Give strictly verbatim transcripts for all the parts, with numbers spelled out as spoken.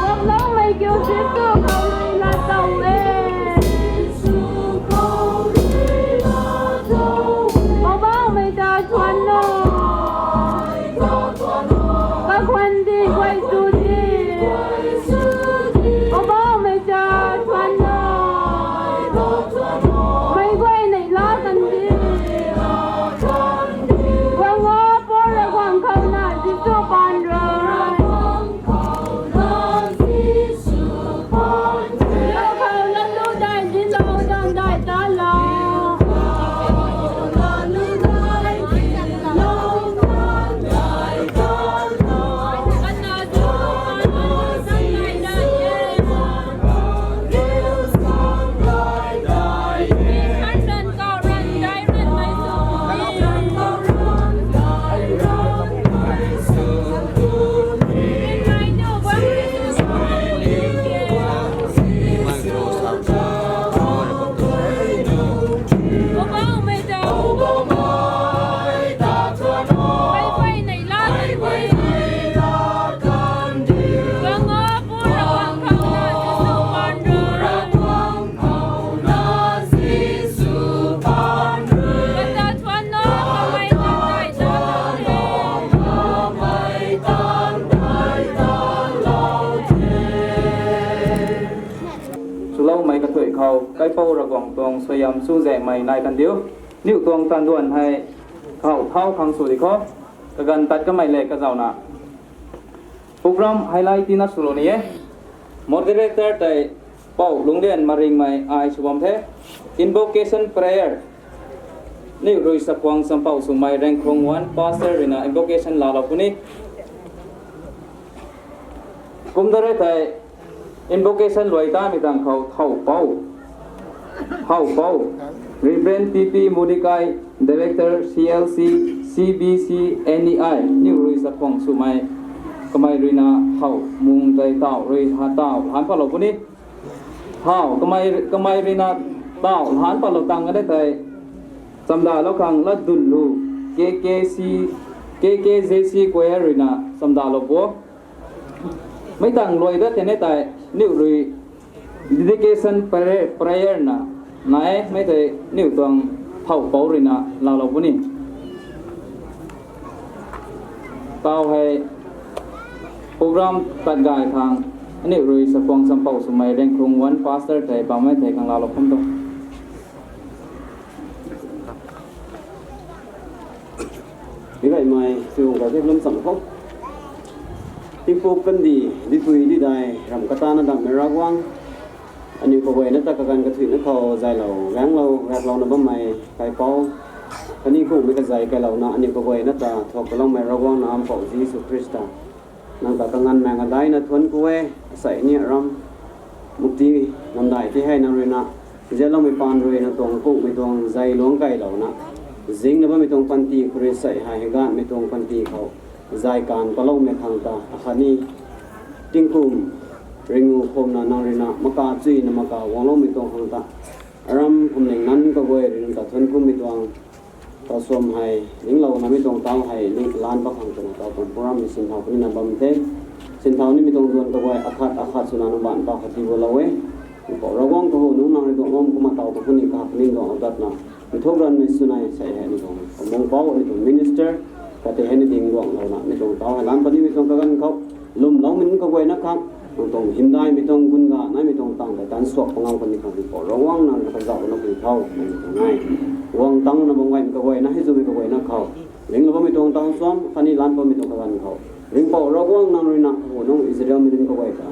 Guangloumei kiu Jisu khou rui na tow e. Poubauhmei ta thuan o. Kakhwan di guay tu di. Poubauhmei ta thuan o. Mei guay nei la kan di. Guang o, Poubauhmei guang khou na Jisu paan rui. Swloumei kathuic khou kaipouc Ravguangc tuang suaihiam chuzaenghmei nai kan diu. Niw tuang tanduan hei khou thau khang sw di kho. Kaganv tat kamei le kazauna program highlight tina swlou ni e. Moderator tei Pou Lungdian Maringmei ai sw bam the. Invocation prayer. Niw rui Sakhuang Champou swmei Rengkhrung One Pastor ruina invocation laalou puni. Kum da re thei invocation luai tamei tang khou thow pou. Thow pou. Reverend P P Modikai, Director C L C, C B C, N E I, niw rui Sakhuang swmei kamei ruina thow mung tei taw rui ha taw han palou puni. Thow kamei, kamei ruina taw han palou tang a de tei chamdalou khang Latdunlu K K C, K K J C Choir ruina chamdalou po. Mei tang luai dat tei ne tei niw rui dedication prayer, prayer na nai e, mei tei niw tuang thow pou ruina laalou puni. Taw hei program tat gay khang aniw rui Sakhuang Champou swmei Rengkhrung One Pastor tei bammei tei khang laalou khum tu. Higaymei tuang kazip lum cham khou, tingpuk kandih dipui didai ram katana dammei Ravguangc, aniw kaguayna ta kaganv kathuicna khou zaylou gaenglou raklouna bammei kaipouc, kaniw kumhmei kazay kailouna aniw kaguayna ta thuak kaloumei Ravguangc na Mpouh Jisu Khrista, nang ta kanganv maeng adaina thuanc ku e. Asei ni aram mukti namdai ti hei nang ruina zianloumei paan rui nang tuang kumhmei tuang zay luangc kailouna zingna bammei tuang panty khou rui sei hei heiganhmei tuang panty khou zay kaanv paloumei khang ta akhatni tingkum ringu khumna nang ruina maka chuyna maka guangloumei tuang khang ta Aram pumling nan kaguay rui nang ta thuanc kummei tuang, tau suam hei, ninglou namei tuang tau hei, ning lan pa khang twna tau tuang program hei sinthau puni na bam the. Sinthau nimei tuang duan kaguay, akhat, akhat swna nang ban pa khat ti bu lou e. Mpouh Ravguangc kahu nungc nang rui duang bam kumna tau tuang puni kahak ning duang adatna. Mithuk ranmei swna sei hei ni tuang. Kamung pou ni tuang minister, kate hei ni ding duang lou na, mi tuang tau hei lan pa nimei tuang kaganv khou. Lwmloumei nunc kaguayna khang, nang tuang hymdaihmei tuang gun ga, naimei tuang tang tei tan suak pangau kani khang ri khou Ravguangc nang kazauh na pui khou, naimei tuang nai. Guang tang na bam gay kaguayna, hei zumei kaguayna khou. Ringlou bammei tuang tang suam, khatni lan bammei tuang kaganv khou. Ringhpouc Ravguangc nang rui na, hu nung Israelmei nunc kaguay ta.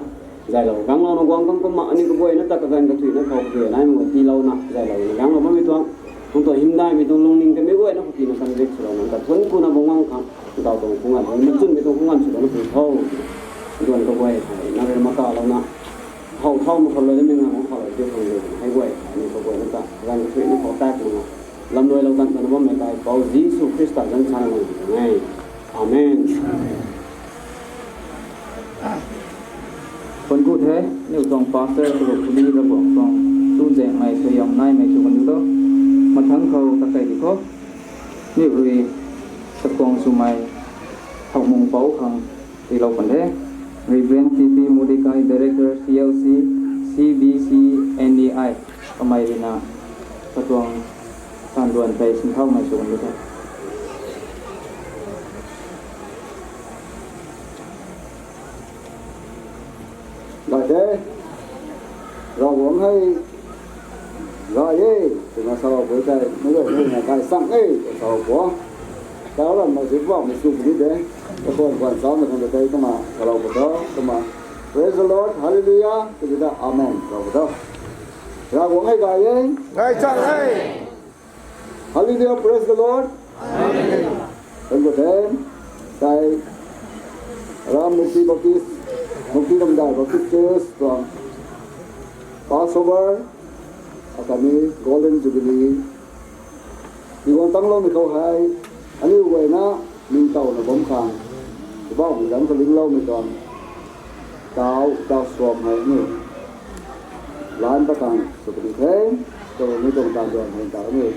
Zaylou, ganglou na guang kang kumna, ani kaguayna ta kaganv kathuina khou, kaguay naimei tiilou na, zaylou, ganglou bammei tuang. Nang tuang hymdaihmei tuang lungning kamei guayna khou tina convict swlou nang ta thuanc kuna bam guang khang. Ntau tuang khunganv, machunmei tuang khunganv swlou na pui khou. Duan kaguay hei, nang rui na matalou na. How thau mak khou lou, mei ngang khou lou, diu khang lou, hei guay, ani kaguayna ta, kaganv kathuina khou tak na. Lamluailou tan tan bammei kai, Pou Jisu Khrista zanc sana lou, nai. Amen. Thuanc ku the, niw tuang pastor, kuru kuli, Ravguangc tuang, tu zaengmei, suaihiam naimei, tu kan tu to. Mathangc khou ta kai di khou. Niw rui, sakuang swmei, thau mung pou khang, tiilou kan the. Reverend T P Modikai, Director, C L C, C B C N D I, kamei rui na, katuang, tan duan tei sinthaumei sw kan tu the. Gay the, Ravguangc hei, gay e, twna salou pui tei, mei guay hei na gay sang e, twna salou pui. Tau ram na zip bam na sw puni de, kakuan kuan sau na kan tei kumna salou pui tho, kumna, Praise the Lord, Hallelujah, tw ta, Amen, salou pui tho. Ravguangc hei gay e. Gaychang e. Hallelujah, praise the Lord. Amen. Thank you, thank you. Tei, Ram Mukti Baptist, Mukti Ramdai Baptist Church tuang Passover, akhatni Golden Jubilee, tiguang tangloumei khou hei, aniu guayna ningtowna bam khang, Poubauhmei zanc kalingloumei tuang, tau, tau suam hei aniu lan pat khang sw puni the, sw puni tuang tan duan hei tau aniu,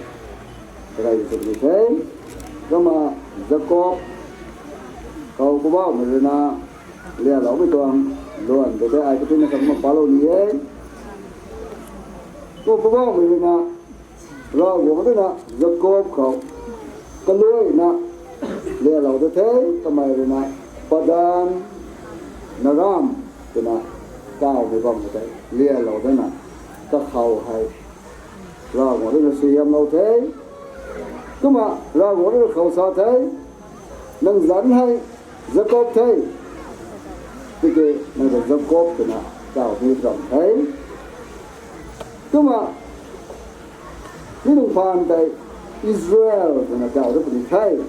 karei sw puni the, kumna Jakob khou Poubauhmei rui na, lialoumei tuang, luan tei tei ai katina kumna palou ni e. Kumna Poubauhmei rui na, Ravguangc rui na Jakob khou, kaluaina, lialou da the, kamei rui na, Padan Aram, twna, kawmei bam khou tei, lialou dana, kakhou hei, Ravguangc rui na suaihiamlou the, kumna, Ravguangc rui na khou sa the, nang zanc hei, Jakob the, tiki, nang ta Jakob twna, kawmei ram the. Kumna, mi nunc phaan tei Israel twna kau da puni the.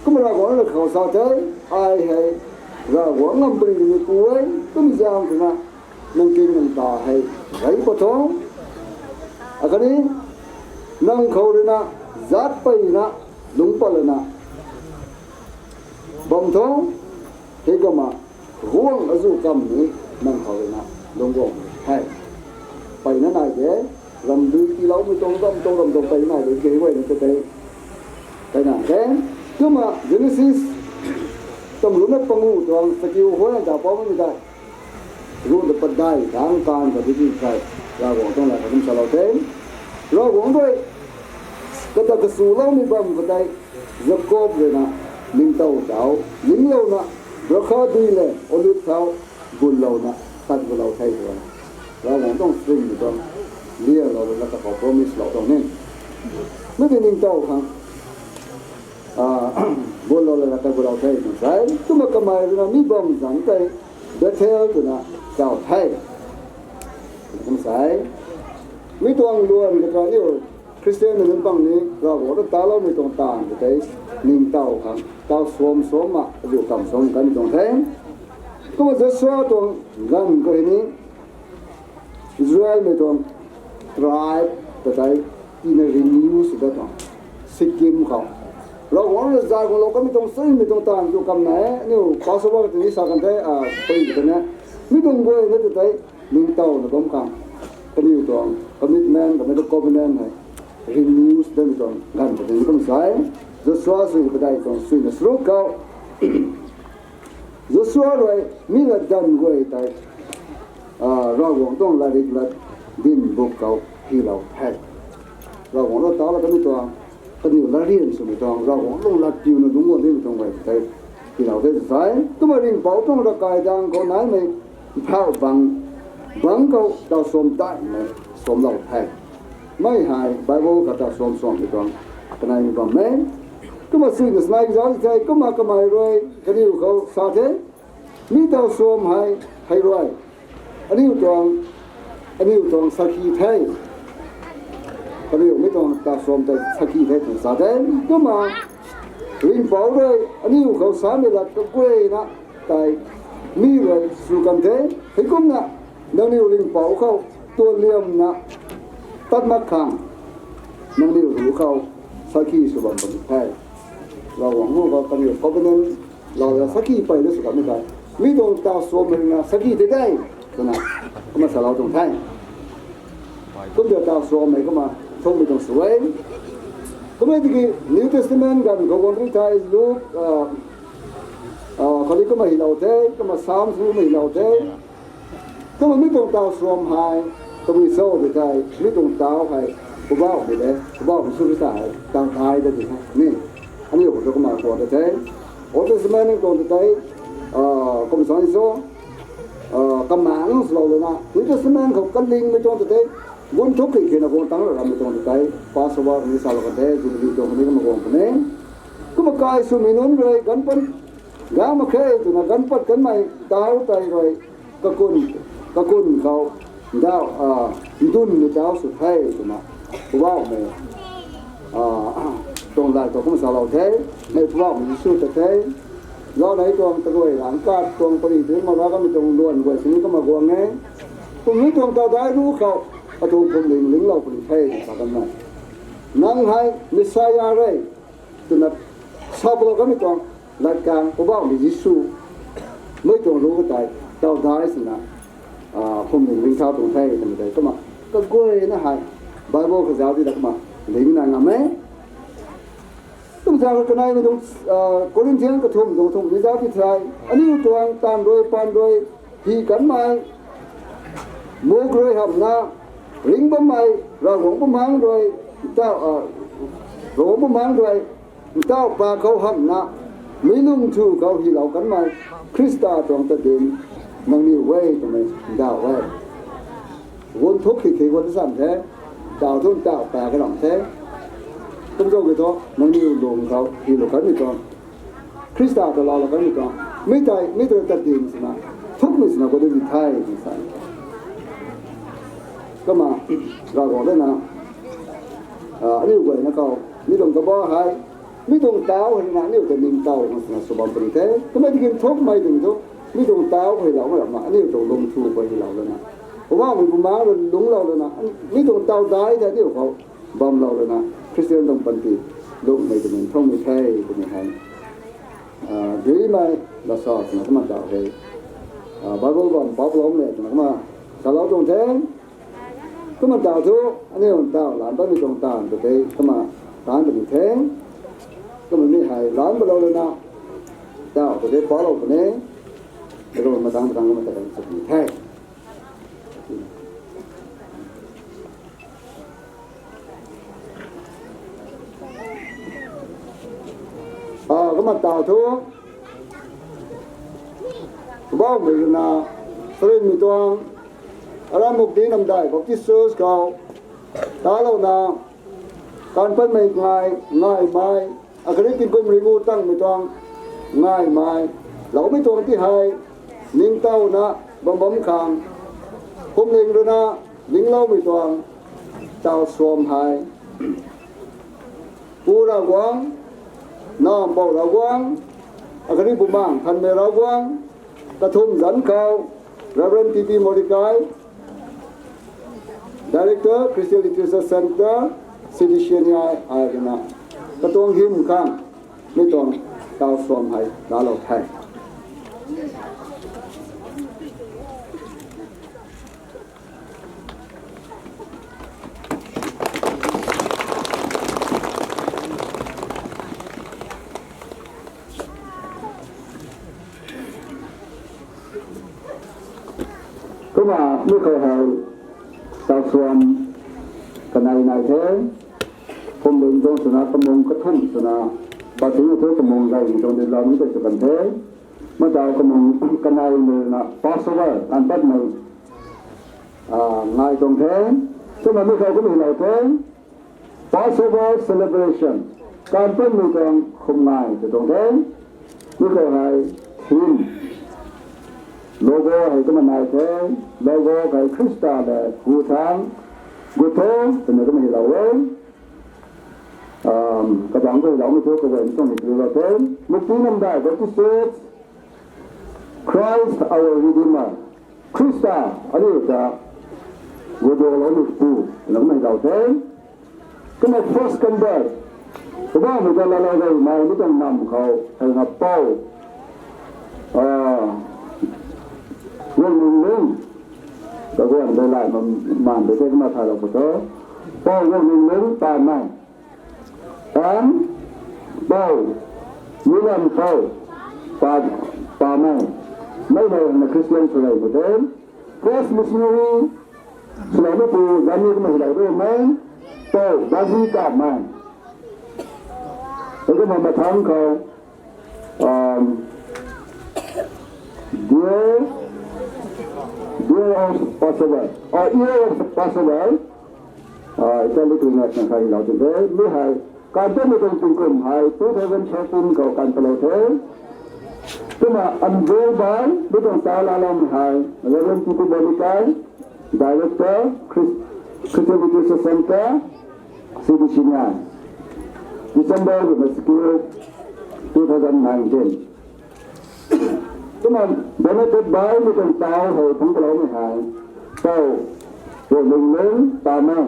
Kumna Ravguangc rui na khou sa the, ai hei, Ravguangc ngam puni twmei pu e, kum zaeng twna, nang king nang ta hei, rey pat tho. Akhatni, nang khou rui na, zaatc peyna, lungc pat lana, bam tho, heikumna, guangc azuh kamv ni, nang khou rui na, lungc guang the. Peyna nai de, ramdui tiiloumei tuang, ram tuang, ram tuang peyna nai de, kei guay na tei, peyna de. Kumna Genesis, tamruna pangu tuang, sakiu huay ta pammei tei, ruhna padeih tangc kan ta tiki tei, Ravguangc tuang lat khat kum salou the. Ravguangc rui, kata kasuloumei bam khou tei, Jakob rui na, ningtow tau, ninglouna, drakha dui le, olive thau, gunlouna, tat gulou the tw. Ravguangc tuang stream ni tuang, lialou lana kakhou promise lou tuang ni. Mi tei ningtow khang, gunlou lana tat gulou the tw sa e, kumna kamei rui na mi bam zanc tei, Bethel twna kau the. Kum sa e, mi tuang luan kata niu, Khristianmei nunc pang ni, Ravguangc ta taloumei tuang taanv tei, ningtow khang, tau suam suam ma, azuh kamv suam kan tuang the. Kumna Joshua tuang ganv khou hei ni, Israelmei tuang tribe ta tei, tina renew sw dat tuang, Sikkim khou. Ravguangc rui zay guanglou kanmei tuang, suimei tuang taanv azuh kamv nai e, aniu Passover tini sa kan the, pui tei na. Mi tuang guayna ta tei, ningtowna bam khang, kaniw tuang commitment, kaniw tuang covenant hei renew sw datmei tuang ganv padeih kum sa e. Joshua sui padeih tuang suina charuk khou, Joshua rui mi latdanv guay tei, ah, Ravguangc tuang latrik lat din buk khou hylou the. Ravguangc lou ta la kaniw tuang, kaniw larian swmei tuang, Ravguangc tuang lat piuna dungc guang nimei tuang guay tei hylou the sa e. Kumna ringhpouc tuang ravkai dang khou naimei mphauh bang, bang khou taw suam daihmei suamlou the. Mi hei Bible khou taw suam suammei tuang kanei bam e. Kumna suina sanei kazauc the, kumna kamei rui kaniw khou sa the, mi taw suam hei, hei rui aniu tuang, aniu tuang sakhi the. Kaniw mi tuang taw suam tei sakhi the twna sa the. Kumna ringhpouc rui aniu khou samei lat kaguayna tei mi rui sw kan the. Heikumna nangniw ringhpouc khou tuanliamna tat mak khang nangniw ruc khou sakhi sw bam puni the. Ravguangc ruc khou kaniw covenant lou la sakhi peyna sw kanmei tei, mi tuang taw suammei ruina sakhi tei de twna kumna salou tuang the. Kum ta taw suammei kumna thukmei tuang sw e. Kumna tiki New Testament ganv khou guang ri thei Luke, ah, ah, khou ni kumna hylou the, kumna Psalm sw kumna hylou the. Kumna mi tuang taw suam hei tabui cho tw thei, mi tuang taw hei Poubauhmei de, Poubauhmei Jisu Khrista hei taw dai ta tw the ni. Aniu khou tu kumna tuang ta the. Old Testament tuang ta tei, ah, kum sa ni cho, ah, kamang swlou lana, New Testament khou kalingmei tuang ta tei, gun thuk khe khena guang tang rammei tuang ta tei, Passover ni salou kan the, Jubilee tuang ni kumna guang puni. Kumna kai swmei nunc rui ganv pat, gam mak khe twna ganv pat kanmei taw tei rui, kakun, kakun khou, ndau, ah, ndunmei taw sw the twna, Poubauhmei, ah, tuang lat khou kumna salou the, mei Poubauhmei Jisu ta the, zauc nei tuang taruai rangkat tuang pari tei mak ra kamei tuang luan guay sini kumna guang e. Kumna mi tuang taw dai ruc khou, atuang phuamling linglou puni the twna sa kan e. Nang hei Messiah re, twna sa palou kanmei tuang latkaeng Poubauhmei Jisu, mei tuang ruc khou tei taw dai swna, ah, phuamling ling thau tuang the twmei tei kumna kaguayna hei Bible khou zauc di ta kumna lingna ngam e. Kum sa khou kaneimei tuang, ah, Corinthian kathumh tuang thumh ni zauc di thei, aniu tuang taanv rui paan rui hi kanmei, muk rui hamhna ring bammei, Ravguangc Bumaengc rui ntauh, ah, Ravguangc Bumaengc rui ntauh pa khou hamhna, mi lungthu khou hylou kanmei Khrista tuang tadin nangniw e twmei ndauh e. Gun thuk khe khe guang ta sam the, taw thu ntauh pa kalam the. Kum zauc ki thu nangniw lung khou hylou kanmei tuang, Khrista ta laalou kanmei tuang, mi tei, mi tei tadin swna, thukmei swna guang di the twna sa. Kumna, Ravguangc lana, ah, aniu guayna khou, mi tuang kabah hei, mi tuang taw hei na aniu ta ningtow khang swna sw bam puni the. Kumna tiki nthukmei tuang thu, mi tuang taw hei lou mak ramna, aniu tuang lungthu khou hylou lana, Poubauhmei Bumaengc rui lungclou lana, mi tuang taw dai tei aniu khou bamlou lana, Khristian tuang panty lungmei twmei nthukmei the twmei hei, ah, duimei lasa twna kumna taw hei, ah, Bible bam pap lou le twna kumna salou tuang the. Kumna taw thu, aniu taw lan bammei tuang taanv ta tei kumna taanc puni the. Kumna mi hei lan palou lana, taw ta tei palou puni, kumna matang matang kumna ta kan sa puni the. Ah, kumna taw thu, Poubauhmei ruina, sarinmei tuang, Aramukdi Namdai Baptist Church khou, talouna, kan patmei ngai, ngaimei, akhatni tingkum ringu tangmei tuang, ngaimei, loumei tuang ti hei, ningtowna bam bam khang, phuamling ruina, lingloumei tuang, taw suam hei, Pu Ravguangc, Nac Mpouh Ravguangc, akhatni Bumaengh Nthanmei Ravguangc, kathumh zanc khou, Reverend T P Mordecai, Director, Christian Literature Centre, C D C N E I, ai ruina, katuang hym khang, mi tuang taw suam hei laalou the. Kumna mi khou hei tau suam kanei nai the. Kum ding tuang swna kamung kathumh swna, pa ting thu kamung gay tuang di lam tei sw kan the. Matau kamung kanei mei na Passover kan pat mei, ah, ngai tuang the. Kumna mi khou kumna lou the. Passover celebration kan pat mei tuang khum ngai tei tuang the. Mi khou hei theme, logo hei kumna nai the. Logo hei Khrista le hu thang gu tho twna kumna lou e. Um, kabang khou lou mi thu kaguay tuang ni lou the. Mukti Namdai Baptist Church, Christ our Redeemer. Khrista, aniu ta gudoulou nuh pu, na kumna lou the. Kumna first convert, Poubauhmei ta laalou gaymei mi tuang nam khou hei na Pou, ah, Guangning Lung, kaguan de lai man de kumna thalou khou tho, Pou Guangning Lung Pamei, and Pou Nilam Pou Pa, Pamei, mei hei na Christian swrei khou the. First missionary swloumei pu zanni kumna lou de mei, Pou Bazi Kamei. Hei kumna mathang khou, um, Dear, Dear of Passover, or Year of Passover, ah, Italy tu na kan khai lou de, mi hei kan pat mei tuang tingkum hei two thousand thirteen khou kan patlou the. Kumna unveil by mi tuang tau laalou mei hei Reverend Tipu Bonikai, Director, Chris-, Christian Literature Center, C B C nai, December kumna skill two thousand nineteen. Kumna donated by mi tuang tau hei phungc patlou mei hei, Pou Guangning Lung Pamei,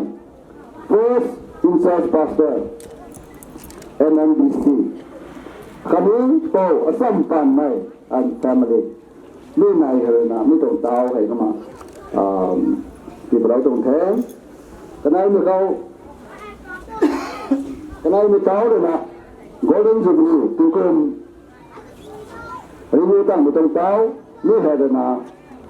First in Charge Pastor, N M B C. Khatni Pou Asam Panmei and family. Mi nai hei na mi tuang tau hei kumna, um, tii patlou tuang the. Kanei mei khou, kanei mei tau rui na Golden Jubilee tingkum renew tangmei tuang tau, mi hei rui na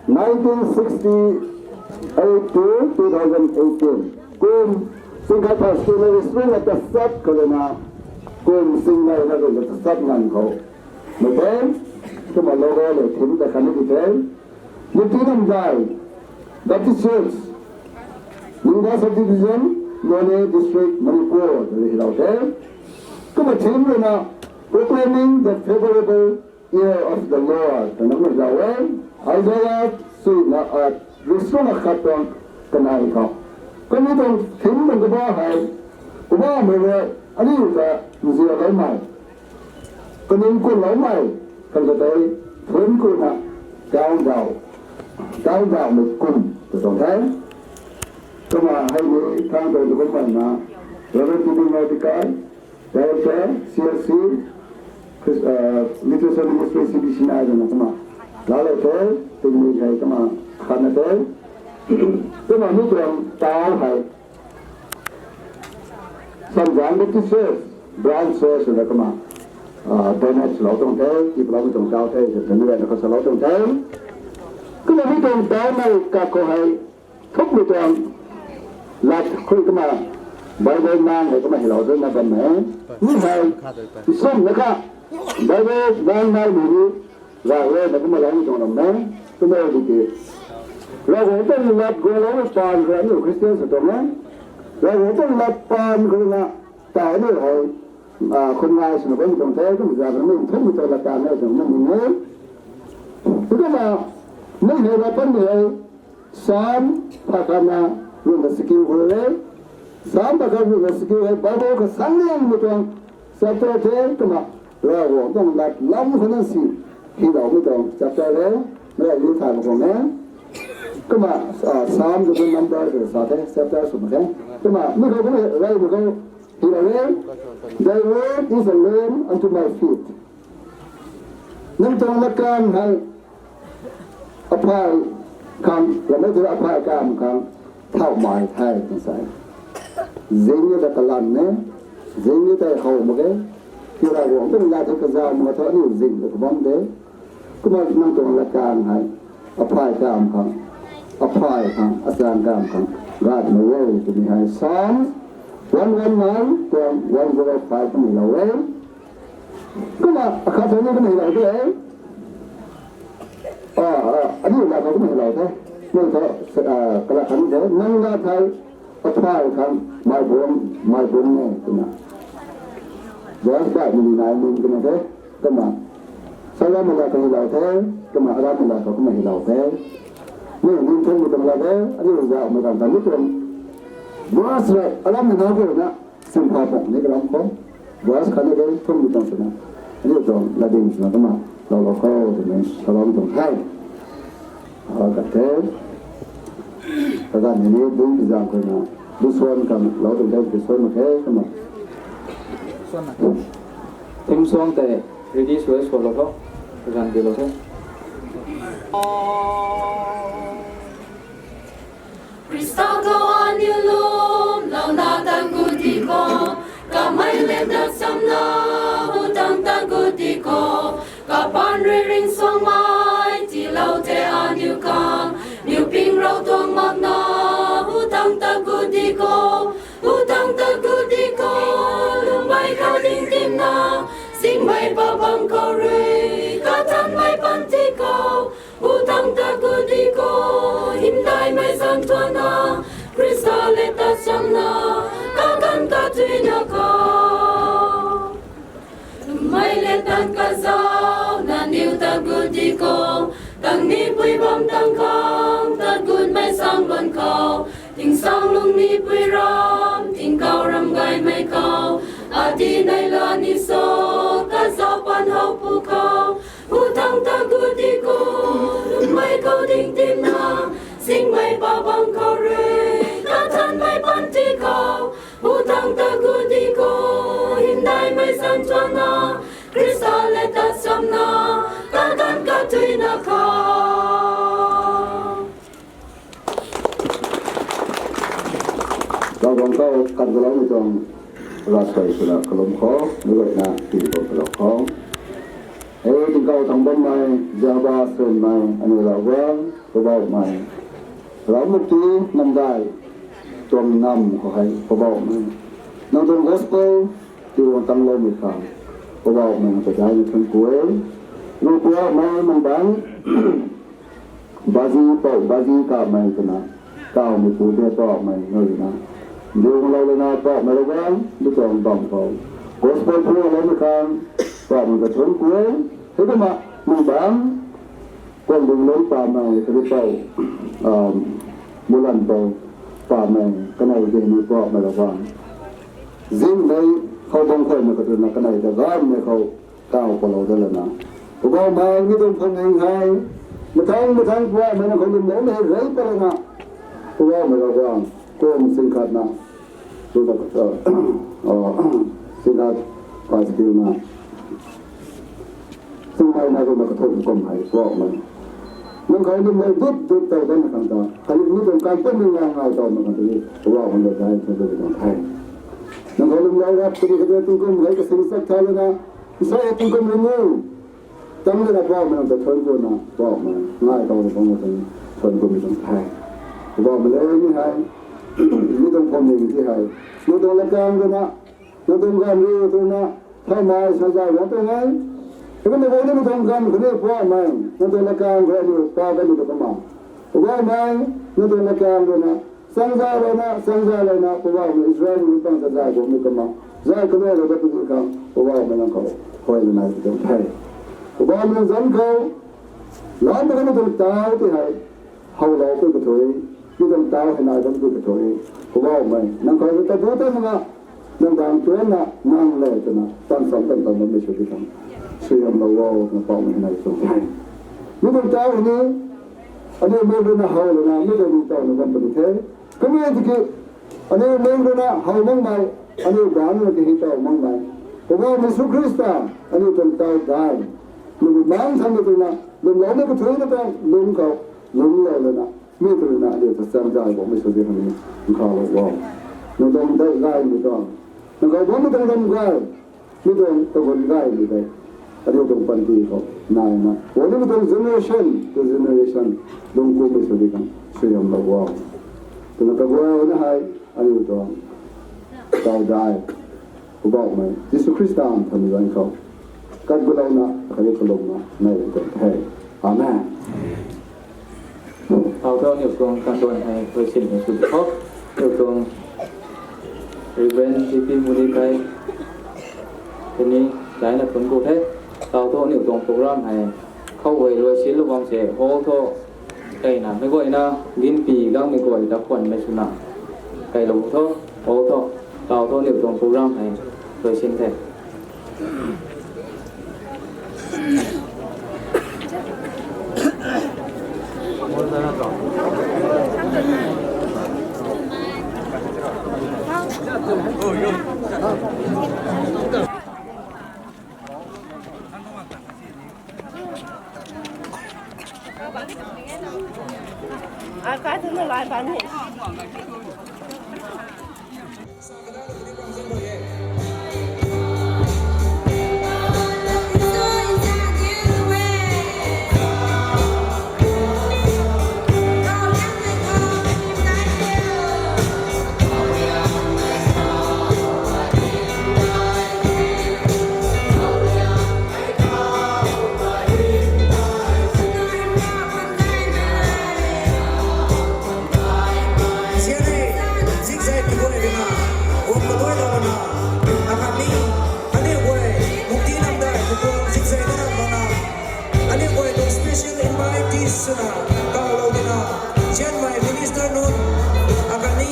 nineteen sixty-eight to two thousand eighteen. Kum singkhat phou sina restaurant na tasat khou rui na, kum singnei na rui na tasat nganv khou mei the. Kumna logo le theme ta khatni di the. Mukti Namdai Baptist Church, Ningda Subdivision, Noney District, Manipur, twna hei lou the. Kumna theme rui na, Proclaiming the Favorable Year of the Lord, twna kumna lou e. Isaiah sui na at, restaurant na khat tuang kanei khou. Kumna tuang theme tuang kabah hei, Poubauhmei rui aniu ta nzianloumei, kaning kunloumei, kan ka tei, thuanc kuna, down down, down down mei kum, tw tuang the. Kumna hei ni thang tuang tu kummei na, Reverend Tipu Ngai Tikai, Director, C L C, Chris-, uh, Literature Ministry, C B C nai na kumna laalou the, tingmik hei kumna khatna the. Kumna mi tuang tau hei, Samzang Baptist Church, Branch Church na kumna, ah, donate swlou tuang the, tii patlou mi tuang tau the, twna rui na khou salou tuang the. Kumna mi tuang tau mei kakhou hei, thukmei tuang lat khui kumna, Bible nang hei kumna hei lou de na bam e. Mi hei, nsam na kha, Bible nang nai mei ni, Ravguangc rui na kumna lou tuang ram e, twmei di ki. Ravguangc tuang lat guanglou paan khou aniu Christian sw tuang e. Ravguangc tuang lat paan khou na, tau aniu hei, ah, khun ngai swna bam tuang the, kumna zana mi thukmei tuang lat paan e tuang na mi e. Kumna, mi hei lat paan mei hei, Sam pakhatna ruhna chakiu khou e. Sam pakhat ruhna chakiu hei Bible khou sangniangmei tuang chapter the, kumna Ravguangc tuang lat lam khou na si, hyloumei tuang chapter e. Mei ni thay mak khang e. Kumna, ah, Sam tu Number tw sa the, chapter sw mak khe. Kumna mi khou kumna rey mak khou hylou e. Thy word is a lamp unto my feet. Nang tuang latkaeng hei aphay khang, lamei thu aphay kam khang, thau mai the, tw sa e. Zing e ta kalan e, zing e tei how mak ge, Ravguangc tuang lat thu kazauh mak thu aniu zing ta kabam de. Kumna nang tuang latkaeng hei aphay kam khang, Aphay khang, achang kam khang, gat mei e, twmei hei Psalm one one nine, tuang one zero five ni lou e. Kumna, akhat thei ni kumna hei lou the. Ah, ah, aniu la khou kumna hei lou the. Nang tho, ah, kala khan the, nang la thei, aphay khang, mei bun, mei bun e, twna. Verse bai ni nai ni kumna the. Kumna, sa lam la khou hei lou the, kumna, alam la khou kumna hei lou the. Ni, ni thum ni tuang la the, aniu zauh mei kan ta ni tuang. Verse rei, alam ni na khou na, simpha pong ni kalam khou. Verse khat ni de, thum ni tuang swna. Aniu tuang, la ding swna kumna, lou lou khou, twmei, sa lam tuang the. Ah, khat the. Kaganv ni ni, ding ki zang khou na. Lu suan kan, lou tuang the, ki suan mak the, kumna. Theme song tei ready sw e, sw lou tho. Zan di lou the. Khrista khou aniu lwmlouna tat gut di kho, kamei lam dat samna, hu tang tat gut di kho, kapaan rui ringcsuangmei tiilou tei aniu khang, niw ping rou tuang makna, hu tang tat gut di kho, hu tang tat gut di kho, lwmmei khou ding timna, singmei pa bang khou rui, kathanmei panty khou, hu tang tat gut di kho, hymdaihmei zanc tuanna, Khrista le tat chamna, kaganv katuina khou. Mei le tan kazauh, nangniw tat gut di kho, tang nipui bam tang khang, tat gutmei sang bam khou, tingsaeng lungc nipui ram, tingkauh ram gaymei khou, adi neihla ni so, kazauh pan how pu khou, hu tang tat gut di kho, lwmmei khou ding timna, singmei pa bang khou rui, kathanmei panty khou, hu tang tat gut di kho, hymdaihmei zanc tuanna, Khrista le tat chamna, kaganv katuina khou. Ravguangc khou kanvaloumei tuang ravsuai swna kalum khou, meic guayna tii bam palou khou. Hei tingkauh thangc bammei, Jehova Swnmei, aniu Ravguangc, Poubauhmei. Ravmukti namdai tuang nam khou hei Poubauhmei, nang tuang gospel tiiloumei tangcloumei khang, Poubauhmei nang ta daihna thuanc ku e. Nang Poubauhmei nang bangc, bazi pou, bazi kamei twna, kawmeipu tei Poubauhmei nang ruina, diuloulana Poubauhmei Ravguangc, mi tuang bam khou gospel phungloumei khang, Poubauhmei ta thuanc ku e. Heikumna nang bangc, kuang ding lung pamei khatni pou, mulan pou pamei kanei tei ni Poubauhmei Ravguangc, zingnei khou bang khuayna katuina kanei ta gaymei khou kaw palou dat lana, Poubauhmei mi tuang phuamling hei, mathang mathang Poubauhmei nang khou lwmloumei hei rey pat lana, Poubauhmei Ravguangc, kum sing khatna, tu ta, sing khat, pa si tiuna, singmei na kumna kathumh kum hei Poubauhmei, nang khou lwmmei dut dut tei datmei khang ta, khatni mi tuang kan pumning ngai ngai tawmei khang ta ni Poubauhmei ta daihna thuanc ku tuang the. Nang khou lwmlou rap tini kata tingkum hei kasing sak tha lana, nsei tingkum ringu tang lana Poubauhmei nang ta thuanc kuna, Poubauhmei ngai tawna bam tuang thuanc kumei tuang the. Poubauhmei le mi hei, mi tuang phuamling ti hei, mi tuang latkaeng twna, nang tuang ganv ri twna, thaumei sa zay guang tuang e. Heikumna guay nimei tuang ganv khatni Poubauhmei, nang tuang latkaeng khou aniu pa ganmei tu kumna, Poubauhmei, nang tuang latkaeng ruina, changzaylouna, changzaylouna, Poubauhmei Israelmei pang ta zay guangmei kumna, zay kaluailou dat puni khang, Poubauhmei nang khou huaynamei tuang the. Poubauhmei nang zanc khou, lam ta kanmei tuang tau ti hei, howlou pui kathuic, mi tuang tau hei nai bam pui kathuic, Poubauhmei nang khou ta bu ta makna, nang dang tuanna nang le twna, tan sam tan tan bammei sw di khang, suaihiamlou o twna Poubauhmei hei nai tuang the. Mi tuang tau hei ni, aniu mei ruina how lana, mi tuang ni tawna bam puni the. Kumna tiki, aniu mei ruina how makmei, aniu bangc ruina kahei taw makmei, Poubauhmei Jisu Khrista, aniu tuang tau dai, nang bangc thanmei twna, lwmloumei kathuicna tuang lungc khou, lungclou lana, mi twna aniu ta changzay guangmei sw di khang ni, nkhavlou o. Nang tuang dai gaymei tuang, nang khou bammei tuang ram gay, mi tuang tagun gaymei tei, aniu tuang panty khou naina, guang nimei tuang generation to generation, lungc kumhmei sw di khang, Suaihiamlou o. Twna kaguayna hei, aniu tuang Taw Dai, Poubauhmei Jisu Khrista mthanmei ganv khou, kat gulouna, khatni kalumna nei tuang the. Amen. Taw thu aniu tuang kandon hei, Reverend J P Mulikai, aniu tuang Reverend J P Mulikai, khatni daina thuanc ku the. Taw thu aniu tuang program hei, khou hei luai silou bam se, hall thu, kaina, mei guayna, ginpi gangmei guay ta khwanmei swna, kailou tho, hall thu, taw thu aniu tuang program hei, luai sin the. Zianei, zikzei pi guay rina, guang kaduai lou lana, akhatni, aniu guay, Mukti Namdai, kaguang zikzei na ram lana, aniu guay tuang special invitees swna, kawlou dina, Zianmei minister nunc, akhatni,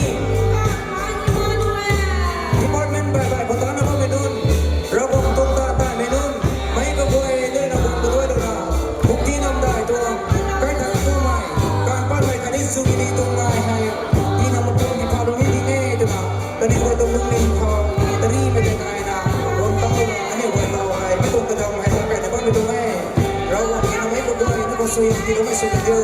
department bai bai khou tana bammei nunc, Ravguangc tuang ta taimei nunc, mei kaguay lev Ravguangc kaduai lana, Mukti Namdai tuang, kai thak tumei, kan patmei khatni Jubilee tuang ngai hei, tina matuang ni phalou ni ding e twna, kaniw guay tuang lungning khou, tarimei tei naina, guang tau lana, aniu guay tau hei, mi tuang kadam hei, ta kaina bammei tuang e, Ravguangc na mei kaguay, na khou suaihiam tiiloumei sw kan diu.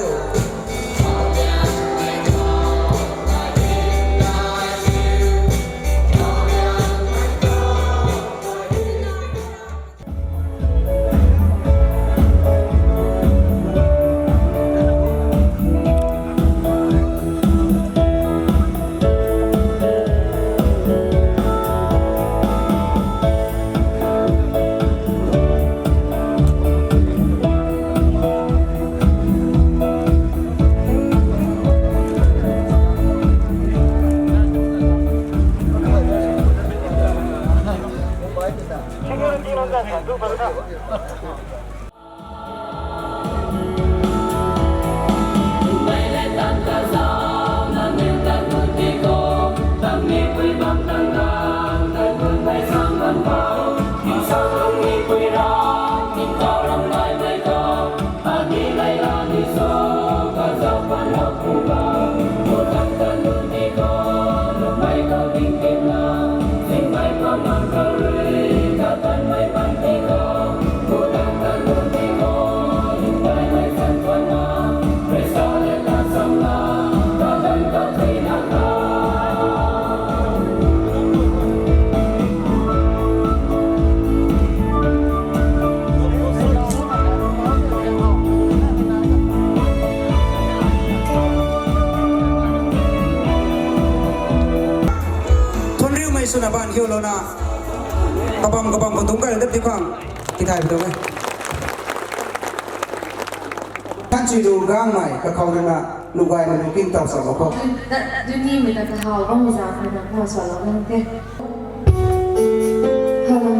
Thuanriumei swna baan hiulouna, kabam kabam khou dungc kai dat ti khang, tithay pi tuang e. Thanchuilu Gangmei kakhou rui na, lugaymei lu king taw salou khou. Dun nimei ta kahaw bam za khou na, na salou nang te. Hello.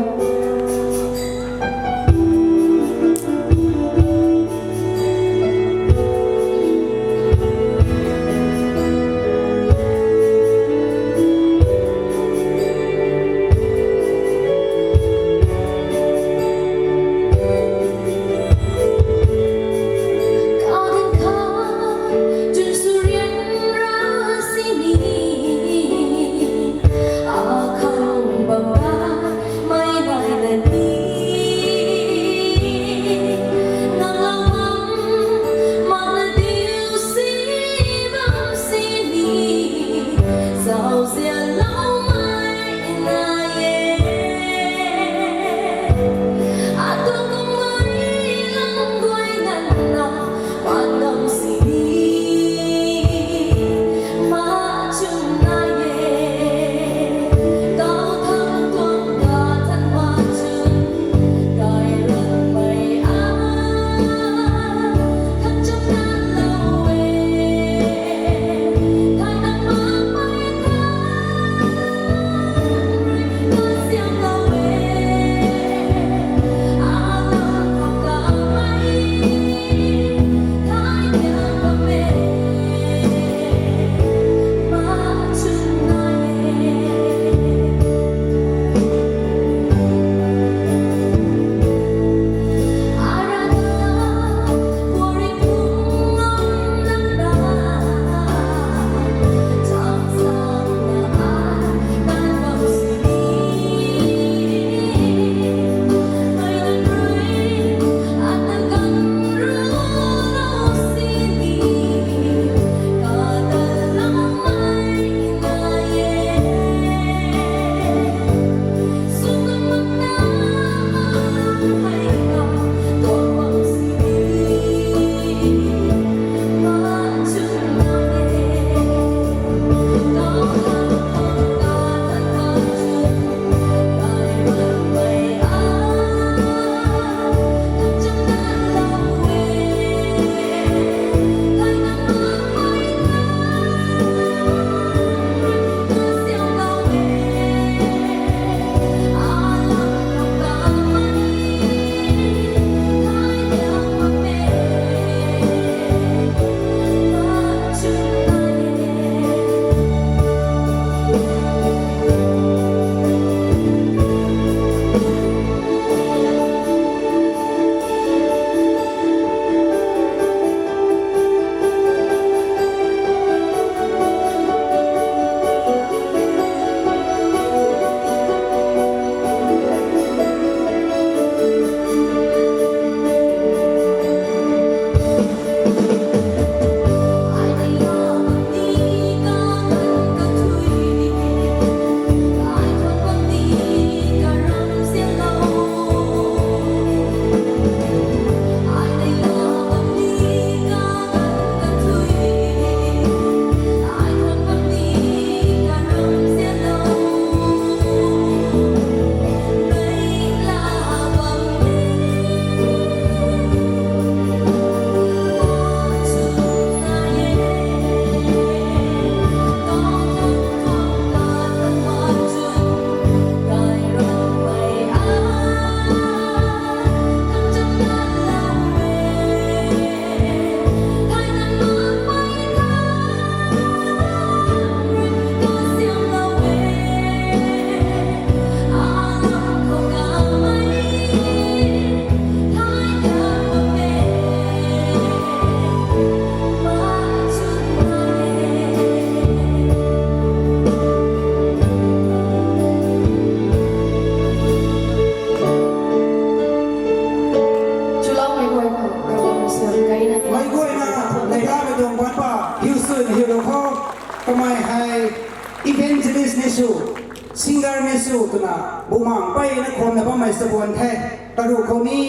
Sw twna, bumaeng peyna khwanna bammei sabuan the, karuh khou ni,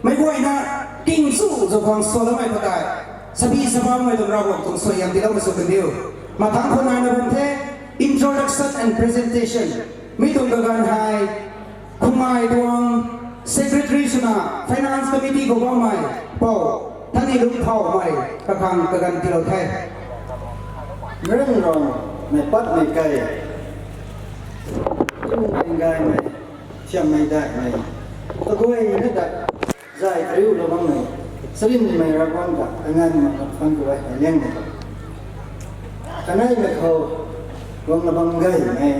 meic guayna, king chu zaukhang swloumei patai, sabi sabamei tuang Ravguangc tuang suaihiam tiiloumei sw kandiu. Mathangc khou naina bam the, introduction and presentation. Mi tuang kaganv hei, Khumai tuang secretary swna finance committee khou bammei, Pou Thanilungc Thaumei, kakhang kaganv tiilou the. Mrang rong, mei pat mei kai. Tingmei gaymei, thiammei daihmei. Kaguayna ta, zay kariulou bammei. Charynmei Ravguangc ta, kanganv mak mak khang kaguay hei liang mei. Kaneimei khou, guangna bam gaymei.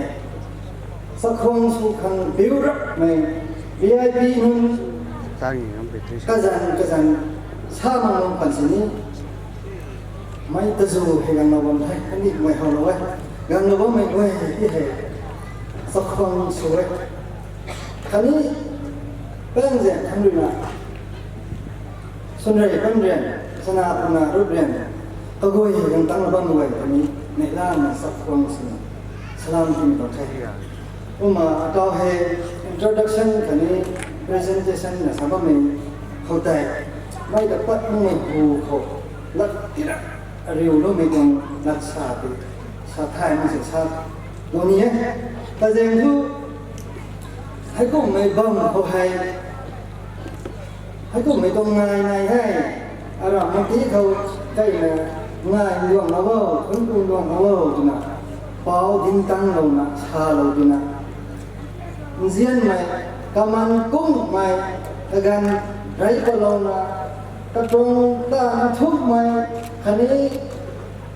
Chakhwang sw khang biu rapmei, V I P nunc, kazanc kazanc, sa mak mak pan sini. Mei tazu hei ganglou bam the, khatni mei howlou e. Ganglou bammei guay ti hei, chakhwang sw e. Khatni, pang zaeng khang ruina, swnrei pan rian, sana puna rup rian, kaguay hei gangtang bam guay khatni, neihlamei chakhwang swna, salam timei tuang the. Kumna, atau hei introduction khatni presentation na sa bammei khou tei, mei ta pat makmei hu khou, lat tira, ariuloumei tuang lat sa ti, sa thay mak se sa, lou ni e. Kazaeng thu, heikumhmei bam khou hei, heikumhmei tuang ngai nai hei, aram mati khou, kaina, ngai luanglou o, khunpu luanglou o twna, pou dintanglouna salou twna, nzianmei, kaman kungmei, kaganv rey patlouna, katuang tana thukmei, khatni,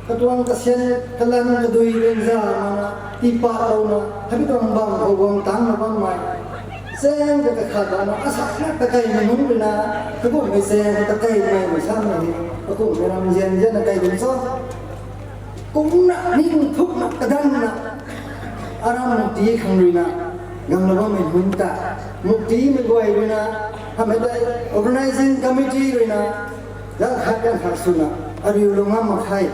katuang kasian kalan kadui rengza mana, tiipatlouna, hei tuang bam khou guang tangna bammei. Chaeng ta kakhatlouna, asakna takeimei nunc ruina, kakumhmei chaeng takeimei mei samei hei, kakumhmei ram nzian nzianna kei ding cho. Kumna, ning thukna, kadanna, aram mukti khang ruina, ganglou bammei nunc ta, muktimei guay ruina, hamei tei organising committee ruina, ganv khat ganv khat swna, ariulou ngam mak khe.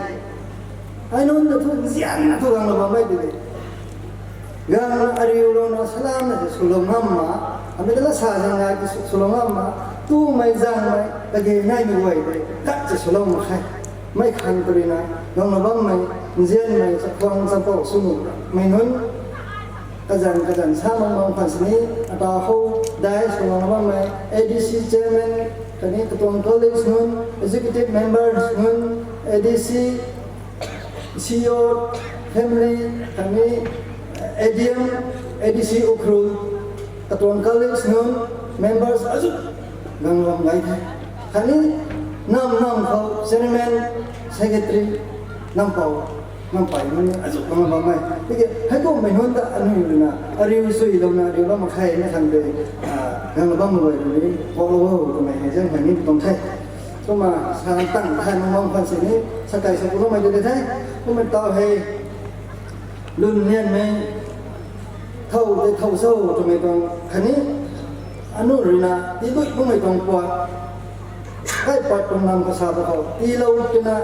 Ai nunc ta thu nzianna thu ganglou bammei ti de. Ganna ariulouna salamna se swlou ngam ma, hamei ta la sa zang ai ti swlou ngam ma, tumei zangmei, kage naimei guay tei, kat se swlou mak khe. Mei khang tw ruina, ganglou bammei, nzianmei, chakhwang champou swmei nunc, kazanc kazanc sa mak mak khwan sini, ata khou, dai swlou ngam bammei, A D C chairman, khatni katuang colleagues nunc, executive members nunc, A D C, C E O, family, khatni A D M, A D C Ukhrul, katuang colleagues nunc, members azu, ganglou bam gay the. Khatni nam nam khou chairman, secretary, nampou, nampey nunc azu ganglou bammei. Tiki, heikumhmei nunc ta aniu ruina, ariu suilouna, ariulou mak khe na khang de, ganglou bammei guay ruina, kaklou o twmei hei zaeng hei ni tuang the. Kumna sa tang thay mak mak khwan sini, sa kai sa kuloumei de de the. Kumna taw hei, lun nianmei, thow tei thow cho twmei tuang khatni, aniu ruina tiilou makmei tuang puat, kaipat tuang nam kasa ta khou tiilou twna,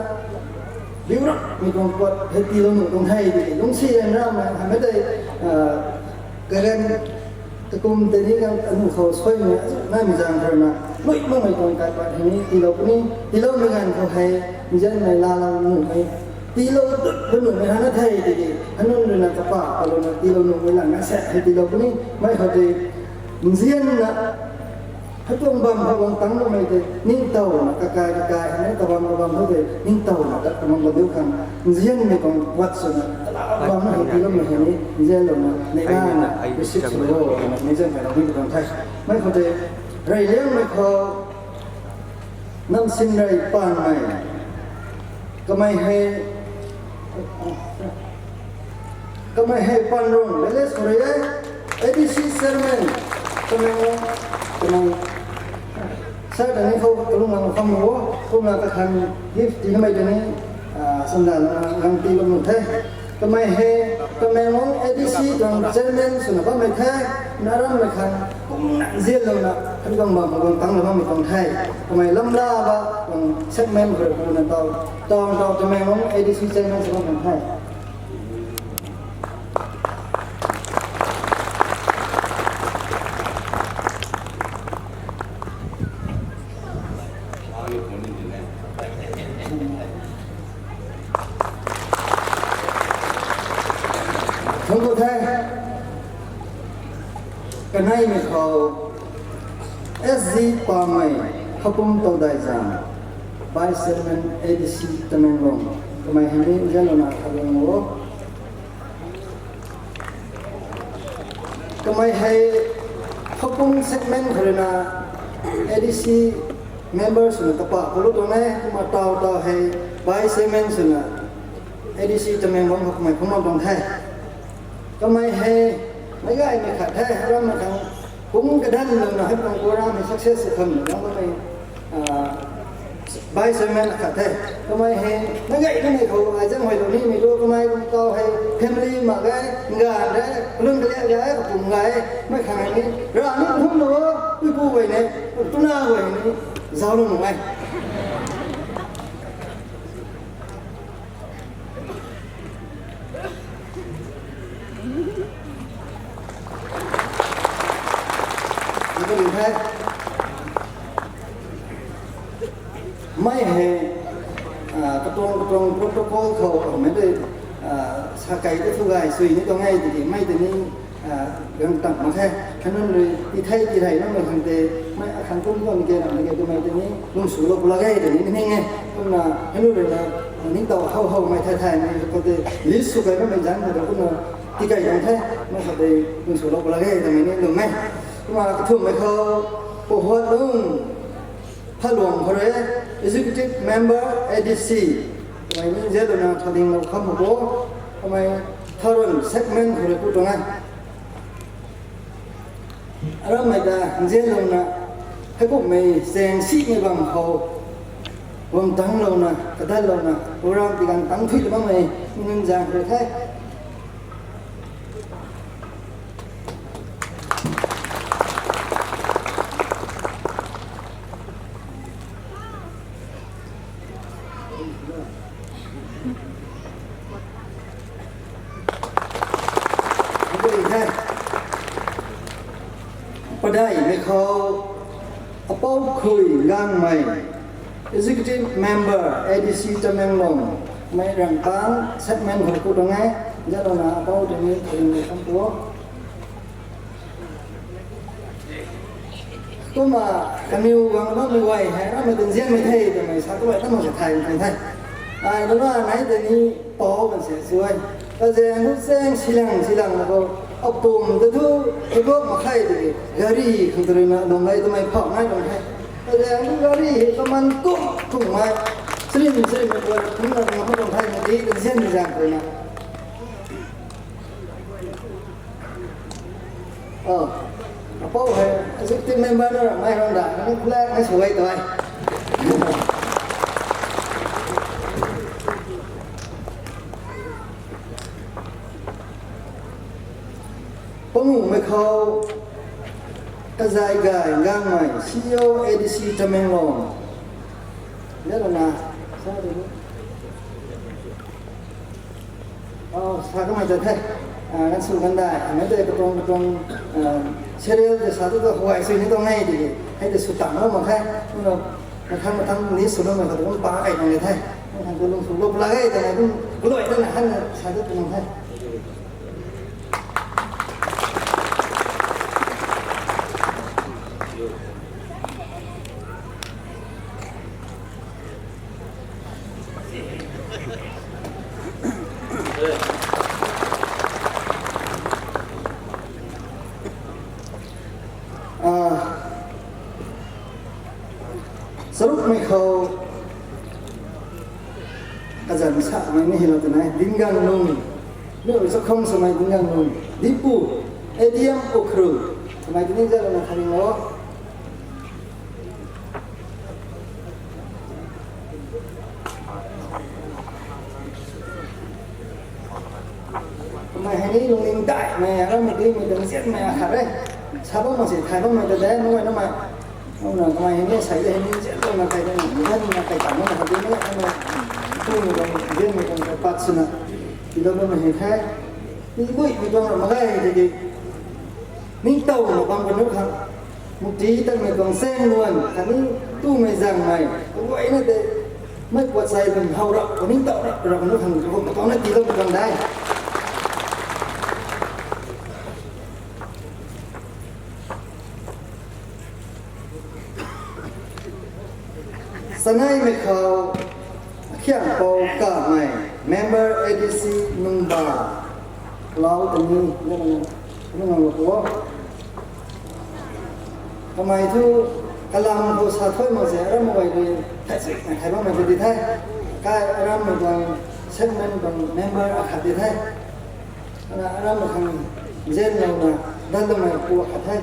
biu rapmei tuang puat hei tiilou nuh tuang the tiki, lungcsi an ramei, hamei tei, karen, takum tei ni kan aniu khou suaimei, naimei zaeng khou ruina, luk makmei tuang kaipat hei ni tiilou puni, tiiloumei ganv khou hei, nzianmei laalou nuhmei, tiilou dut nuhmei hana the tiki, hanunc ruina kapa kalouna tiilou nuhmei lang na se hei tiilou puni, mei khou tei, nzianna, hei tuang bam khou bam tangloumei tei, ningtowna, kakai kakai, hei kabam kabam khou tei, ningtowna, tat kamang kadiu khang, nzianmei tuang puat swna, bam na hei tiiloumei hei ni, nzianlouna, neihlamei, receipt swlou o, twna, nzianmei lou ni tuang the. Mei khou tei, reyliangmei khou, Namsinrei Panmei. Kamei hei, kamei hei Panrung, village khou rui e, A D C chairman, kamei, kamei, sa ta ni khou kalung lang kham o, kumna kakhang gift tinamei ta ni, sanda lang tiilou nuh the. Kamei hei, Tamenglong A D C tuang chairman swna bammei the, na rammei khang, kumna nzianlouna, khatni bam bam khou guang tangna bammei tuang the. Kamei lamla ba, tuang segment khou rui puna taw, taw taw Tamenglong A D C chairman swna bammei the. S G Pamei, Khapum Taudaizang, Vice Chairman A D C Tamenglong, kamei hei ni nzianlouna khalung o. Kamei hei Khapum segment khou ruina A D C member swna kapa kulu tuang e, kumna tau tau hei Vice Chairman swna A D C Tamenglong khou kamei phungc bam tuang the. Kamei hei meic gaymei khat the, aram mei khang kung kadanlouna hei tuang program hei success sw khang na bammei Vice Chairman khat the. Kamei hei meic gaymei khou ai zam huailou nimei tu kamei kum tau hei family mak ge, nganv de, kalun kaliak ge, kapum ge, mei khang hei ni ra ni thumlou o, puipu guay ni, tuna guay ni, zauclou nung e. Mei hei katuang katuang protocol khou mei tei sakei tei thu gay sui ni tuang e tiki mei tei ni gangtang mak khe. Hei nunc rui tithei tithei nammei khang tei mei akhang kum tuang ke ram ni ke twmei tei ni lungswlou pw lak ge tei ni ning e. Kumna hei nunc rui na ningtow how howmei thay thaymei khou tei list sw kei bammei zanc khou tei kumna tikei tuang the. Mei khou tei lungswlou pw lak ge twmei ni lwm e. Kumna kathumhmei khou Puhuat Lung Phaluang khou rui Executive Member A D C kamei ni nzianlouna thadinglou kham mak bo. Kamei Tharon segment khou rui ku tuang e. Arammei ta nzianlouna heikumhmei chaeng simei bam khou guang tangclouna kadatlouna program tigang tang thuilou bammei nunc zaeng khou rui the. Padaihmei khou Apou Khui Gangmei, Executive Member A D C Tamenglong, mei Rangpang segment khou ku tuang e. Nzianlouna apou tei ni thadinglou kham pu o. Kumna kaniw guang bammei guay hei arammei ta nzianmei the twmei sa tu e, tamei sa thay tuang the. Ai lana nai tei ni pou kan se sw e. Kazaeng nu chaeng silang silang na khou apum ta thu hei guak mak khe tiki gari khang ta ruina lung e twmei phauh nai tuang the. Kazaeng nu gari hei kaman kum kum mei, chrim chrimmei guay kumna ngam mak tuang the, mei di ta nzianmei zaeng khou ruina. Apou hei executive member na ramei ram da, nang khulak na sw e tu e. Panguhmei khou Kazai Gay Gangmei, C E O A D C Tamenglong. Nzianlouna sa di ni. Sa kamei ta the, kan sw kan dai mei tei katuang katuang serial tei sa tu ta huay sui ni tuang e tiki hei tei sw tang lou mak khe. Kumna mathang mathang ni swloumei khou ta kum pa kei tuang e the. Mathang tu lungswlou pw lak ge twna kum kaluai tana hanna sa tu tuang the. Charukmei khou kazanc samei ni hilou twna e, Dinganglung. Mi rui chakhwang swmei Dinganglung, Dipu, A D M Ukhrul, swmei tini zalouna khaning o. Kamei hei ni lungning daihmei, arammei dimei, dungzianmei akhat e. Sa bam mak si thay bammei ta de, nungai namei. Kumna kamei hei ni sei de hei ni nzianlouna kai de, nzianna kai tang na khat di ni, kumna tumei tuang, nzianmei tuang pat swna tiilou bammei hei the. Tingbuimei tuang ra mak ge tiki ningtowna bam kanu khang, muti tanmei tuang chaeng luan khatni tumei zangmei kaguayna tei mei puat sai bam how rap, kaningtow rap, rap kanu khang kakum katuangna tiilou tuang de. Tanei mei khou, akhiang pou kamei, member A D C Nungba, lau tani, nung nang lo. Kamei thu, kalam khou sa thuy mak se, aram mei guay rui, thai sui, thai bam mei di the. Kai aram mei guay, segment bang member akhat di the. Ana aram mei khang, zen lo na, dan lo mei pu akhat the.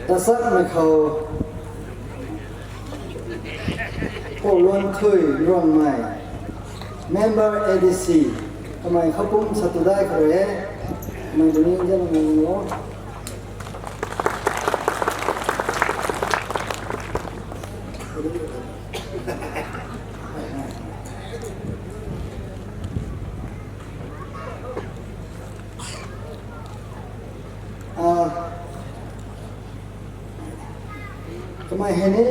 Tasak mei khou, Pu Luan Thui Ruangmei, member A D C, kamei khou pum sa tu dai khou rui e, kamei tuni zen nang lo. Ah, kamei hei ni,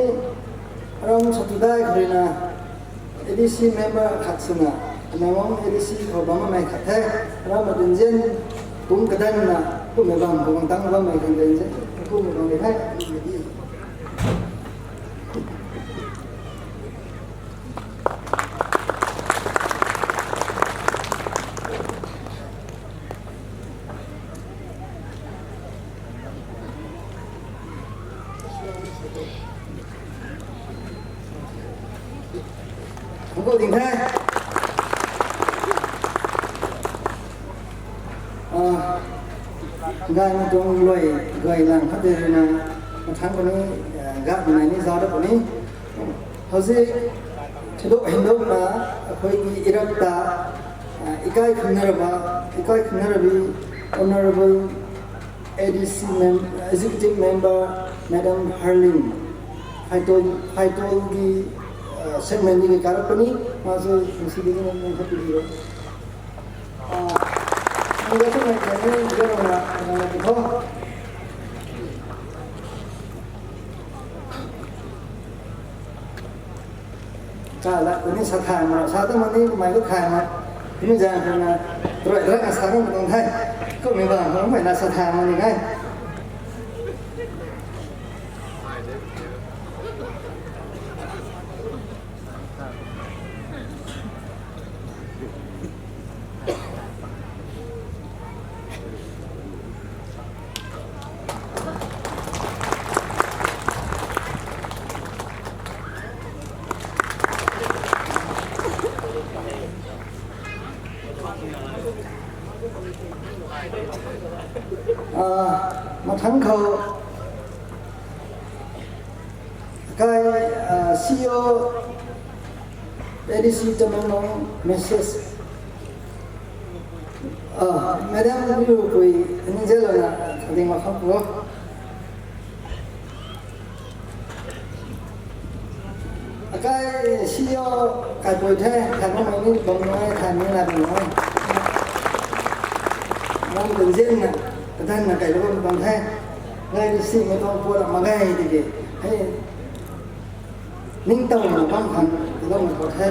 aram sa tu dai khou rui na, A D C member khat swna, anamang A D C khou bam mei khat the, aram mei dinzian, kum kadan na, kummei bam, kum tang bam mei kan dinzian, kummei bam mei the. Thuancku ding the. Ah, gay mei tuang luai, guay lang khat tei rui na, mathangc khou ni, ah, gay mei ni zauc dat puni. Houzi, thiduk hinduk na, ꯑꯩꯈꯣꯏꯒꯤ ꯏꯔꯛꯇ, ah, ꯏꯀꯥꯏ ꯈꯨꯝꯅꯔꯕ, ꯏꯀꯥꯏ ꯈꯨꯝꯅꯔꯕꯤ Honourable A D C mem-, Executive Member Madam Harlin, Phaitol, Phaitol ki, ah, segment ki karak puni, masu misi di na mong khat di. Ah, ang gasu mai kani, garo na, na, na, Kala, kuni sa thay ma, sa tu mani, kamei tu thay ma. Kuni zang kuni na, turai turai na sa kung tuang the. Kummei bam, kamei na sa thay mani ngai. Ah, mathangc khou, kai, ah, C E O, A D C Tamenglong message. Ah, Madam Liu Pui, ningzelo na, ading ma kham ko. Akai C E O kaipui the, thay bam mei ni bam nai, thay mei na bam nai. Ram dinzian na, kadan na kai lou bam the. Ngai ni si mei tuang puat mak ge tiki. Hei, ningtow na bam khang, lou na puat the.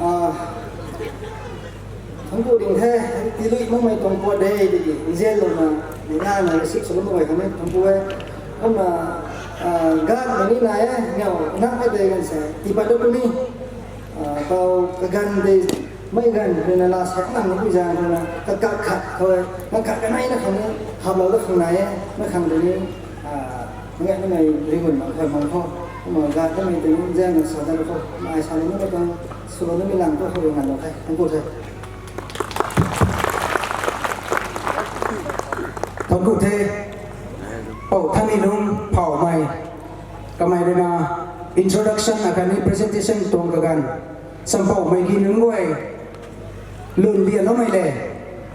Ah, thuancku ding the, tiilui makmei tuang puat de, tiki nzianlouna, nina na receive sw lou mak ge khatni thuancku e. Kumna, ah, gak mani nai e, ngiau, nang e de ganv se, tiipat dat puni. Ah, tau kaganv tei, mei ganv rui na laa saek nang ni pui zaeng rui na, kakak khat khou e, kakak kanei na khang ni, haplou dat khang nai e, mei khang rui ni, ah, ngai na mei rigun bang khou mang khou, kumna gak kamei tei ni zaeng na sa dat khou, mei sa lou ni mei tuang, swlou ni mei lang tu khou rui ngan lou the, thuancku the. Thuancku the, Pou Thanilung Phaumei, kamei rui na introduction akhatni presentation tuang kaganv. Champoumei ki nunc guay lun lianloumei le,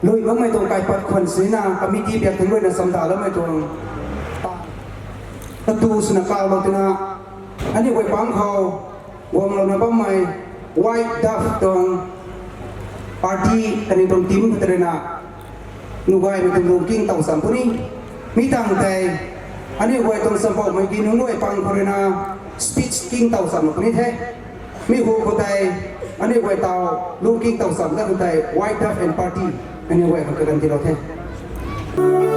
lui makmei tuang kaipat khwan sina committee biak thangc ruina chamdaloumei tuang katu swna kaulou tina, aniu guay pang khou guanglouna bammei White Dove tuang party kaniw tuang team khou tei ruina nuh gaymei tuang lungking taw cham puni. Mi tangv tei aniu guay tuang champoumei ki nunc guay pang khou ruina speech king taw cham puni the. Mi hu khou tei aniu guay taw lungking taw cham dat khou tei White Dove and party aniu guay khang kaganv tiilou the. Thank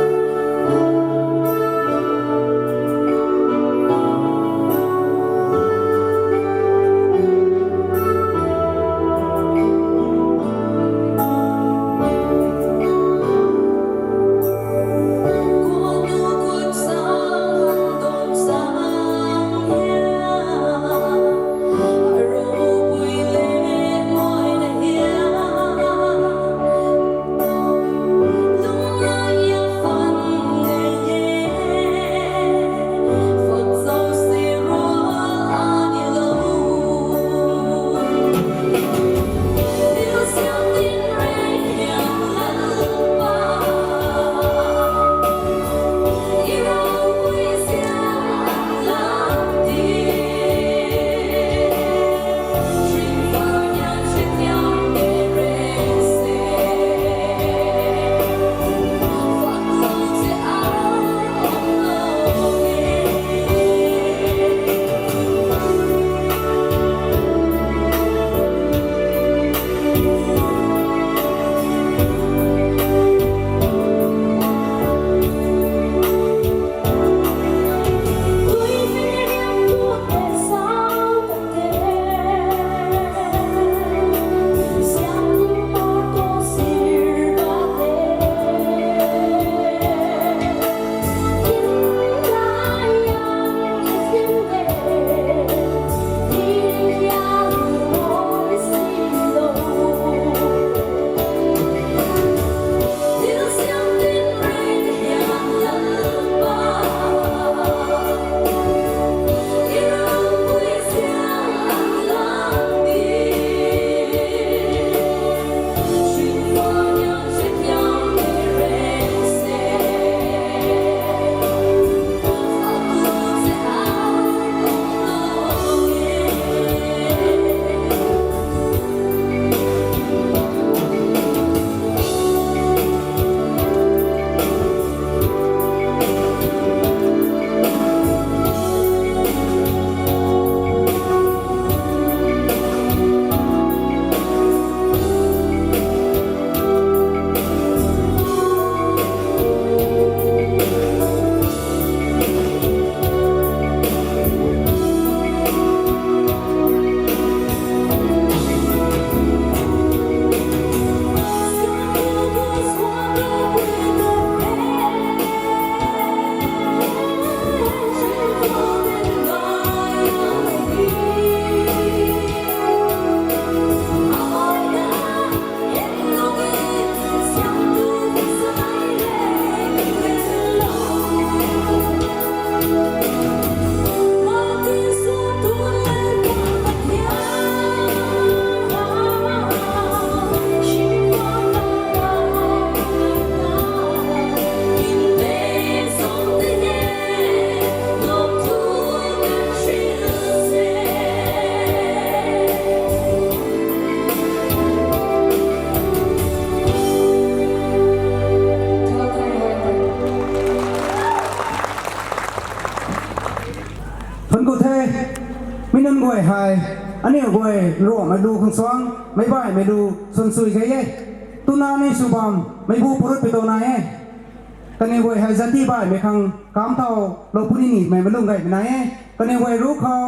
you the. Mi nunc guay hei aniu guay Ruangmei lu khang suang, meic baihmei lu suansui ge e. Tuna ni sw bam, meic bu purut pi tau nai e. Kaniw guay hei zati baihmei khang kam thau lou puni nimei malung gaymei nai e. Kaniw guay ruc khou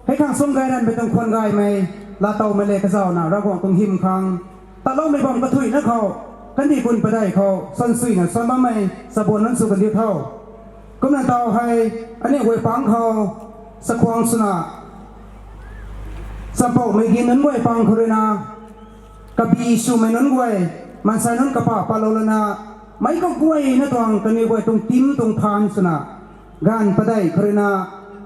hei khang sum gay ranmei tuang khwan gaymei, laatowmei le kazauhna Ravguangc tuang hym khang tatloumei bam kathuicna khou, kandih kun padeih khou suansuina suan bammei chabuan nunc sw kandiu tho. Kumna tau hei aniu guay pang khou chakhwang swna, champoumei gi nunc guay pang khou ruina, kabi swmei nunc guay, maansei nunc kapa patlou lana, meic kaguayna tuang kaniw guay tuang tim tuang phaan swna, gaanv padeih khou ruina,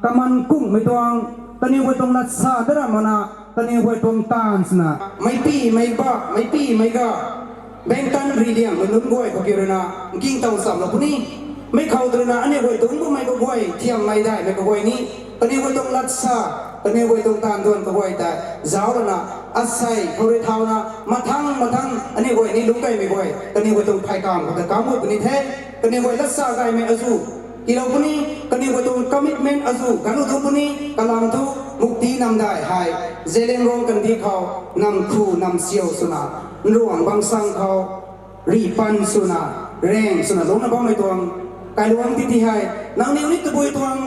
kaman kunghmei tuang kaniw guay tuang lat sa dat ra makna, Kaniw guay tuang taanv swna, meicpimei ba, meicpimei ga, bengtan ri liangmei nunc guay khou ki ruina, nking tow chamlou puni. Mei khou tw ruina, aniu guay tuang bammei kaguay, thiammei daihmei kaguay ni, kaniw guay tuang latsa, kaniw guay tuang taanv duan kaguay ta, zauc lana, asei khou rui thauna, mathang mathang, aniu guay ni lungc kaimei guay, kaniw guay tuang phey kam khou ta kam guay puni the, kaniw guay latsa gaymei azu, tiilou puni, kaniw guay tuang commitment azu, ganv lu tu puni, kalam thu, Mukti Namdai hei, Zeliangrong kandih khou, nam khu, nam siau swna, nruang bangsang khou, ri pan swna, reng swna lungcna bammei tuang, kailuangc titi hei, nangniw ni tabui tuang,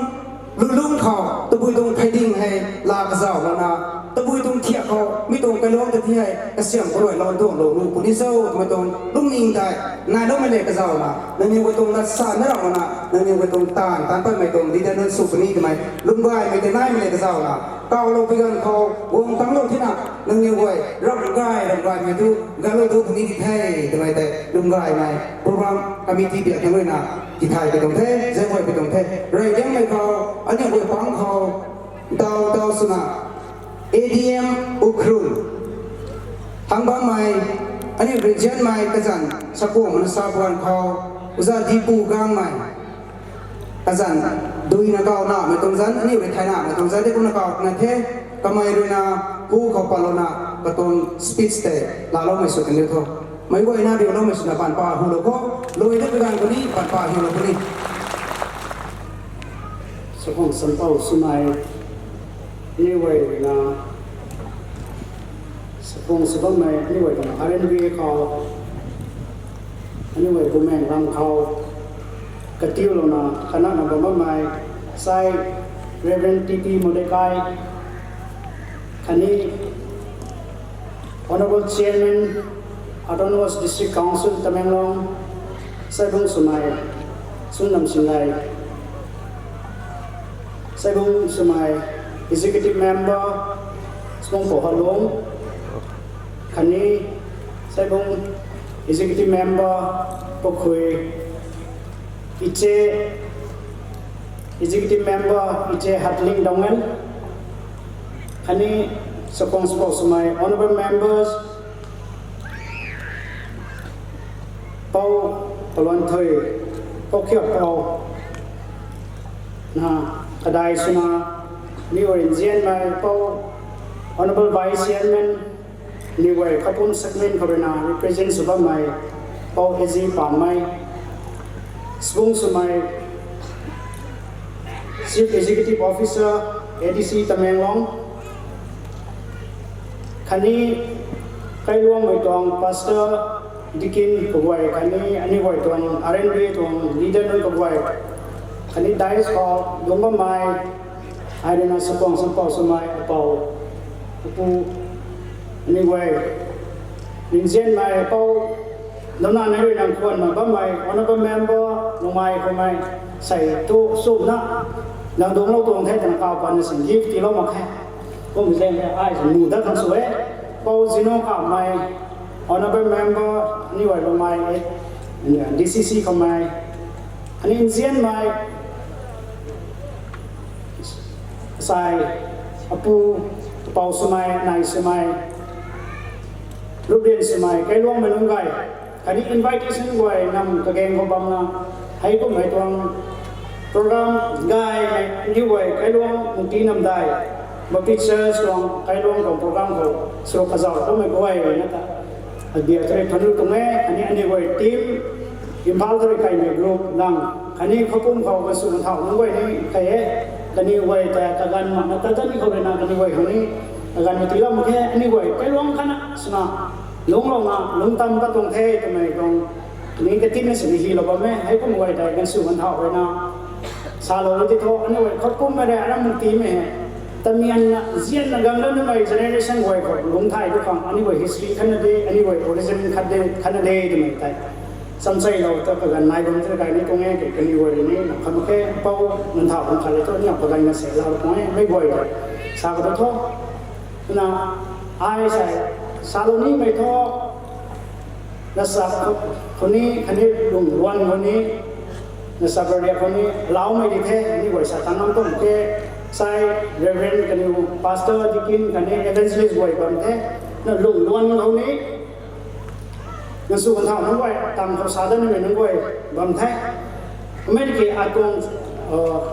lulungc khou, tabui tuang theiding hei, la kazauh lana, tabui tuang thiak khou, mi tuang kailuangc titi hei, kasiam karuai lou tuang lou lu puni cho, twmei tuang, lungning tei, nailoumei le kazauhna, nangniw guay tuang latsa na ramh lana, nangniw guay tuang taanv, taanc patmei tuang, leader nunc sw puni twmei, lungc gaymei tei naimei le kazauhna, kawlou pi ganv khou, guang tangclou thina, nangniw guay, ramh gay, ramh gaymei tu, ganv lu tu puni di the, twmei tei, lungc gaymei, program committee biak thang ruina, tithay pi tuang the, zaeng guay pi tuang the, rey liangmei khou, aniu guay pang khou, daw daw swna, A D M Ukhrul, thang bammei, aniu regionmei kazanc, sakuang mana sa puan khou, uza Dipu Gangmei, kazanc, duina kaw namei tuang zanc, aniu rui thay namei tuang zanc, de kumna kaw na the, kamei ruina, hu khou palouna, katuang speech tei, laaloumei sw kan diu tho. Meic guayna riuloumei swna panpa hulou kho, lui de kaganv kuni, panpa hiulou kuni. Sakhwang sampou swmei, aniu guay ruina, sakhwang sw bammei, aniu guay ruina, R N B A khou, aniu guay Bumaengh ram khou, katiulouna, kanakna bam bammei, sai, Reverend T P Mordecai, khatni, Honourable Chairman, Autonomous District Council Tamenglong, Saibung Swmei, Sungdam Singlei, Saibung Swmei, Executive Member, Smungpo Halung, khatni, Saibung Executive Member, Pukhui, Iche, Executive Member, Iche Hatling Dongel, khatni, sakhwang sampou swmei, Honourable Members, Pou Paluanthui, Pou Khiak Pou, na, kadai swna, mi guay nzianmei, Pou, Honourable Vice Chairman, mi guay Khapum segment khou ruina, represent sw bammei, Pou A G Pammei, Saibung Swmei, Chief Executive Officer, A D C Tamenglong, khatni, kailuangmei tuang Pastor, Deacon kaguay, khatni, aniu guay tuang, R N B A tuang, leader nunc kaguay, khatni, dais khou, lungc bammei, ai ruina sakhwang sampou swmei, apou, apu, aniu guay, nzianmei, apou, Nana nei rui nang khwanna bammei, honourable member, numei khoumei, sei tu swna, nang dungclou tuang the twna kaw patna sin gift tiilou mak khe. Kum zaeng the ai sw nu dat khang sw e. Pou Zinu Kamei, honourable member, aniu guay lumei, D C C khoumei, ani nzianmei, sai, apu, apou swmei, nai swmei, ruprian swmei, kailuangmei nunc gay, khatni invitation guay nam kagaeng khou bamna, heikumhmei tuang program gaymei, aniu guay kailuang Mukti Namdai Baptist Church tuang kailuang tuang program khou sw kazauh kamei guay na ta, abia tari thanu tuang e, khatni aniu guay team, Imphal tari kaimei group lang, khatni Khapum khou kasw kathau nunc guay ni kai e, kaniw guay ta kaganv makna ta tani khou ruina kaniw guay khang ni kaganv matilam mak khe, aniu guay kailuang khatna swna, lungclouna lungctam pat tuang the twmei tuang, ni katinna sini hilou bam e, heikum guay tei ganv sw ganv thau ruina, salou ti thu, aniu guay Khapummei rui aram Muktimei hei, tamianna, zianna gang lanmei generation guay khou lungc thay tu khang, aniu guay history khatna de, aniu guay origin khat de, khatna de twmei tei chamcheilou ta kaganv nai bam tei kai ni tuang e, kaniw guay rui ni, na khan khe, pou, nang thau khang khat le thu, aniu kaganv na se lau tuang e, mei guay tei, sa ka ta thu, na, ai sei, salou nimei thu, na sa khou ni, khatni lung luan khou ni, na sa karia khou ni, laumei di the, aniu guay sa tang ngam tuang the, Sai Reverend kaniw, Pastor, Deacon khatni Evangelist guay bam the. Na lung luan khou ni, na sw kan thau nunc guay, tang khou sa dat nimei nunc guay bam the. Kumei ki atuang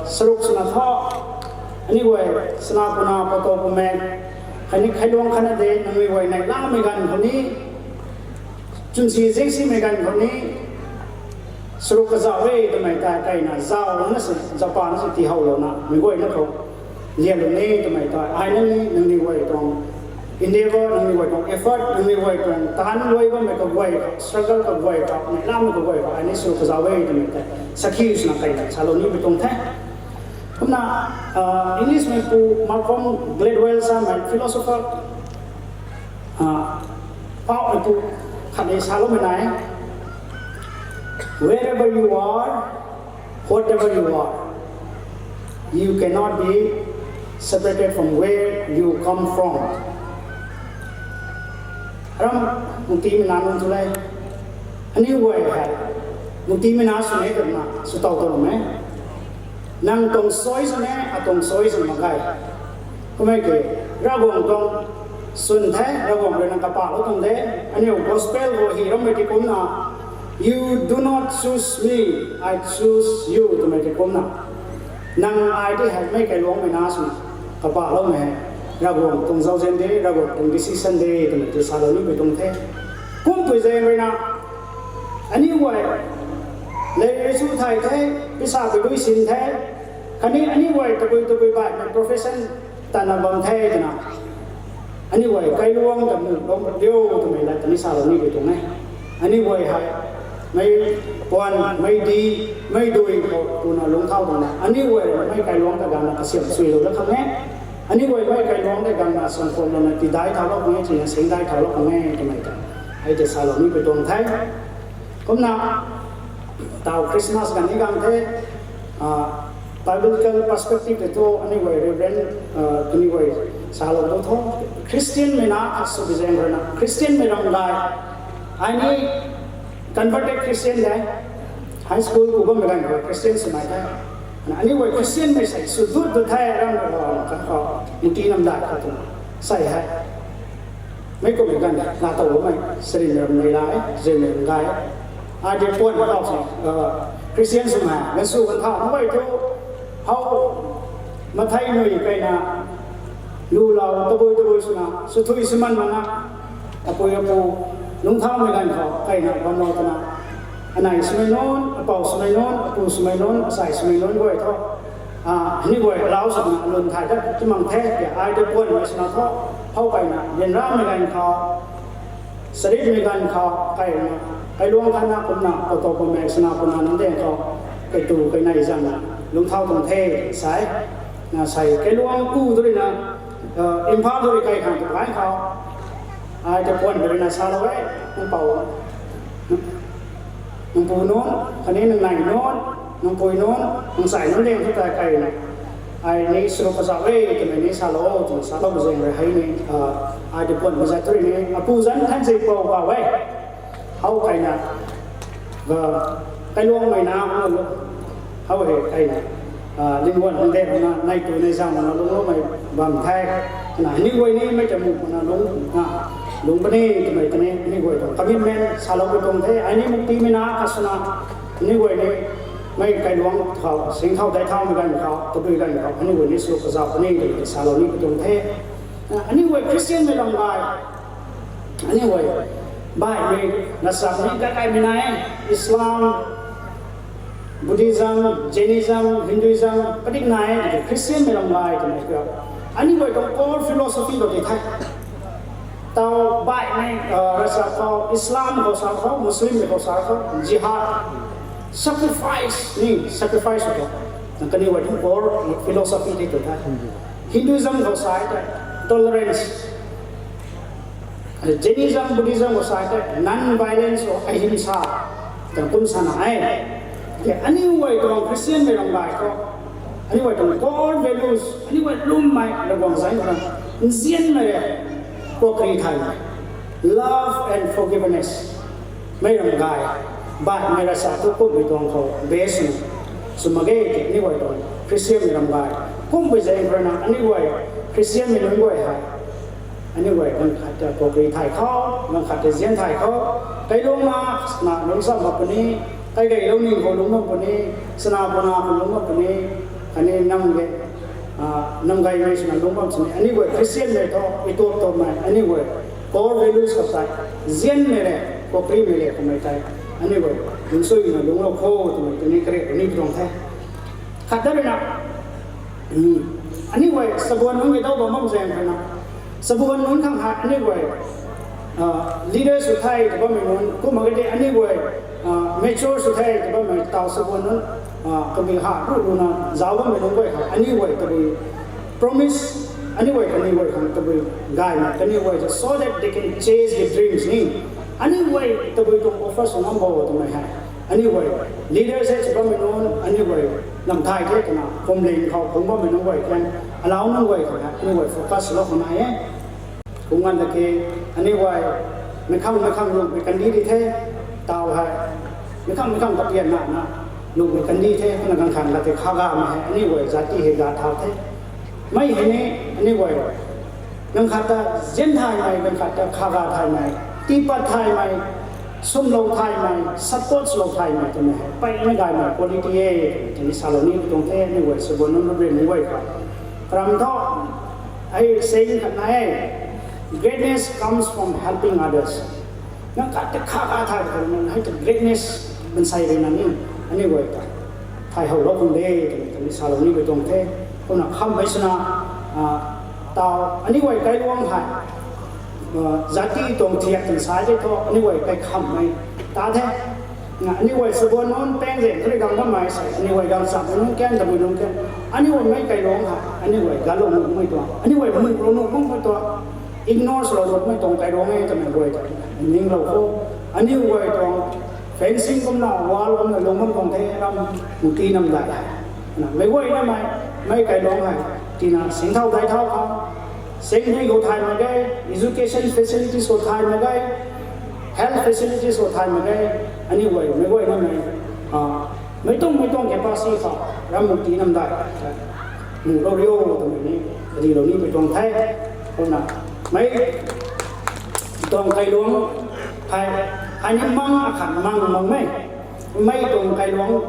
saruk swna tho, aniu guay sana puna pato pume, khatni khailuang khatna de nangniw guay neihlamei ganv khou ni, chwnsi zengsimei ganv khou ni, saruk kazauh e twmei tei kaina zauh na si, zauh pa na si tiihowlouna mei guayna khou lianlou ni twmei tei ai nangniw guay tuang endeavour, nangniw guay tuang effort, nangniw guay tuang taanc guay bammei kaguay khou, struggle kaguay khou, neihlamei kaguay khou ai ni saruk kazauh e twmei tei sakhi swna kaina salou ni pui tuang the. Kumna English mei pu Malcolm Gladwell samei philosopher pau mei pu khatni saloumei nai, wherever you are, whatever you are, you cannot be separated from where you come from. Aram muktimei na nunc thu le, aniu guay hei muktimei na sw ne twna swtow taloumei. Nang tuang soi sw ne, atuang soi sw mak ge. Kumei ki, Ravguangc tuang swn the, Ravguangc rui nang kapahlou tuang de. Aniu gospel khou hi rammei ti kumcna, You do not choose me, I choose you twmei ti kumcna, nang ai ti hei mei kailuangmei na swna kapahloumei hei Ravguangc tuang zauzian de, Ravguangc tuang decision de twmei ti salou ni pui tuang the. Kumpui zaeng ruina aniu guay lev rui chu thay the, pisa pui dui sin the, khatni aniu guay tabui tabui baihmei profession tana bam the twna, aniu guay kailuang ta mu lou diu twmei lat tani salou ni pui tuang e. Aniu guay hei mei puan, mei di, mei dui khou puna lungcthau tuang na, aniu guay mei kailuang ta gangna kasiam suilou dat khang e. Aniu guay mei kailuang tei gangna sankhwanlouna tidai thaulou khang e, china singdai thaulou khang e twmei ta hei tei salou ni pui tuang the. Kumna tau Christmas ganv ni gang the, biblical perspective tei thu aniu guay Reverend kaniw guay salou tu thu, Christianmei na khat sw bi zaeng ruina Christianmei ram gay, ai ni converted Christian de, high school ku bammei ganv khou Christian swmei the. Aniu guay Christianmei sei sw dut dut the ram khou, kan khou, mukti namdai khou twna sei hei meic kummei ganv laatow bammei sarin ram nei la e, zirmei ram gay. Ai tei puan khou se, Christian swmei ganv sw kan thau nunc guay thu, how mathei nui kaina lulou tabui tabui swna swthui sw man mana, apui apu lungcthaumei ganv khou kaina bamlou twna, anei swmei nunc, apou swmei nunc, apu swmei nunc, asei swmei nunc guay thu, aniu guay alau swna lun thay dat ti mang the, ai tei puanmei swna thu, how kaina ryanramei ganv khou, saritmei ganv khou kaina, kailuang khatna kumna, pato pummei swna puna nunc daeng khou, kaitu kainei zangna lungcthau tuang the, sai. Na sei kailuang ku tu ruina, Imphal tu rui kai khang tu kai khou, ai tei puanmei ruina salou e, nang pou, nang pu nunc, khatni nang nei nunc, nang pui nunc, nang sei nunc daeng thu tei kaina, ai ni saruk kazauh e twmei ni salou twna salou zaeng rui hei ni, ai tei puanmei zat tu rui ni apu zanc than zei pou ka e. How kaina, kailuangmei na, how hei kaina, lingguan hang de na, nei tu nei zang na lungloumei bam the. Twna aniu guay ni mei ta mu puna lung, lung puni twmei tei ni aniu guay tuang commitment salou pui tuang the. Ai ni muktimei na khat swna aniu guay ni mei kailuang khou, singthau daihthaumei ganv khou, tabui ganv khou aniu guay ni saruk kazauh puni twmei salou ni pui tuang the. Aniu guay Christianmei ram gay, aniu guay baihmei ravchapmei gay gaymei nai, Islam, Buddhism, Jainism, Hinduism, padik nai, Christianmei ram gay twmei kiu. Aniu guay tuang core philosophy khou tei the. Tau baihmei ravchap khou, Islam khou sa khou, Muslimmei khou sa khou, jihad, sacrifice ni, sacrifice khou, kaniw guay tuang core philosophy tei tu the. Hinduism khou sa tei tolerance, Jainism, Buddhism khou sa tei non-violence or ahimsa, tang kum sana e. Aniu guay tuang Christianmei ram gay khou, aniu guay tuang core values, aniu guay lwmmei Ravguangc zanc khou nzianmei e, kuakri thaymei, love and forgiveness. Mei ram gay, baihmei ravchap thu kummei tuang khou base sw mak ge tei aniu guay tuang Christianmei ram gay Kumbei zaeng khou rui na aniu guay Christian mei nunc guay hei, aniu guay ganv khat ta kukri thay khou, ganv khat ta zian thay khou, kailuangna na lungc sam bam puni, kaigei lou ning khou lungc bam puni, sana puna khou lungc bam puni, khatni nam ge, nam gaymei swna lungc bam sini aniu guay Christian mei thu ituap tuapmei aniu guay core values khou tei, zianmei le, kukrimei le kamei tei, aniu guay lungcsuina lungclou kho twmei tini kariak ni tuang the. Khat da rui na, aniu guay sabuan nunc kidau bam bam zaeng khou na, sabuan nunc khang hei aniu guay leader sw the tw bammei nunc, kumna kati aniu guay mature sw the tw bammei taw sabuan nunc, kamei ha ru runa zauc bammei nunc guay khang aniu guay tabui promise, aniu guay kaniw guay khang tabui gaymei kaniw guay ta, so that they can chase the dreams ni, aniu guay tabui tuang offer sw ngam bo twmei hei, aniu guay leader se sw bammei nunc aniu guay lam thay the twna kumling khou phungc bammei nunc guay kan, alau nunc guay khang hei aniu guay focus lou khang nai e. Kum nganv ta ki, aniu guay meic khang meic khang lungmei kandih di the, taw hei meic khang meic khang kapian na na lungmei kandih the, kumna ganv khat ta ki khagamei hei aniu guay zati hei ga thau the. Mei hei ni aniu guay ganv khat ta zian thaymei, ganv khat ta khaga thaymei, tiipat thaymei, swmlou thaymei, support lou thaymei twmei hei peymei gaymei quality e twmei tini salou ni tuang the. Aniu guay sabuan nunc rap rim guay khou, karam thu, hei saying khat nai e, greatness comes from helping others. Nang khat ta khaga thay khou nang hei ta greatness mansei rui na ni aniu guay ta thay how lou khang de twmei tini salou ni tuang the. Kumna khammei swna, taw aniu guay kailuang hei zati tuang thiak tan sai de thu aniu guay kaikhammei ta the. Aniu guay sabuan nunc pang zaeng kari gang bammei sei aniu guay gang chammei nunc kan, tabui nunc kan, aniu guaymei kailuang hei aniu guay galou nuhmei tuang, aniu guay mui rou nuhmei tuang, ignore swlou nuhmei tuang kailuang e twmei guay ta ninglou kho. Aniu guay tuang fencing kumna, wall kumna lung bam tuang the ram mukti namdai hei. Meic guay namei, mei kailuang hei tina singthau dai thau khang, singdui khou thay mak ge, education facilities khou thay mak ge, health facilities khou thay mak ge, aniu guay meic guay namei, meic tuang meic tuang capacity khou ram mukti namdai nuhlou rio twmei ni, karilou ni mei tuang the. Kumna mei tuang kailuang hei, hei ni mang akhat mang makmei, mei tuang kailuang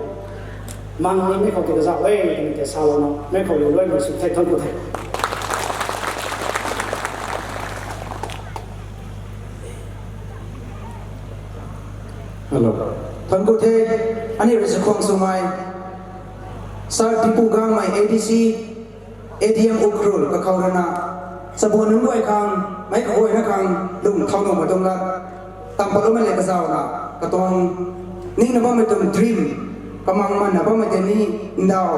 mang nimei khou ti kazauh e twmei tei salouna mei khou lu luaimei sw the. Thuanc ku the. Hello. Thuanc ku the. Aniu rui chakhwang swmei, Sir Tipu Gangmei, A D C, A D M Ukhrul kakhou rui na, sabuan nunc guay khang, meic kaguayna khang lung thau nuhmei tuang lat tam patloumei le kazauna, katuang ningna bammei tuang dream kamang manna bammei tei ni, ndau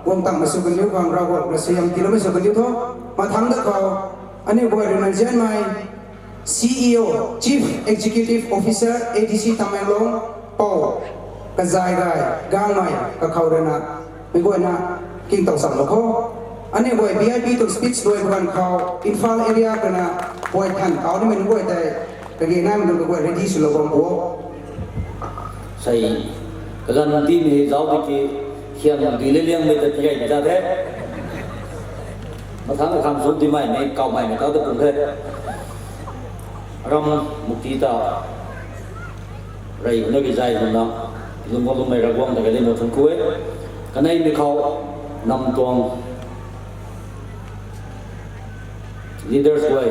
guang tangmei sw kandiu khang Ravguangc rui suaihiam tiiloumei sw kandiu tho. Mathangc da khou, aniu guay rui nzianmei, C E O, Chief Executive Officer, A D C Tamenglong, Pou Kazai Gay Gangmei kakhou rui na, meic guayna king tow samlou kho. Aniu guay V I P tuang speech luai bu ganv khou Imphal area khou na guay than kau nimei nunc guay tei, kage naimei nunc kaguay ready swlou bam bo. Sei, kaganv timei hei zauc di ki, hiam dui le liangmei ta tigay ta the. Mathangc kakhang sw timaimei kawmaimei tau ta kum the. Ram mukti ta rey na bi zay na, lungc guang lungmei Ravguangc ta kalimu thuanc ku e. Kaneimei khou nam tuang leaders guay,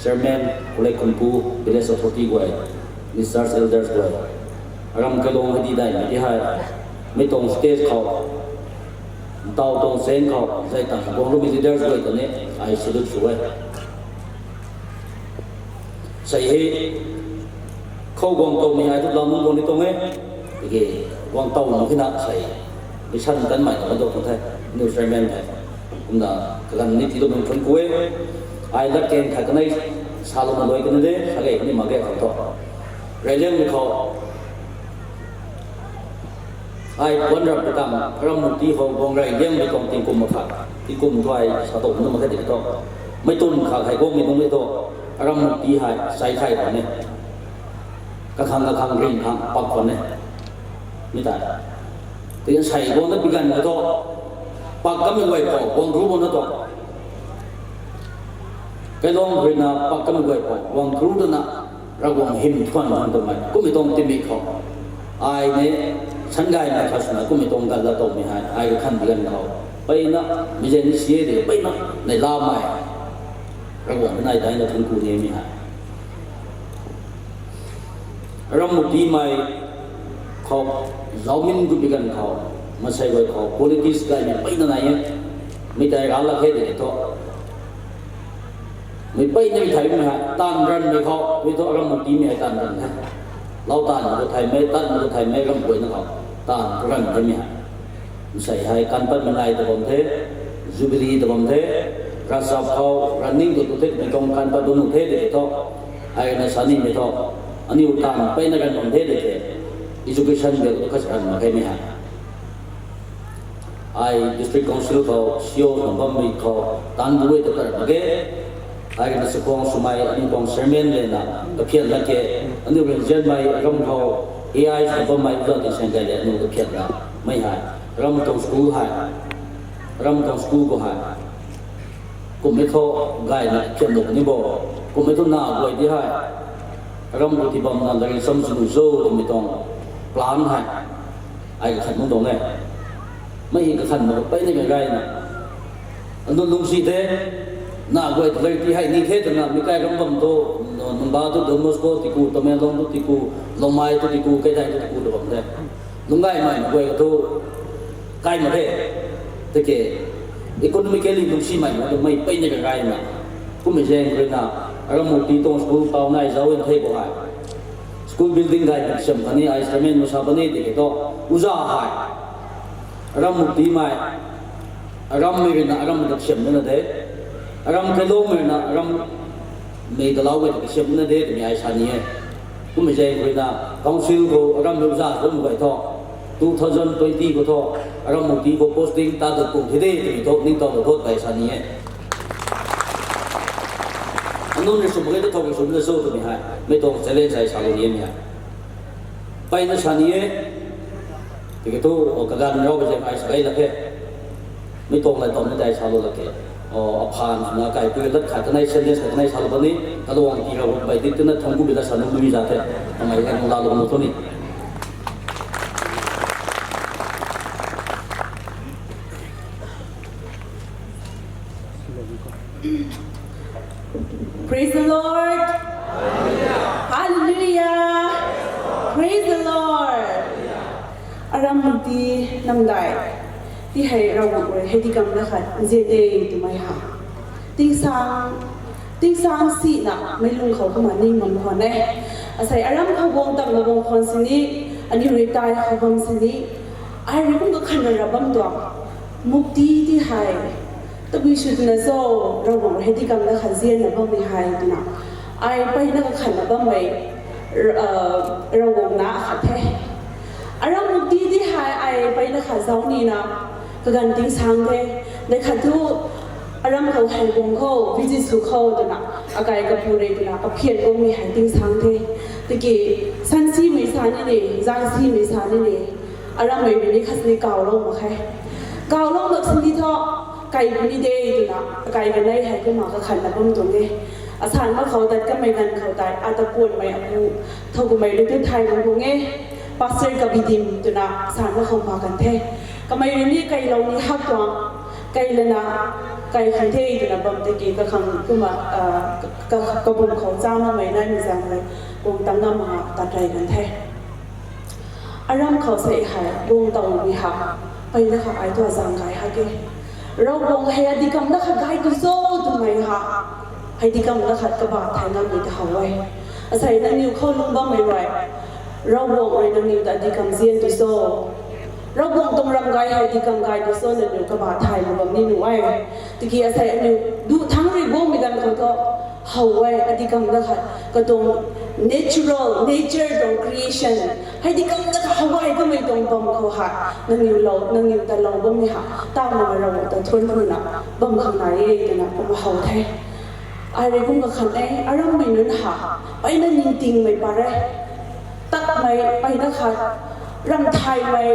chairman, collect khunpu, village authority guay, discharge elders guay, aram kailung hei di daihmei ti hei, mei tuang stage khou, ntaw tuang chaeng khou zay tang guang lumei leaders guay ta ni ai salute sw e. Sei hei, khou guang towmei ai thu lau nunc guang ni tuang e. Tiki guang tow nunc hina sei, mission tanmei ta dou tuang the, new chairman the. Kumna kaganv ni tiilou nunc thuanc ku e. Ai lat keng khat kanei salouna luai kan de, sa ge ni mak ge khang thu, reyliangmei khou ai puan rap pi tang, aram mukti khou guang reyliangmei tuang tingkum makhat, tingkum thu ai sa tow nunc mak khe di thu, mei tun khat hei guangmei nunc e thu, aram mukti hei sai thay khwan e. Kakhang kakhang ring khang pak khwan e. Mi ta, tiki sei guang na pi ganv kha thu, Pak kamei guay khou guang kru bam na tuang. Kailong ruina pak kamei guay khou guang kru dana, Ravguangc hym thuan khang twmei kummei tuang timik khou, ai ni sangaymei khat swna kummei tuang gal la towmei hei ai kakhan di ganv khou, peyna mizan ni sie de peyna neihlamei Ravguangc nai daina thun ku nimei hei. Ram Muktimei khou, zaumin kummei ganv khou, masei guay khou politics gaymei peyna nai e. Mi tei ral lak khe de thu, mi peyna mi thaymei hei taanv ranvmei khou mi thu Ram Muktimei hei taanv ranv the. Lau taanv khou thaymei, tat khou thaymei, ram guayna khou taanv ranv themei hei. Nsei hei kanpatmei nai ta bam the, jubilee ta bam the, ravchap khou running tu tu the, mi tuang kanpat bam nu the de thu, ai na sa nimei thu, aniu taanv peyna ganv bam the de the, education de tu khat ranv mak khe mi hei. Ai district council khou C E O na bammei khou taanv bu e ta kar mak ge. Ai na sakhuang swmei aniu tuang chairman le na kaphian lak ke, aniu rui nzianmei ram khou A I na bammei uza ti seng kai le aniu kaphian na mei hei. Ram tuang school hei, ram tuang school khou hei kummei thu gayna kaphian lou ni bo, kummei thu na guay di hei ram khou ti bamna lari sam sunu zo twmei tuang plan hei ai kakhan mak tuang e. Mei kakhan mak peyna mi gayna, anu lungsi the, na guay ta lari ti hei ni the twna mi kai ram bam thu, Nungba tu, Don Bosco tiku, Tamenglong tu tiku, Longmai tu tiku, Keidai tu tiku ta bam the. Lunggaymei na guay thu kai mak the. Tiki economically lungsimei na tu mei peyna kagayna, kummei zaeng ruina, Ram Mukti tuang school pau nai zauc in the khou hei, school building gay kasiam khatni ai statement masa puni tiki thu, uza hei Ram Muktimei, arammei ruina arammei ta kasiam nina de, aram Kailongmei ruina arammei ta lau e ta kasiam nina de twmei ai sa ni e. Kummei zaeng ruina council khou arammei uza kum guay thu, two thousand twenty khou thu, Ram Mukti khou posting ta tu kum the de twmei thu ningtowlou thot bai sa ni e. Anunc rui sw mak ge ta thowmei sw na cho twmei hei mi tuang challenge ai salou ni e mi hei. Peyna sa ni e. Tiki thu, kaganv rau zaeng ai sa gay lak khe. Mi tuang lay tuang ni tei salou lak khe. Aphaan swna kaipui lat khat kanei sentence khat kanei salou puni, kaluang ti rau bai di twna thangc ku bi la sa nunc mi za the. Kamei e nung lalou nu thu ni. Praise the Lord. Hallelujah. Praise the Lord. Aram Mukti namdai ti hei Ravguangc rui hei di kam na khat nzian de twmei ha. Tingsang, tingsang sina meic lung khou kumna ning bam khwan e. Asei aram khou guang tangna bam khwan sini, aniu rui tai khou bam sini, ai rui kum kakhan ra bam tuang. Mukti ti hei tabui sw twna cho, Ravguangc rui hei di kam na khat nzianna bammei hei twna ai peyna kakhanna bammei Ravguangc na khat the. Aram Mukti ti hei ai peyna khat zauc nina kaganv tingsang the. Dei khat thu aram khou hei guang khou visit sw khou twna akai kapu rui twna kaphian guangmei hei tingsang the. Tiki sansimei sa ni ni, zansimei sa ni ni, arammei rui ni khat sini kawlou mak khe. Kawlou mak sini thu, kai puni de twna akai kanei hei kumna kakhanna bam tuang e. Asan mak khou tat kamei ganv khou tei ata puanmei apu thow kamei rui tu thay bam tuang e. Pastor Kabidim twna asan mak khou pa kan the. Kamei rui ni kailou ni hak tuang, kai lana kai khang the twna bam tiki kakhang kumna kabum khou cham makmei naimei zaeng rui guang tang ngam mak tat rey kan the. Aram khou sei hei guang tangmei ha, peyna kha ai thu azang gay hak e. Ravguangc hei adi kam na khat gay tu cho twmei ha, hei di kam na khat kaba thay ngammei ta how e. Asei nangniw khou lung bammei rui, Ravguangc rui nangniw ta adi kam nzian tu cho, Ravguangc tuang ram gay hei di kam gay tu cho nangniw kaba thay mak bam ni nu e. Tiki asei aniu duh thangc rui guangmei ganv khou thu how e, adi kam na khat katuang natural, nature tuang creation hei di kam na khat how e, kamei tuang bam khou ha, nangniw lou, nangniw ta lou bammei ha, tangna Ravguangc ta thuanc khuna bam khang nai e twna kumna how the. Ai rui kum kakhan e, arammei nunc ha, peyna ningtingmei pat re, takmei peyna khat, ramthaymei,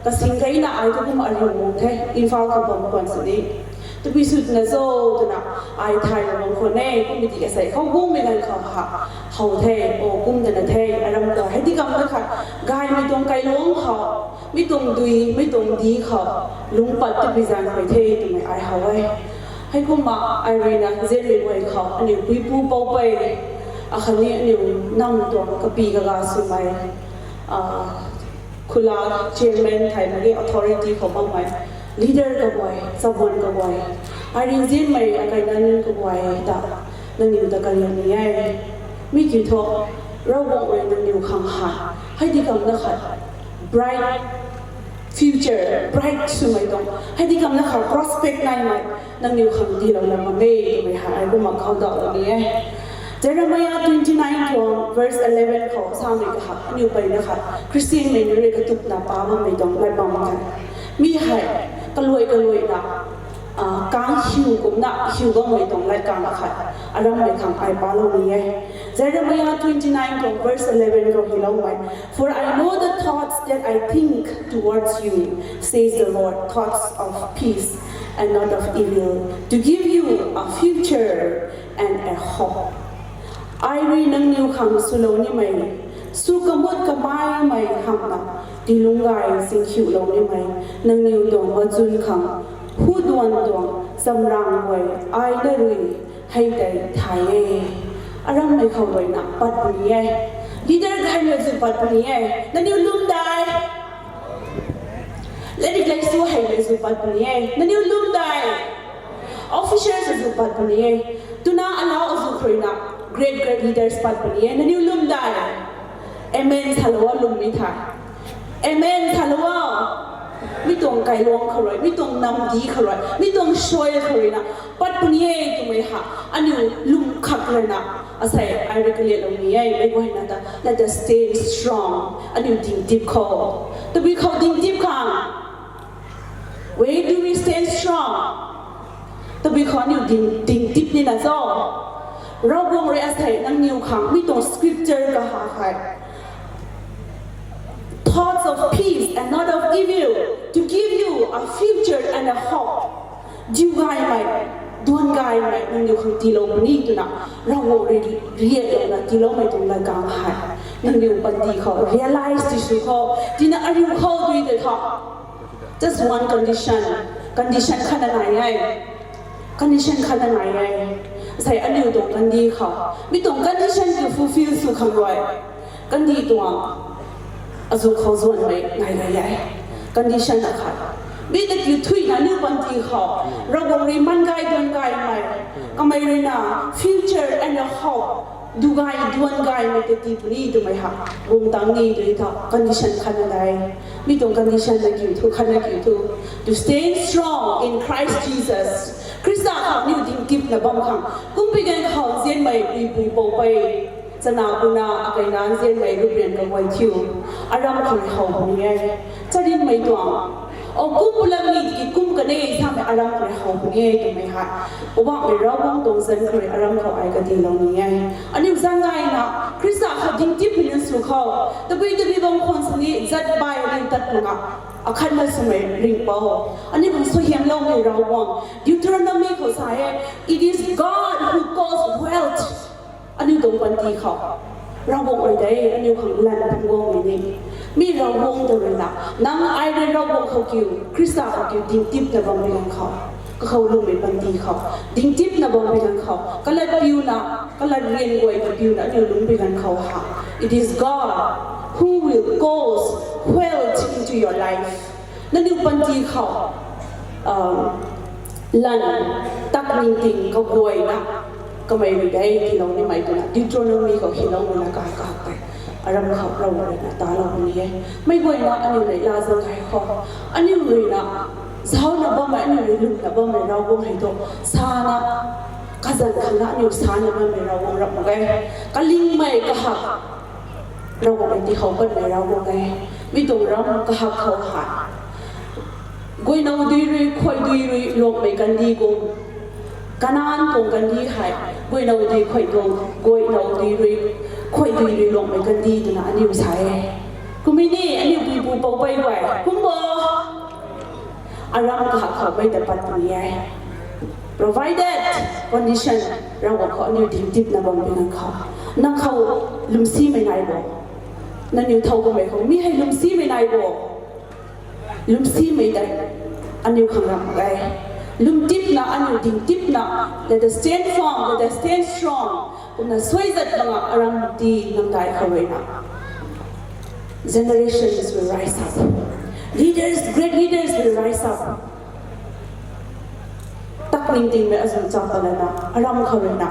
Kasing kaina ai tu kum ariu mung the, Imphal khou bam khwan sini. Tabui sw twna cho twna ai thay bam khwan e, kum ti asei khou guangmei ganv khou ha. How the, o kum twna the, aram ta. Hei di kam na khat, gaymei tuang kailuang khou, mi tuang dui, mi tuang di khou, lungc pat tabui zan khui the, twmei ai how e. Hei kumna, ai rui na, zenmei guay khou, aniu puipu poupei, akhatni aniu nam tuang kapi kaga swmei, ah, khula chairman thay mak ge authority khou bammei, leader kaguay, chabuan kaguay, ai rinzinmei akai nanin kaguay ta, nangniw ta karian ni e. Mi kiu thu, Ravguangc rui nangniw khang ha, hei di kam na khat, bright future, bright swmei tuang, hei di kam na khat prospect naimei, nangniw khang tiilou lam mak e, twmei ha, ai kumna khou daw ni e. Jeremiah twenty nine tuang verse eleven khou samei kaha, aniu peyna khat, Christian mei ni rui katupna pa bammei tuang lat bam the. Mi hei, kaluai kaluaina, ah, kang hiu kumna hiu bammei tuang lat kang khat, arammei khang ai palou ni e. Jeremiah twenty nine tuang verse eleven khou hiloumei, "For I know the thoughts that I think towards you, says the Lord, thoughts of peace and not of evil, to give you a future and a hope." Ai rui nangniw khang swlou nimei, sw kamut kamaimei hamhna, tiilung gay singkhiulou nimei, nangniw tuang machun khang, hu duan tuang, chamrang guay, ai na rui, hei tei thay e. Arammei khou ruina pat puni e. Leader gaymei zu pat puni e. Nangniw lwm dai. Lairik laisu heimei zu pat puni e. Nangniw lwm dai. Officers zu pat puni e. Twna alau zu khou ruina great great leaders pat puni e. Nangniw lwm dai. Amen salou a lwmmei tha. Amen salou a. Mi tuang kailuang khou rui, mi tuang namdi khou rui, mi tuang soil khou ruina pat puni e twmei ha. Aniu lwm khak ruina, asei ai rui kaliatlou ni e, mei guayna ta, let us stay strong. Aniu dingtip khou. Tabui khou dingtip khang. Where do we stand strong? Tabui khou aniu ding, dingtip nina cho. Ravguangc rui asei nangniw khang, mi tuang scripture kaha hei, thoughts of peace and not of evil, to give you a future and a hope. Diu gaymei, duan gaymei, nangniw khang tiilou puni twna, Ravguangc rui riatlouna tiiloumei tuang lat kang hei. Nangniw panty khou, realize ti sw khou, tina ariu khou dui tei khou. Just one condition. Condition khatna nai e. Condition khatna nai e. Sei aniu tuang kandih khou, mi tuang condition kiu fulfill sw khang rui, kandih tuang azu khou zuanmei nai nai e. Condition akhat. Mi ta kiu thuina aniu panty khou, Ravguangc rui man gay duan gaymei, kamei ruina future and a hope, du gay duan gaymei ta tii puni twmei ha, guang tang ni tw tha, condition khatna nai. Mi tuang condition na kiu thu, khatna kiu thu, to stand strong in Christ Jesus. Khrista khou aniu dingtipna bam khang, kumbi ganv khou nzianmei puipu poupei, chana puna akai na nzianmei ruprian kaguay thiu, aram khou how puni e. Charynmei tuang, o kum pulam ni tiki kum kane samei aram khou how puni e twmei hei, Poubauhmei Ravguangc tuang zanc khou aram khou ai katiilou ni e. Aniu zaeng gayna, Khrista khou dingtipmei nunc sw khou, tabui tabui bam khwan sini zat bai aniu tat mak nga, akhatna swmei ringhpouc, aniu khang suaihiamloumei Ravguangc, Deuteronomy khou sa e, it is God who calls wealth. Aniu tuang panty khou, Ravguangc rui de, aniu khang lan pungguangmei ni. Mi Ravguangc ta ruina, nang ai rui Ravguangc khou kiu, Khrista khou kiu dingtipna bampui ganv khou, kakhou lwmmei panty khou, dingtipna bampui ganv khou, kalat piuna, kalat rian guay ta piuna aniu lungcpui ganv khou ha, it is God who will cause wealth into your life. Nangniw panty khou, lan, tak ningting kaguayna, kamei rui de tiilou nimei twna Deuteronomy khou hiloumei na kai kak tei, aram khou Ravguangc ruina talou ni e. Mei guayna aniu nei laa zang hei khou, aniu ruina zauna bammei, aniu rui lwmna bammei Ravguangc hei tu sana, kazanc khangna aniu sana bammei Ravguangc rap mak e. Kalingmei kahak, Ravguangc rui tihow patmei Ravguangc e. Mi tuang ram kahak khou hei, guaynow dui rui, khuay dui rui luangmei kandih kum, Kanan tuang kandih hei, guaynow dui khuay tuang, guaynow dui rui, khuay dui rui luangmei kandih twna aniu sa e. Kumhmei ni aniu puipu poupei guay, kum bo, Aram kahak khou mei ta pat puni e. Provided condition, Ravguangc khou aniu dingtipna bam pi nang khou. Nang khou lwmsimei nai bo. Nangniw thow kamei khou mi hei lwmsimei nai bo. Lwmsimei tei aniu khang ram mak e. Lwmtipna, aniu dingtipna, let us stand firm, let us stand strong. Kumna suaizat banga aram ti nang dai khou ruina. Generations will rise up. Leaders, great leaders will rise up. Tak ningtingmei azuh cham palana, aram khou ruina,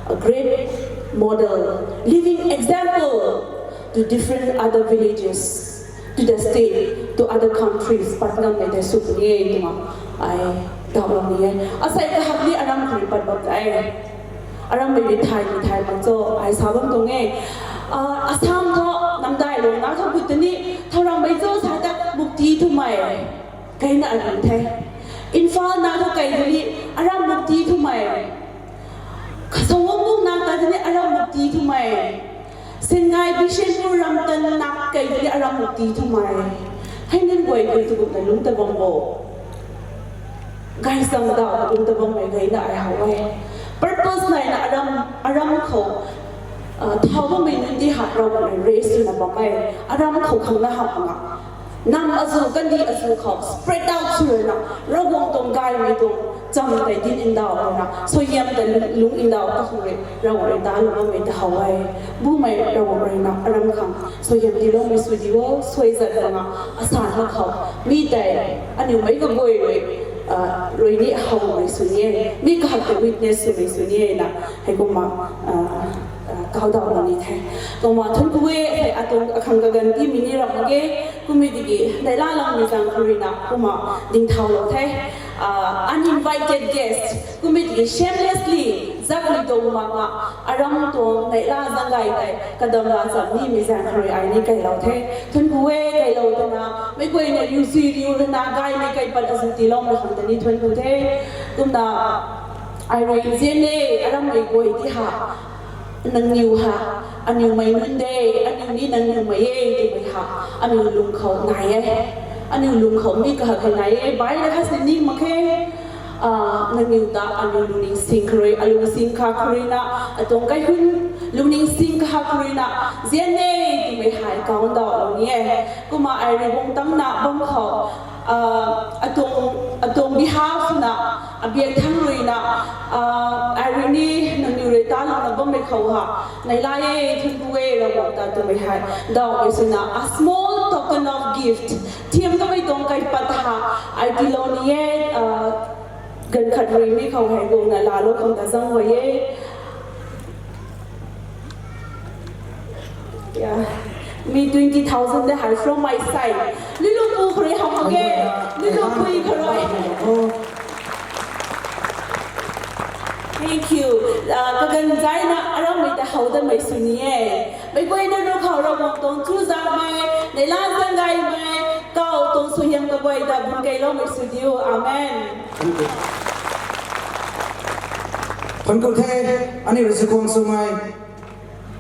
a great model, living example to different other villages, to the state, to other countries, pat ngammei tei sw puni e twna ai daw bam ni e. Asei kahak ni aram khou rui pat bam tei. Arammei rui thay ni thay bam cho, ai sa bam tuang e. Ah, Assam tho, namdai lou na tho gut tani, tho rammei cho sa ta mukti thumei. Kaina aram the. Imphal na tho kai tani, aram mukti thumei. Khasawang bung na kai tani, aram mukti thumei. Singngai Bishenpur ramtan nak kai tani, aram mukti thumei. Hei nin guay guay tu gupna lungc ta bam bo. Gay sang da lungc ta bammei gayna ai how e. Purpose naina aram, aram khou, ah, thau bammei nunc ti hak Ravguangc rui raise swna bam e. Aram khou khang na hak nga. Nam azuh kandi azuh khou spread out sw ruina, Ravguangc tuang gaymei tuang cham tei din ndauh ruina, suaihiam tei lung, lung ndauh ta khang rui Ravguangc rui ta lou bammei ta how e. Bumei Ravguangc ruina aram khang suaihiam tiiloumei sw di o, suaizat banga asan mak khou. Mi tei aniu meic kaguay rui, ah, rui ni howmei sw ni e. Mi kahak tei witness swmei sw ni e na. Heikumna, ah, ah, kaw daw ni the. Kumna thun ku e, hei atuang akhang kaganv timei ni ram mak ge. Kummei tiki, neihla langmei zaeng khou ruina, kumna dingthaulou the. Ah, uninvited guest. Kummei tiki, shamelessly, zakmei tuang mak nga, aram tuang neihla zaeng gay tei, kadam la cham nimei zaeng khou rui ai ni kailou the. Thun ku e, kailou twna, meic guayna riu sui riu lana, gaymei kaipat azuh tiiloumei khang ta ni thun ku the. Kumna, ai rui zian e, arammei guay ti ha. Nangniw ha, aniw mei nunc de, aniw ni nangniw mei e, twmei ha, aniw lung khou nai e. Aniw lung khou mi kahak hei nai e, bai la ha si ning mak khe. Ah, nangniw ta aniw lungning sing khou rui, alung sing kha khou ruina, atuang kai hun lungning sing kha khou ruina, zian e, twmei hei kaw ndauhlou ni e. Kumna ai rui bung tangna bam khou, ah, atuang, atuang behalf na, abiak thang ruina, ah, ai rui ni nangniw rui ta lana bammei khou ha, neihla e, thun ku e, Ravguangc ta twmei hei, daw e swna, a small token of gift, thiam kamei tuang kaipat ha, ai tiilou ni e, ah, ganv khat rui mi khou hei guangna laalou khang ta zang guay e. Yeah. Mi twenty thousand de hei from my side. Lulu pu khou rui ham mak ge. Lulu pui khou rui. Thank you. Ah, kaganv zaina arammei ta how damei sw ni e. Meic guayna rui khou Ravguangc tuang chuzaenghmei, neihla zaeng gaymei, kaw tuang suaihiam kaguay ta bun keyloumei sw diu. Amen. Thun ku the, aniu rui chakhwang swmei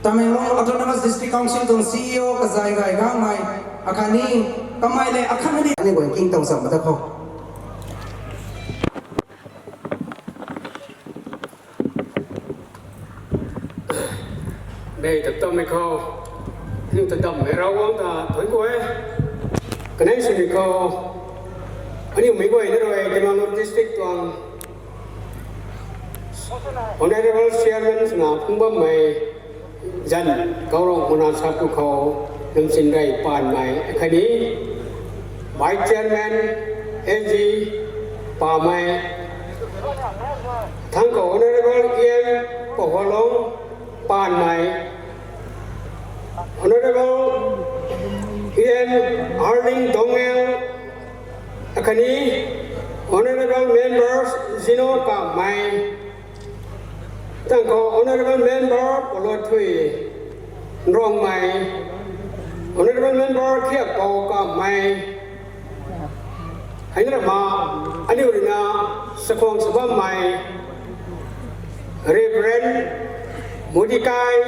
Tamenglong Autonomous District Council tuang C E O kazay gay gangmei, akhatni, kamei le akhatni aniu guay king tuang cham ta khou. Mei ta tammei khou, aniu ta tammei Ravguangc ta thun ku e. Kanei swmei khou, aniu meic guayna rui Tamenglong District tuang Honourable Chairman swna phungc bammei zanc, Kaurong Mona Sapu khou, Namsin Rey Panmei, akhatni Vice Chairman, S G Pamei, thang khou Honourable E M Pahualong Panmei, Honourable E M Arling Dongel, akhatni Honourable Members Zino Kamei, thang khou Honourable Member Polothui Nrongmei, Honourable Member Khiakpou Kamei, hei na ma, aniu ruina chakhwang sw bammei Reverend Modikai,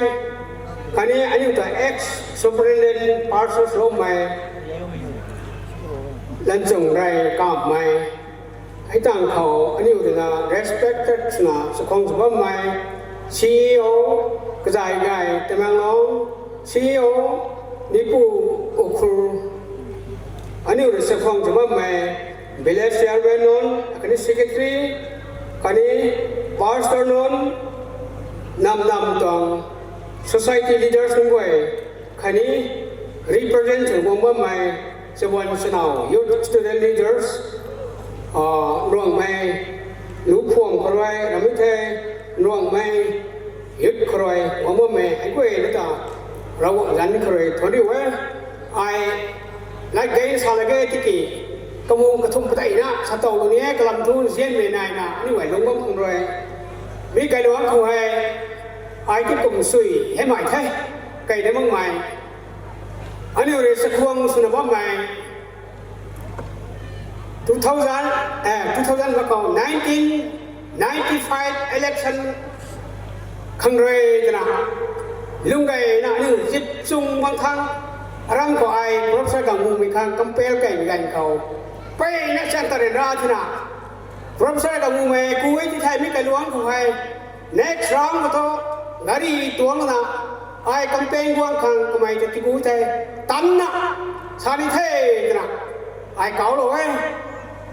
khatni aniu ta ex-superintendent pastor swloumei Lanchung Rey Kamei, Hei tang khou aniu ruina respected swna chakhwang sw bammei C E O, Kazai Gay Tamenglong, C E O, Nipu Ukhrul, aniu rui chakhwang sw bammei village chairman nunc, khatni secretary, khatni pastor nunc, nam nam tuang society leaders nunc guay, khatni represent sw guang bammei chabuan chanau youth student leaders, Nruangmei, lu phuam khou rui ramei the, Nruangmei youth khou rui guang bammei hei guay na ta, Ravguangc zanc khou rui thuanc riu e. Ai lat gay sa lak ge tiki, kamu kathumh padeihna sa tow lou ni e, kalam thu nzianmei naina aniu guay lung bam khang rui, mi kailuangc khou hei ai tu kum sui hei mai the, kei de makmei, aniu rui chakhwang swna bammei two thousand, eh, two thousand ma khou nineteen ninety-five election khang rui twna, lung gayna aniu zip chung bang thang, aram khou ai Professor Gangmumei khang compel kaimei ganv khou, peyna chan tarin ra twna, Professor Gangmumei ku e ti thei mi kailuangc khou hei, next round khou thu gari tuangna, ai campaign guang khang kamei ta tigu the, tanna sa ni the twna, ai kaulou e.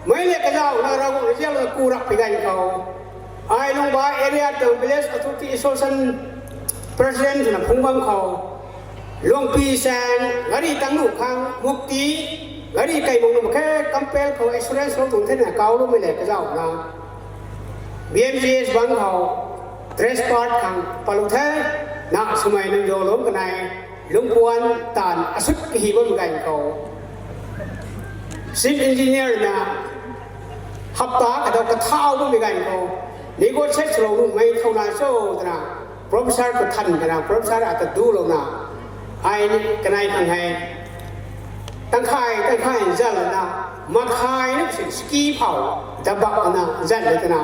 Mei le kazauhna Ravguangc rui zianna ku rap pi ganv khou, ai Lungba area tuang village authority association president swna phungc bam khou, Luangpi Saeng gari tang nuh khang Mukti gari kai bang nuh mak khe, compel khou assurance lou tuang thena kauloumei le kazauhna, B M G S bang khou dress part khang palu the, na swmei nang zolou kanei, lungpuan taanv asut kahi bammei ganv khou, chief engineer na hapta kadau kathau bammei ganv khou, negotiate swlou nuhmei thow na cho twna, Professor khou than twna, Professor ata dulouna, ai ni kanei khang hei tangkhay tangkhay zan lana, makhay na si ski phou dabakna zan twna,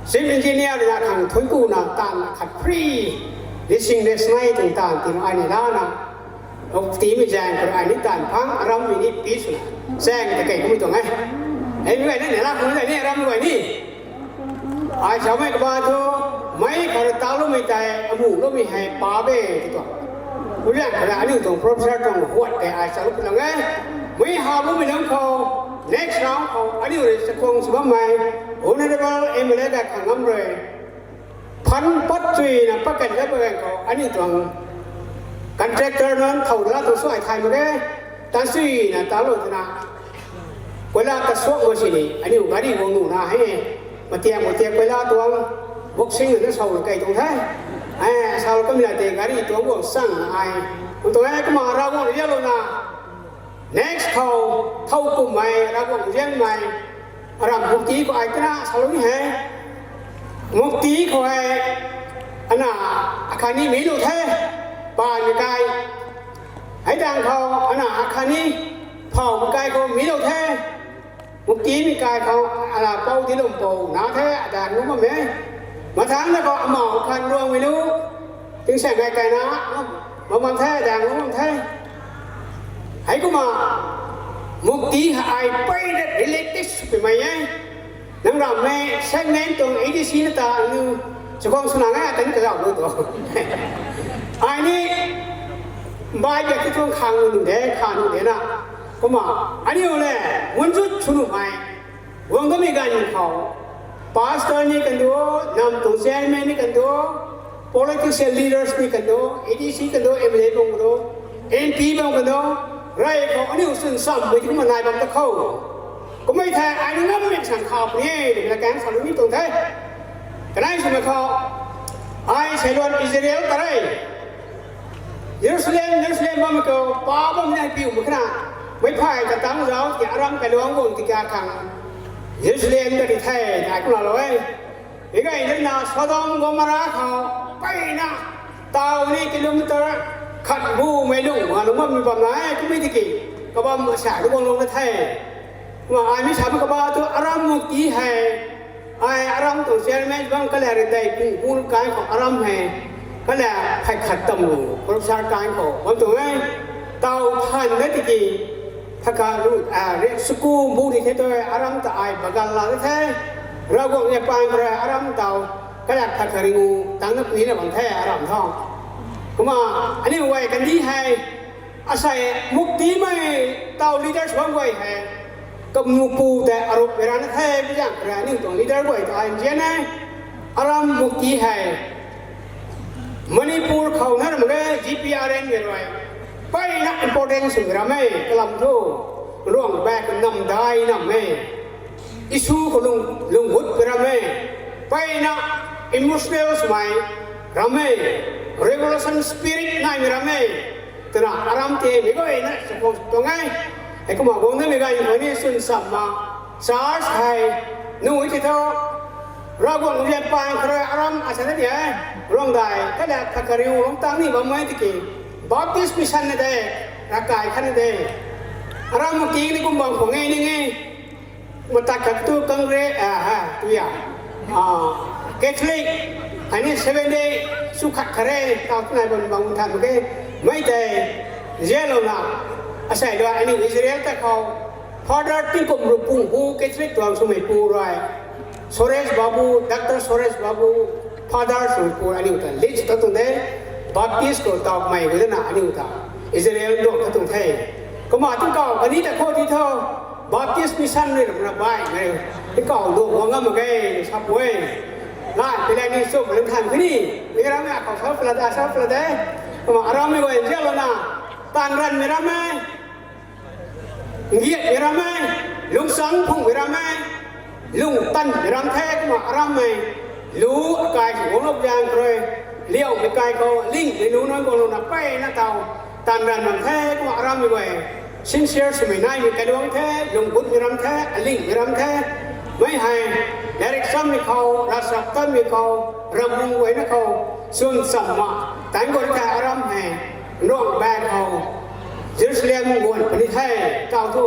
chief engineer na khang thuanc kuna taanv khat free, lising le snei tuang taanv tina ai ni lana, Muktimei zaeng khou ai ni taanv phang, arammei ni pi swna zaeng ta kei kummei tuang e. Hei mi gay na ni la kum zay ni aram guay ni, ai samei kaba thu, mei khou rui taloumei tei amuh loumei hei pa be tw tuang. Kuliang khou rui aniu tuang Professor tuang huat tei ai salou pi lang e. Mei haloumei nunc khou, next round khou aniu rui chakhwang sw bammei Honourable M L A gay khang ngam rui, phan pat chuina pakan da pakan khou aniu tuang contractor nunc thow la tuang suai thay mak ge, tan suina talou twna, koila kasuak mak sini aniu gari guang nuh na hei, matiak matiak koila tuang, boxing na sau la kei tuang the, e, sau kamei la tei gari tuang guang chang ai, kum tuang e kumna Ravguangc rialouna, next khou, thow kummei Ravguangc rianmei, aram Mukti khou ai twna salou ni he, Mukti khou hei, ana, akhatni milou the, paanmei kai, hei tang khou, ana, akhatni, phoumei kai khou milou the, Muktimei kai khou, ana, pou dilum pou na the, adaeng lung bam e, mathangc na khou amau khan Ruangmei lu, tingsaeng kai kaina, bam bam the, adaeng lung bam the. Heikumna, Mukti hei ai peyna related swpui mei e. Nang rammei segment tuang A D C na ta aniu chakhwang swna ngai kani kazauh lu tu, ai ni, bai bia ki tuang khang nuh de, kha nuh de na. Kumna, aniu le, munzut sw nuhmei guang kamei ganv khou, pastor ni kan du, nam tuang chairman ni kan du, political leaders ni kan du, A D C kan du, M L A bang kan du, M P bang kan du, rey khou aniu chwn chammei ti kumna nai bam ta khou, kummei thei ai ni ngammei sang kha puni e twmei la kaeng salou ni tuang the. Kanei swmei khou, ai seiluan Israel ta re, Jerusalem, Jerusalem bammei khou pa bammei nai piu mak khe na, mei phay ta tang zauc tiki aram kailuangc guang tiki akhang Jerusalem ta di the, ai kumna lou e. Mi gay na Sodom Gomorrah khou, peyna, taw ni kilometer khat bumei lung ma lung bammei bam na e, kummei tiki, kabam sa lu guang lou na the. Kumna ai mi samei kaba thu aram Mukti hei, ai aram tuang chairman bang kala rui dei pung pung kai khou aram hei, kala phay khat tam lu, Professor kai khou bam tuang e, taw than na tiki, Thaka ru, a, ri suku bu ni the tu aram ta ai bagal la the. Ravguangc e pan kre aram tau. Kala thaka ringu tang na puni na bang the aram tho. Kumna, ani wai kandi hei. Asai mukti mei tau leaders bang wai hei. Kamnu pu te arup ran the, bijang kre ani tuang leader wai ta ai jana. Aram mukti hei. Manipur khou na ram ge G P R N ge rui. Pai na importance sw ram e, kalam thu. Ruang back nam dai nam e. Issue khou lung, lung gut ram e. Pai na emotional swmei ram e. Revolution spirit nai mi ram e. Twna aram te mi goi na support tuang e. Hei kumna guang na mi gay khou ni swn sam ma. Church hei. Nu ti tho. Ravguangc rian pan kre aram asa na dia. Ruang dai, kala thaka riu, ruang tang ni bam mai tiki. Baptist mission na de, rakai khan na de. Aram ki ni kum bang khou nge ni nge. Matak khat tu Congress, a, ha, tu ya. A, Catholic, ani Seven Day, su khat khare, tau tu nai bam bang than ke. Mai te, zia lo na. Asai lo, ani Israel ta khou. Father Tingkum Rupung pu Catholic tuang swmei pu rui. Suresh Babu, Doctor Suresh Babu, Father Sungpur aniu ta list ta tuang de, Baptist khou tau mei gui na aniu ta Israel dok ta tuang the. Kumna tingkauh kani ta khou ti tho, Baptist mission ni na bai mei tingkauh dok wang ngam mak ge sa pui. Lai pilai ni suk len than kani, mi ram ya khou sa pla da sa pla de. Kumna aram mi goi jalo na, tan ran mi ram e. Ngiat mi ram e, lungsang phung mi ram e, lung tan mi ram the, kumna aram e, lu akai si guang lop jang kre, liau mi kai khou, ling mi lu nang guang lu na pei na tau, tan ran ram the, kumna aram mi guay, sincere swmei nai mi kai luang the, lung gut mi ram the, aling mi ram the, mei hei, direction mi khou, rasap tan mi khou, ram mung guay na khou, sun sam ma, tan guay the aram hei, Nruang bang khou, Jerusalem guan puni the, tau thu,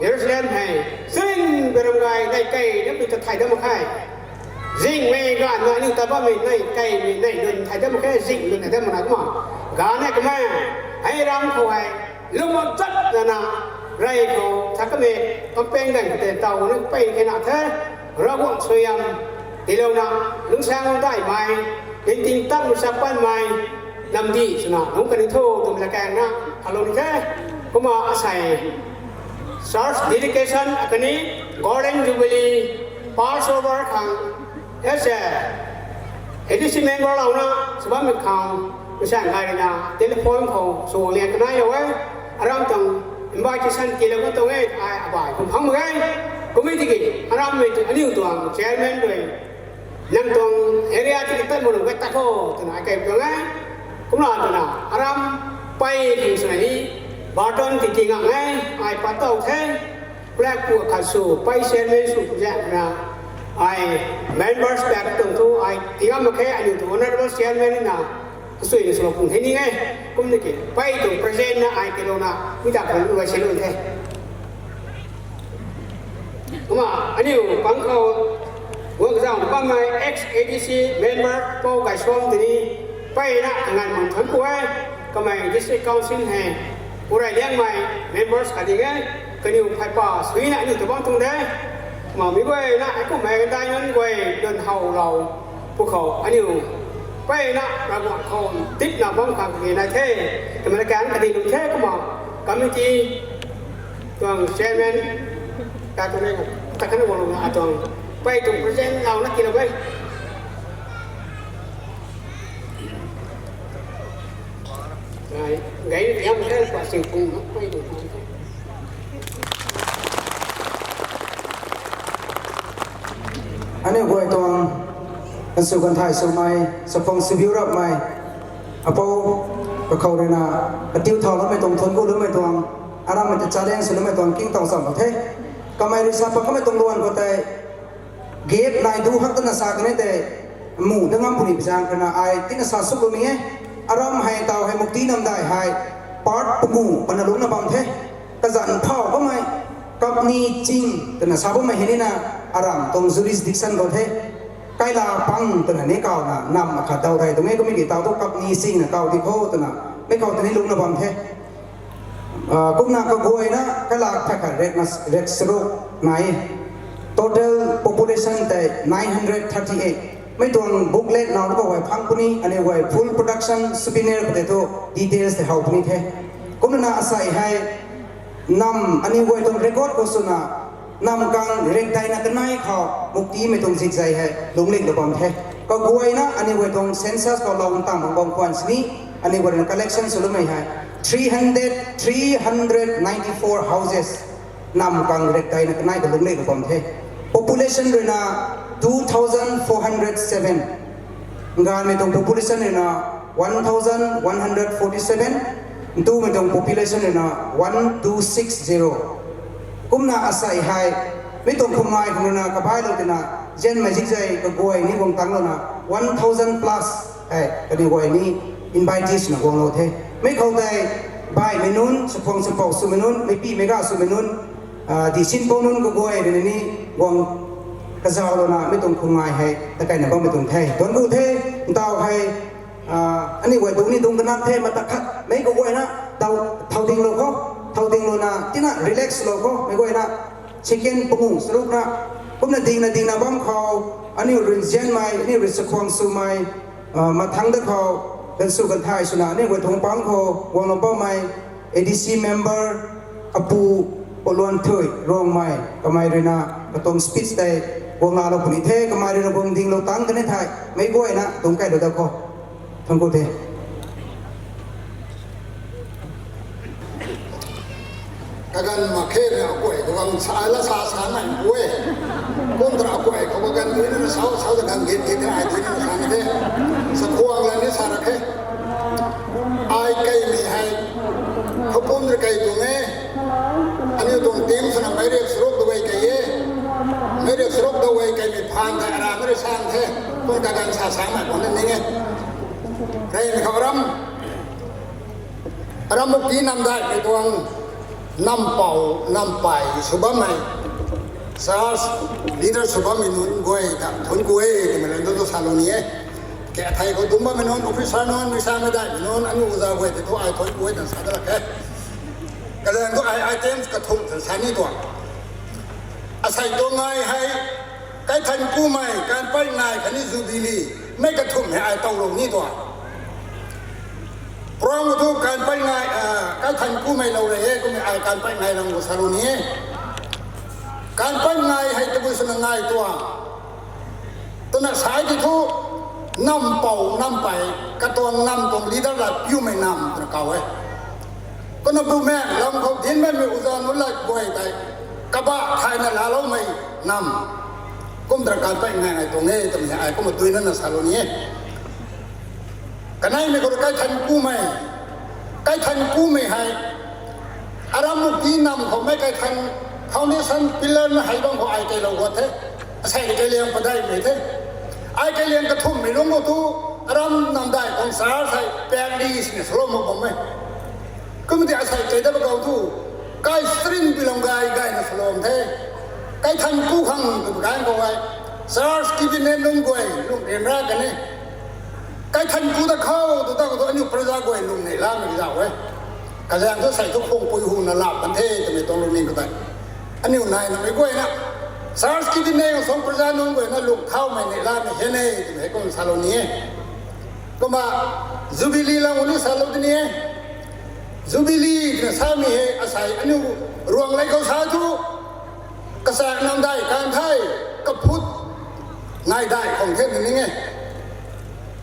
Jerusalem hei, sing beram gay, nei kei, na pi ta thai dam khe. Zing mei gan na, ni ta bam mei, nei kei mei, nei lun thai dam khe, zing lun thai dam na kumna. Gan e kumna, hei ram khou hei, lum chat na na, rey khou, thak kamei, kampeng gan te tau, ni pei khe na the, Ravguangc suaihiam, tilouna, lungsang dai mei, tingting tang sa pan mei, namdi swna, lung kani thu, tum la kang na, alou ni the, kumna asei, church dedication akani, Golden Jubilee, Passover khang, as a A D C member louna, swbam mi khang, masa ngai rina, telephone khou, sw lian kanai lou e, aram tang, invitation tiilou kan tuang e, ai abai kum phang mak ge, committee ki, aram mei tu, aniu tuang chairman rui, nang tuang area tiki tat mu lung ka ta khou, twna ai kai tuang e, kumna twna, aram, pei king swna ni, baton tiki ngak e, ai pat tau the, Black pu khat sw, pei chairman sw zaeng na, ai members pack tuang thu, ai tingam mak khe, aniu tu honorable chairman na, kasui na sw pung the ni e, kum ni ki, pei tuang president na, ai tilouna, mi ta khang lu se lu the. Kumna, aniu pang khou, guang zang bammei ex A D C member Pou Gaisuang tini, pei na kangan mang than ku e, kamei District Council hei, Purai Liangmei members khat ding e, kaniw phai pa suina aniu tabang tuang de, ma mi guay na, ai kummei dai nunc guay, dun how lou, pu khou, aniu, pei na, Ravguangc khou, titna bam khang kani nai the, twmei na kang kani lum the, kumna, committee, tuang chairman, ta tuang e, ta kan guang lou na, atuang, pei tuang president lau na ki lou e. Gai, gai, yam khe pa sing pung, pei tuang. Aniu guay tuang, kan sw kan thay swmei, chaphang sw biu rapmei, apou, kakhou rui na, katiu thau loumei tuang, thuan gu loumei tuang, aram mei ta challenge sw loumei tuang, king tau cham the. Kamei rui sa pat kamei tuang luan khou tei, gate nai du hak tana sa kani tei, mu da ngam puni pizang kha na ai, tina sa suk lou ni e, aram hei tau hei mukti namdai hei, part pagu, pana lungna bam the. Kazanc phau bammei, kapni ching, twna sa bammei hei ni na, aram tuang jurisdiction khou the. Kaila pang, twna ni kauna, nam akhat dau rei tuang e, kumna ki tau thu kapni ching na kau di khou, twna, mei khou tini lungna bam the. Kumna kaguayna kalak thakhat rek na, rek saruk nai. Total population tei nine hundred thirty eight. Mi tuang booklet nau kaguay phang puni, aniu guay full production souvenir khou tei thu details tei how puni the. Kumna asei hei nam aniu guay tuang record khou swna nam kang rek daina kanei khou Muktimei tuang zikzei hei lungcliklou bam the. Kaguayna aniu guay tuang census khou lou ntang bam khwan sini, aniu guay rui collection swloumei hei three hundred, three hundred ninety four houses. Nam kang rek daina kanei khou lungcliklou bam the. Population ruina two thousand four hundred seven. Nganvmei tuang population ruina one thousand one hundred forty seven. Ntumei tuang population ruina one two six zero. Kumna asei hei mi tuang khumngai khou ruina kabailou tina, zianmei zikzei kaguay ni guang tanglouna one thousand plus hei kaniw guay ni invitees na guanglou the. Mi khou tei baihmei nunc, chakhwang chapou swmei nunc, meipimei ga swmei nunc, di sinpou nunc kaguay rui ni guang kazaulouna mi tuang khumngai hei takaina bammei tuang the. Tuan gu the, ntaw hei aniu guay dungc ni dungc kanak the, mata khat mei kaguayna thow, thow dinglou khou, thow dinglouna tina relax lou khou, mei guayna second panguh sarukna, kumna dingna dingna bam khou, aniu rui nzianmei, aniu rui chakhwang swmei, mathangc da khou, ganvsw ganvthai swna aniu guay tuang pang khou guanglou bammei, A D C member, apu, Poluanthui Rongmei, kamei ruina katuang speech tei guang lalou puni the, kamei ruina guang dinglou tang kani thei meic guayna dungc kailou da khou. Thangc ku the. Kaganv mak khe na aguay khou gang sa la sa sa nai pu e. Kum tara aguay khou kaganv dui na sau sau ta gang git git ai dui na sa ni the. Chakhwang la ni sa ra khe. Ai kaimei hei khoupum rui kai tuang e. Aniu tuang team swna meic riak charuk da guay kai e. Meic riak charuk da guay kaimei phaan thei aram rui sang the. Kum kaganv sa sa nai pu na ning e. Reymei khou ram, aram Mukti namdaihmei tuang nampou nampey sw bammei, church leader sw bammei nunc guay ta thuanc ku e twmei lan tu salou ni e. Kathei khou dungc bammei nunc, officer nunc, meic samei daihmei nunc, aniu uza guay tei thu ai thuanc ku e twna sa da lak khe. Kazaeng thu ai items kathumh twna sa ni tuang. Asei tuang ngai hei, kaithan kumei, kaanpei ngai khatni jubilee, mei kathumh hei ai towlou ni tuang. Prang thu kaanpei ngai, kaithan kumei lou rei e, kumei ai kaanpei ngai lang khou salou ni e. Kaanpei ngai hei tabui swna ngai tuang twna sa ti thu, nampou nampey, katuang nam tuang leader la piumei nam twna kaw e. Kumna bumaengh lam khou dinc bammei uza nunc lat guay tei kabah thayna laaloumei nam, kum tara kaanpei ngai ngai tuang e twmei ai kumna duina na salou ni e. Kaneimei khou rui kaithan kumei, kaithan kumei hei, aram Mukti nam khou mei kaithan foundation pillar na hei bam khou ai keylou guat the. Asei rui keyliang padeihmei the. Ai keyliang kathumhmei lungc khou thu, aram namdaih tuang church hei pary sini swlou mak bam e. Kumna ti asei key dat ba khou thu, kai string pi lam gay gayna swlou the. Kaithan ku khang tw ganv khou hei, church cabinet nunc guay lungh ryanra kan e. Kaithan ku ta khou tu ta khou thu aniu praja guay lung neihlamei zauh e. Kazaeng thu sei thu khungpui huna lap kan the twmei tuang lungning khou tei, aniu nai namei guayna, church cabinet khou suang praja nunc guayna lungh thaumei neihlamei hen e twmei kum salou ni e. Kumna jubilee lam ni salou ti ni e. Jubilee twna samei hei asei aniu Ruangmei khou sa thu, kachaek namdaih kan thei, kaphut ngai daih khang the na ning e.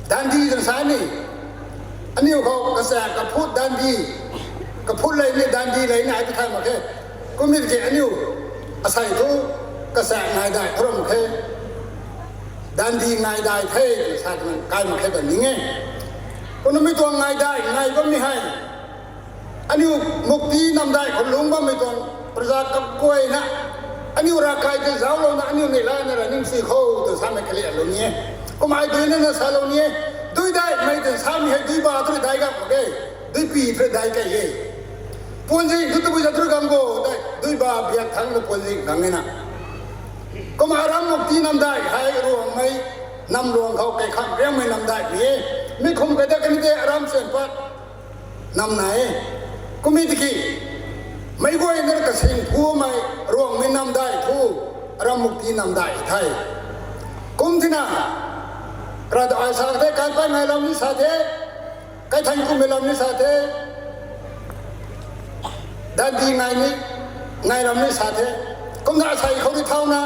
Dandi twna sa ni, aniu khou kachaek kaphut dandi, kaphut lei ni dandi lei ni ai tu thay mak khe. Kumna tiki aniu asei thu kachaek ngai daih thu ram khe. Dandi ngai daih the twna sa twna kai mak khe ta ning e. Kumna mi tuang ngai daih ngai bammei hei, aniu Mukti namdaih khou lungc bammei tuang praja kaguayna, aniu ravkai tei zauclouna aniu neihla na ra ningsui khou tw samei kaliatlou ni e. Kumna ai duina na salou ni e. Dui daihmei tei samei hei dui ba thu rui dai gang mak e. Dui pi thu rui dai key e. Puanzing thu tabui za thu rui gang bo tei dui ba biak thangc na puanzing gang e na. Kumna aram Mukti namdaih hei Ruangmei namluang khou kaikham riangmei namdaihmei e. Mi khum kai dat kani tei aram sen pat nam nai e. Kumna tiki Meic guayna kasing phumei Ruangmei namdai thu, aram Mukti namdai the. Kum thina, kra ta ai sa the, kaipat ngailam ni sa the, kaithan kummei lam ni sa the, dandi ngai ni, ngailam ni sa the. Kumna asei khou ni thauna,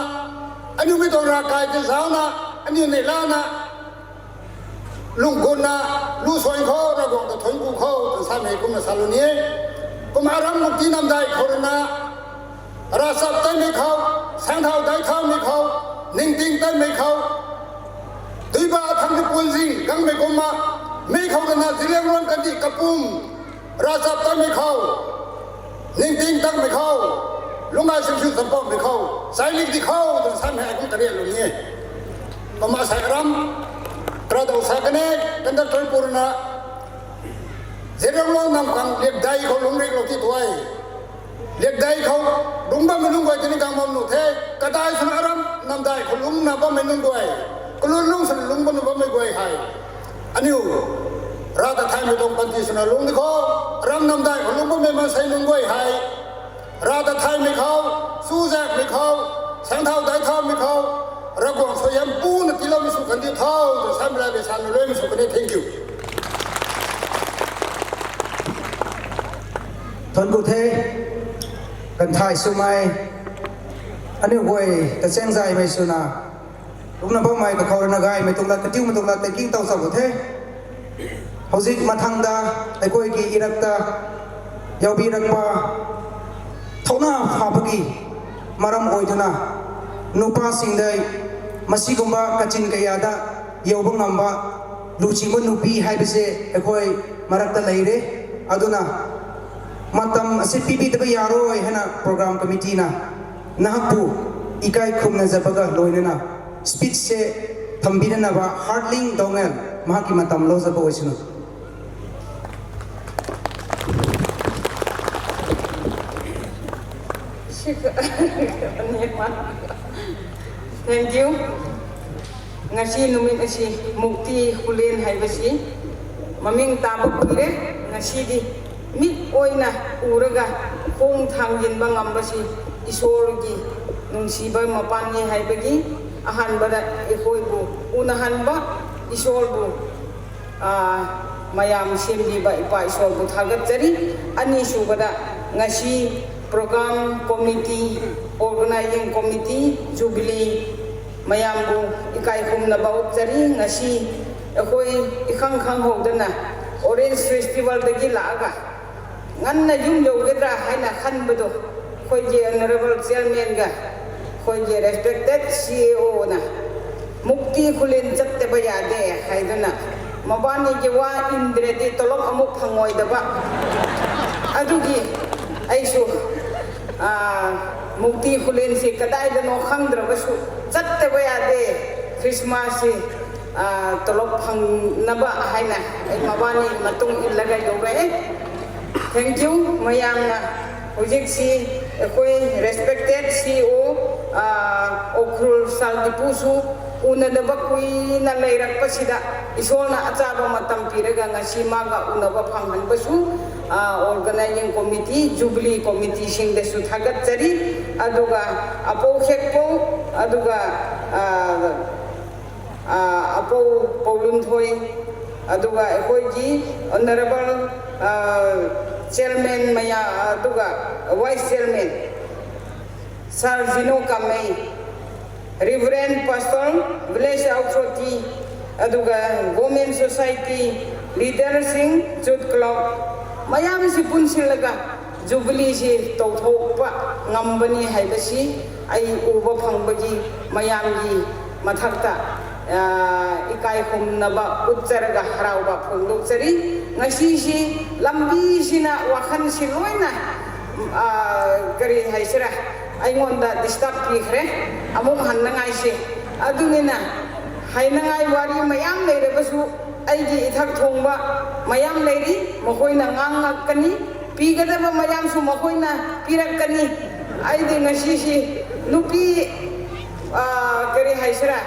aniu mi tuang ravkai tei zauna, aniu neih lana, lunggunna, lu suan khou, Ravguangc ta thuanc ku khou, twna samei kumna sa lu ni e. Kumna aram Mukti namdai khou rui na, ravchap tatmei khou, saengthau daic thaumei khou, ningting tatmei khou, duiba thangc ki puanzing gangmei kumna, mi khou rui na Zeliangrong kandih kapum, ravchap tatmei khou, ningting tatmei khou, lungcgay sinsw champakmei khou, chailik di khou, twna samei kum karian lu ni e. Kumna asei aram, kra dau sa kan e, conductor pu rui na, Zeliangrong namkang liakdai khou lungc riklou ti tuang e. Liakdai khou lungc bammei nunc guay tini gang bam nuh the, kadai swna aram namdai khou lungcna bammei nunc guay, kalun lungc swna lungc bam bammei guay hei, aniu rav ta thaymei tuang panty swna lungc di khou, aram namdai khou lungc bammei maansei nunc guay hei, rav ta thaymei khou, chuzaenghmei khou, saengthau daic thaumei khou, Ravguangc suaihiam puna tiiloumei sw kan diu tho, twna samei la be sa nu luimei sw kan e, thank you. Thuanc ku the, kan thay swmei, aniu guay ta chaeng zaymei swna, kumna bammei kakhou rui na gaymei tuang lat, katiumei tuang lat tei king tow chau ku the. Howzik mathangda, ꯑꯩꯈꯣꯏꯒꯤ ꯏꯔꯛꯇ ꯌꯥꯎꯕꯤꯔꯛꯄ ꯊꯧꯅꯥ ꯐꯕꯒꯤ ꯃꯔꯝ ꯑꯣꯏꯗꯨꯅ ꯅꯨꯄꯥꯁꯤꯡ ꯃꯁꯤꯒꯨꯝꯕ ꯀꯥꯆꯤꯟ ꯀꯌꯥꯗ ꯌꯧꯕ ꯉꯝꯕ ꯂꯨꯆꯤꯡꯕ ꯅꯨꯄꯤ ꯍꯥꯏꯕꯁꯦ ꯑꯩꯈꯣꯏ ꯃꯔꯛꯇ ꯂꯩꯔꯦ꯫ ꯑꯗꯨꯅ ꯃꯇꯝ ꯑꯁꯤ ꯄꯤꯕꯤꯗꯕ ꯌꯥꯔꯣꯏ ꯍꯥꯏꯅ program committeeꯅ ꯅꯍꯥꯛꯄꯨ ꯏꯀꯥꯏ ꯈꯨꯝꯅꯖꯕꯒ ꯂꯣꯏꯅꯅ speechꯁꯦ ꯊꯝꯕꯤꯅꯅꯕ Heartling Doungel ꯃꯍꯥꯛꯀꯤ ꯃꯇꯝ ꯂꯧꯖꯕ ꯑꯣꯏꯁꯅꯨ꯫ Thank you. Ngasi numit asi Mukti Khullen haibasi maming taba kuire, ngasidi mik oina uraga khang thang ginba ngambasi Isorgi nungsiba mapanni haibagi, ahanbada ikhoibu una hanba Isorbu mayam simbiba ipa Isorbu thagat chari, ani subada ngasi program committee, organizing committee, Jubilee mayambu ikai khumna bau chari, ngasi akhoi ikhang khang houdana Orange Festival dagi laaga nganna yum lou gadra haina khanbadu, khoigi Honorable Chairman ga, khoigi respected C E O na, Mukti Khullen chat te baya de, haiduna, mabani gi wa indre di tolok amuk phangoi daba. Adugi, aisu, ah, Mukti Khullen si kadai dano khangdra basu, chat te baya de, Christmas si, ah, tolok phang naba haina, ai mabani matung in lagai dou re. Thank you, mayamna. Hujik si, akhoi respected C E O, ah, Ukhrul Sal Dipu su, una daba kuina leirak pasida, Isorna achaba matam piraga ngasi maga unaba phang han basu, ah, organizing committee, Jubilee committee sing de su thagat chari, aduga apo khekpo, aduga, ah, ah, apo Paulun Thoi, aduga akhoi gi Honorable, ah, Chairman maya, aduga Vice Chairman, Sir Zino Kamei, Reverend Pastor, Village Authority, aduga Women Society, Leader sing, Youth Club, mayam si punsilaga, Jubilee si tauthokpa ngambani haibasi, ai uba phangbagi, mayamgi, mathakta, ah, ikai khumnaba, utcharaga, harauba, phungduk chari, ngasi si, lambi sina, wakhan si loina, ah, kari haisira, ai ngonda disturb pi khre, amuk han na ngai si. Adunina, hai na ngai wari mayam leira basu, aigi ithak thongba mayam leiri, makhoina ngang ngak kani, pi gadaba mayam su makhoina pirak kani, aidi ngasi si, nupi, ah, kari haisira,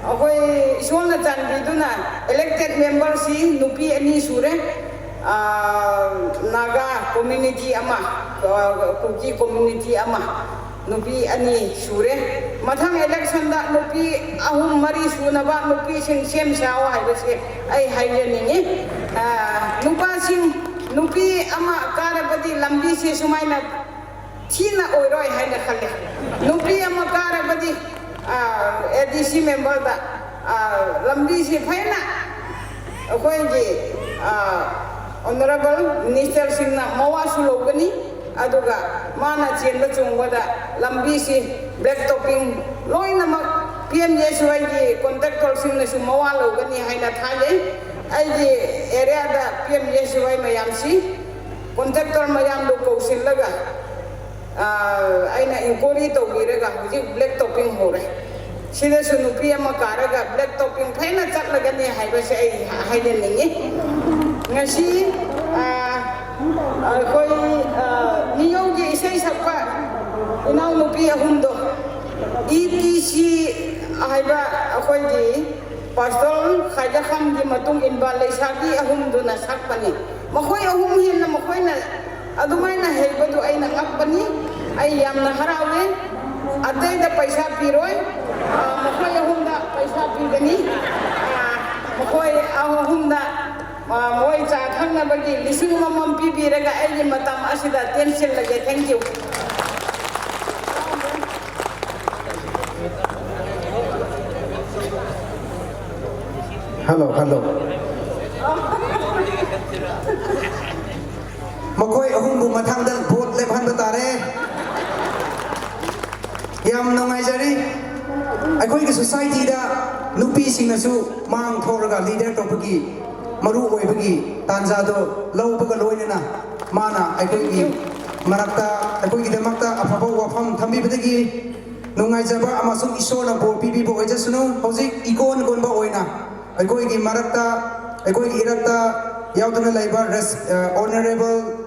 akhoi Isorna chanbi duna, elected member si, nupi ani sure, Naga community ama, Kuki community ama, nupi ani sure. Mathang election da nupi ahum mari suna ba nupi sing sem sao haiba se ai hei le ning e. Nupa sing nupi ama kara padi lambi se sumaina thina oiroi haina khatle. Nupi ama kara padi ADC member da lambi se phaina akhoi ki honorable minister singna mawa swlou kani, aduga mana chianba chung wada lambi si black topping loina mak PMJSY ki contractor singna sw mawa lou kani haina thai le. Aiki area da PMJSY mayam si contractor mayam lu kousin laga aina inquiry towbi raga hujik black topping ho re. Sida sw nupi ama karaga black topping phaina chat lagani haiba se ai haina ning e. Ngasi akhoi Miyow ki isei sakpa inau nupi ahum do, ETC haiba akhoi ki Pastor Khaijakham ki matung inba leisabi ahum duna sak pani. Makhoi ahum hinna makhoina adumaina heiba tu aina ngak pani. Ai yamna harau e. Atei da paisa piroi. Makhoi ahum da paisa pi kani. Makhoi ahum da moi cha thangna bagi lising mamam pibi raga ai matam asida tension lage. Thank you. Hello, hello. Makhoi ahum bu mathang dan vote lep han ta tare. Yam nungai jari. Akhoi ki society da nupi singna sw mang thoraga leader to pagi maru oi pagi tanza do lou paga loinana mana akhoi ki marakta akhoi ki damakta aphaba wafam thambi padagi nungai jaba ama sw Isorna bo pibi bo oi jasunu hujik ikon kon ba oina akhoi ki marakta akhoi ki irakta yau tuna leiba honorable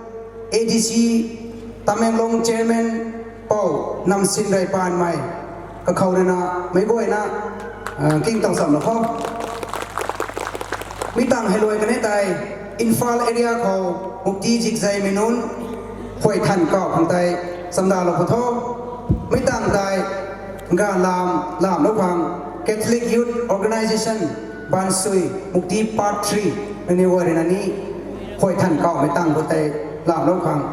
ADC Tamenglong Chairman Pou Namsin Raipanmei kakhou rui na meic guayna king tang sam la khou. Mi tang hei luai kan e tei Imphal area khou mukti zikzei mei nunc khuay than kau khang tei chamdalou khou tho. Mi tang tei ga lam lam lou khang Catholic Youth Organization Bansui mukti part three nani guay rui na ni khuay than kau mi tang khou tei lam lou khang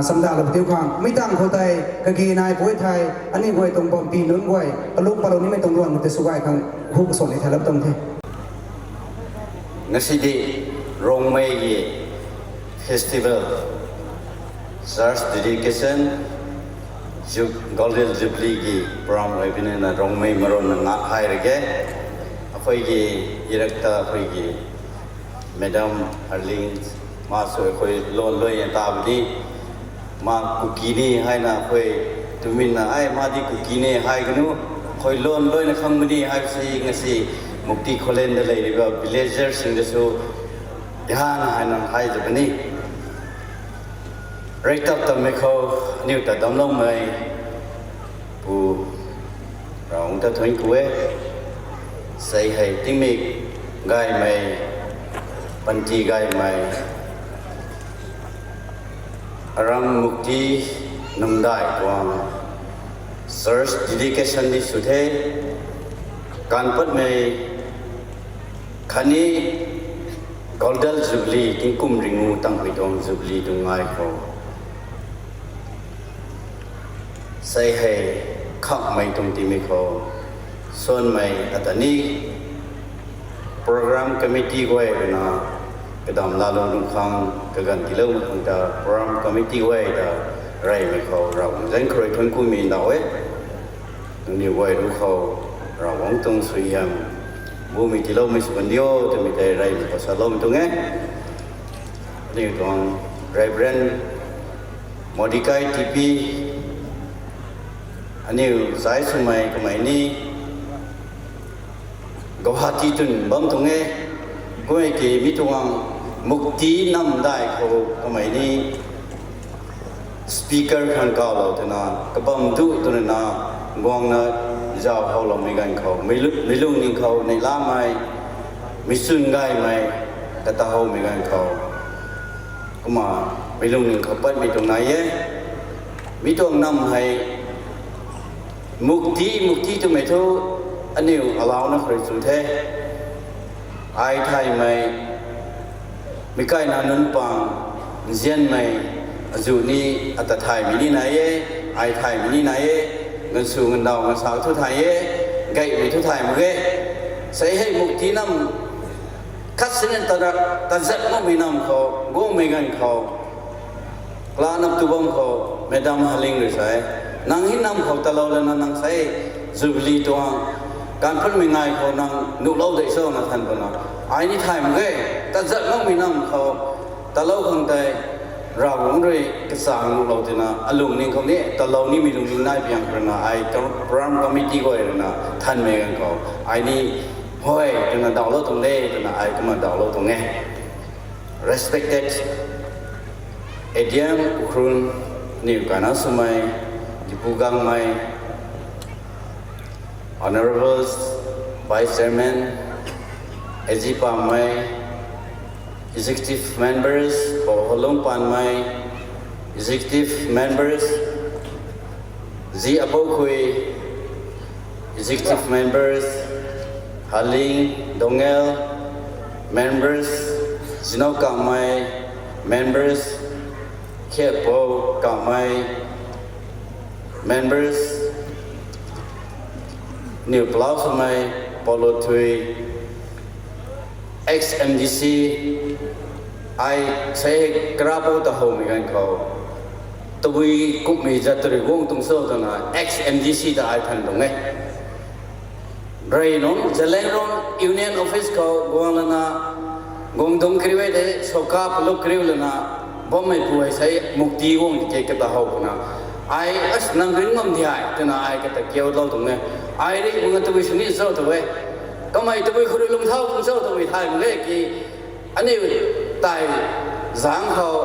chamdalou tiu khang mi tang khou tei kagi nai pui thei aniu guay tuang bampi nunc guay kalum palou nimei tuang luan khou tei sw gay khang hu kasan ni thailap tuang the. Ngasidi Rongmei ki festival, church dedication, Ju- Golden Jubilee ki program ai bini na Rongmei maron na ngak hai rage. Akhoi ki irakta akhoi ki Madam Arlene ma sw akhoi lon loi ta bini. Ma Kuki ni haina khoi tuminna ai ma di Kuki ni hai kanu khoi lon loina khang bini hai si ngasi Mukti Kholen da leiriba villager sing da sw dhyan haina hai da bini. Reitap tammei khou aniu ta damloumei pu Ravguangc ta thuanc ku e. Sei hei tingmik gaymei, panty gaymei, aram Mukti namdai tuang church dedication ni sw the. Kan patmei khatni Golden Jubilee tingkum ringu tangpui tuang Jubilee tuang ngai khou sei hei khakmei tuang timei khou suanmei ata ni program committee guay rui na kadam laalou nunc khang kaganv tiiloumei khang ta program committee guay ta reymei khou Ravguangc zaeng khou rui thuanc kumei ndauh e. Nangniw guay ru khou Ravguangc tuang suaihiam bumei tiiloumei sw kan dio twmei tei reymei khou saloumei tuang e. Aniu tuang Reverend Mordecai T P, aniu chai swmei kamei ni Guwahati tun bam tuang e. Kummei ki mi tuang Mukti namdai khou kamei ni speaker khang kawlou twna kabam tu twna guangna zauc howloumei ganv khou meilu- meilung ning khou neihlamei, meichun gaymei kata howmei ganv khou Kumna, mi lungning khou patmei tuang nai e. Mi tuang nam hei, mukti, mukti twmei thu, aniu alauna khou rui chu the. Ai thaymei, mi kaina nunc pang, nzianmei, azuh ni, ata thaymei ni nai e, ai thaymei ni nai e, gansu gandaw gansa thu thay e, gaymei thu thay mak e. Sei hei mukti nam, khat sini ta, tazat makmei nam khou, guangmei ganv khou, kala nap tu bam khou, Madam Haling rui sa e, nang hei nam khou talou lana nang sei, Jubilee tuang, kanpatmei ngai khou nang nuhlou de cho na than pana. Ai ni thay mak e, tazat makmei nam khou, talou khang tei, Ravguangc rui kachang nuhlou tina, alungning khou ni, talou nimei lungning nai piang rana, ai program committee guay rana, thanmei ganv khou, ai ni, hoi, twna dawlou tuang de, twna ai kumna dawlou tuang e. Respected A D M Ukhrul, niw kana swmei, Dipu Gangmei, Honourable Vice Chairman, A G Pammei, Executive Members, Pou Holung Panmei, Executive Members, Zi Apoukhui, Executive Members, Haling, Dongel, Members, Zinau Kamei, Members, Khiatpou Kamei, Members, Niu Palau Swmei, Paulo Thui, ex M D C, ai sei hei karapou ta howmei ganv khou, tabui kumhmei zat tari guang tuang cho twna ex M D C ta ai than tuang e. Rey nunc Zeliangrong Union Office khou guang lana, guang dungc kariu e tei, soka paluk kariu lana, bammei pu hei sei mukti guang di ke kata how puna. Ai, as nang ring bam di ai, twna ai kata kiulou tuang e. Ai ring buna tabui sini cho tu e. Kamei tabui khou rui lungthau tuang cho tabui thay mak e ki, aniu tai zangc khou,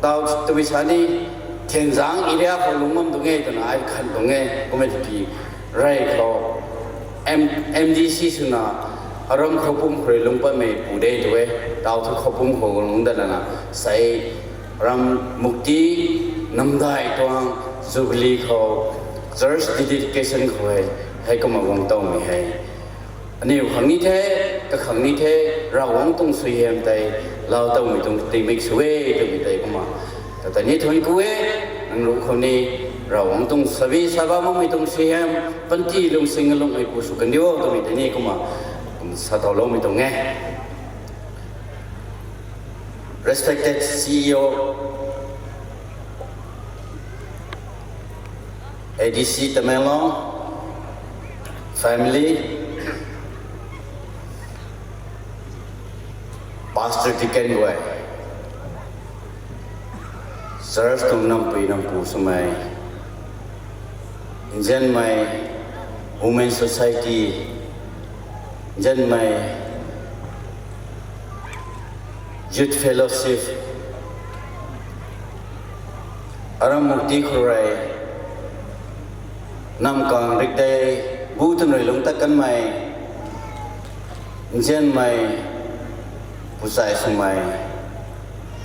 tau tabui sani, Thianzang area khou lungc bam tuang e twna ai khan tuang e, kummei tiki, rey khou, M-, M D C swna, aram khoupum khou rui lungc patmei pu de tu e, tau thu khoupum khou lungc dat lana, sei, ram mukti, namdai tuang, Jubilee khou, church dedication khou hei, heikumna guang towmei hei. Aniu khang ni the, kakhang ni the, Ravguangc tuang suaihiam tei, lau towmei tuang tingmik sw e, twmei tei kumna. Tata ni thuanc ku e, nang ruc khou ni, Ravguangc tuang sabi saba makmei tuang suaihiam, panty lungsing lungmei pu sw kandiu, twmei tei ni kumna, kum sa towloumei tuang e. Respected C E O, A D C Tamenglong, family, Pastor Deacon guay, church tuang nampui nampu swmei, nzianmei, Women Society, nzianmei, Youth Fellowship, aram mukti khou rui, namkang rik tei, bu twn rui lungc tat kanmei, nzianmei, puchai swmei,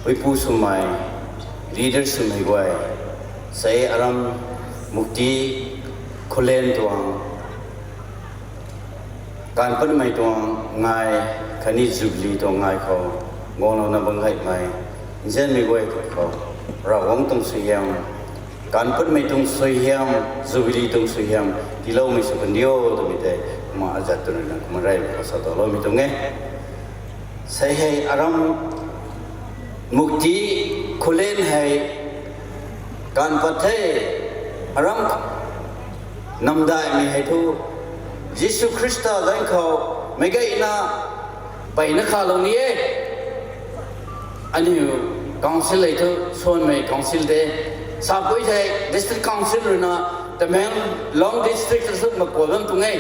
puipu swmei, leader swmei guay, sei aram mukti, khulen tuang, kanpatmei tuang ngai, khatni Jubilee tuang ngai khou, guanglouna bam gaymei, nzianmei guay khou, Ravguangc tuang suaihiam, kanpatmei tuang suaihiam, Jubilee tuang suaihiam, tiiloumei sw kandiu twmei tei, kumna azat tw ruina kumna rey khou sa towloumei tuang e. Sei hei aram mukti khulen hei kanv pat the, aram namdaimei hei thu, Jisu Khrista zanc khou meic gayna mpeyna khalou ni e. Aniu council hei thu, suanmei council de, sapui thei district council ruina, Tamenglong district ta sw makuay bam tuang e.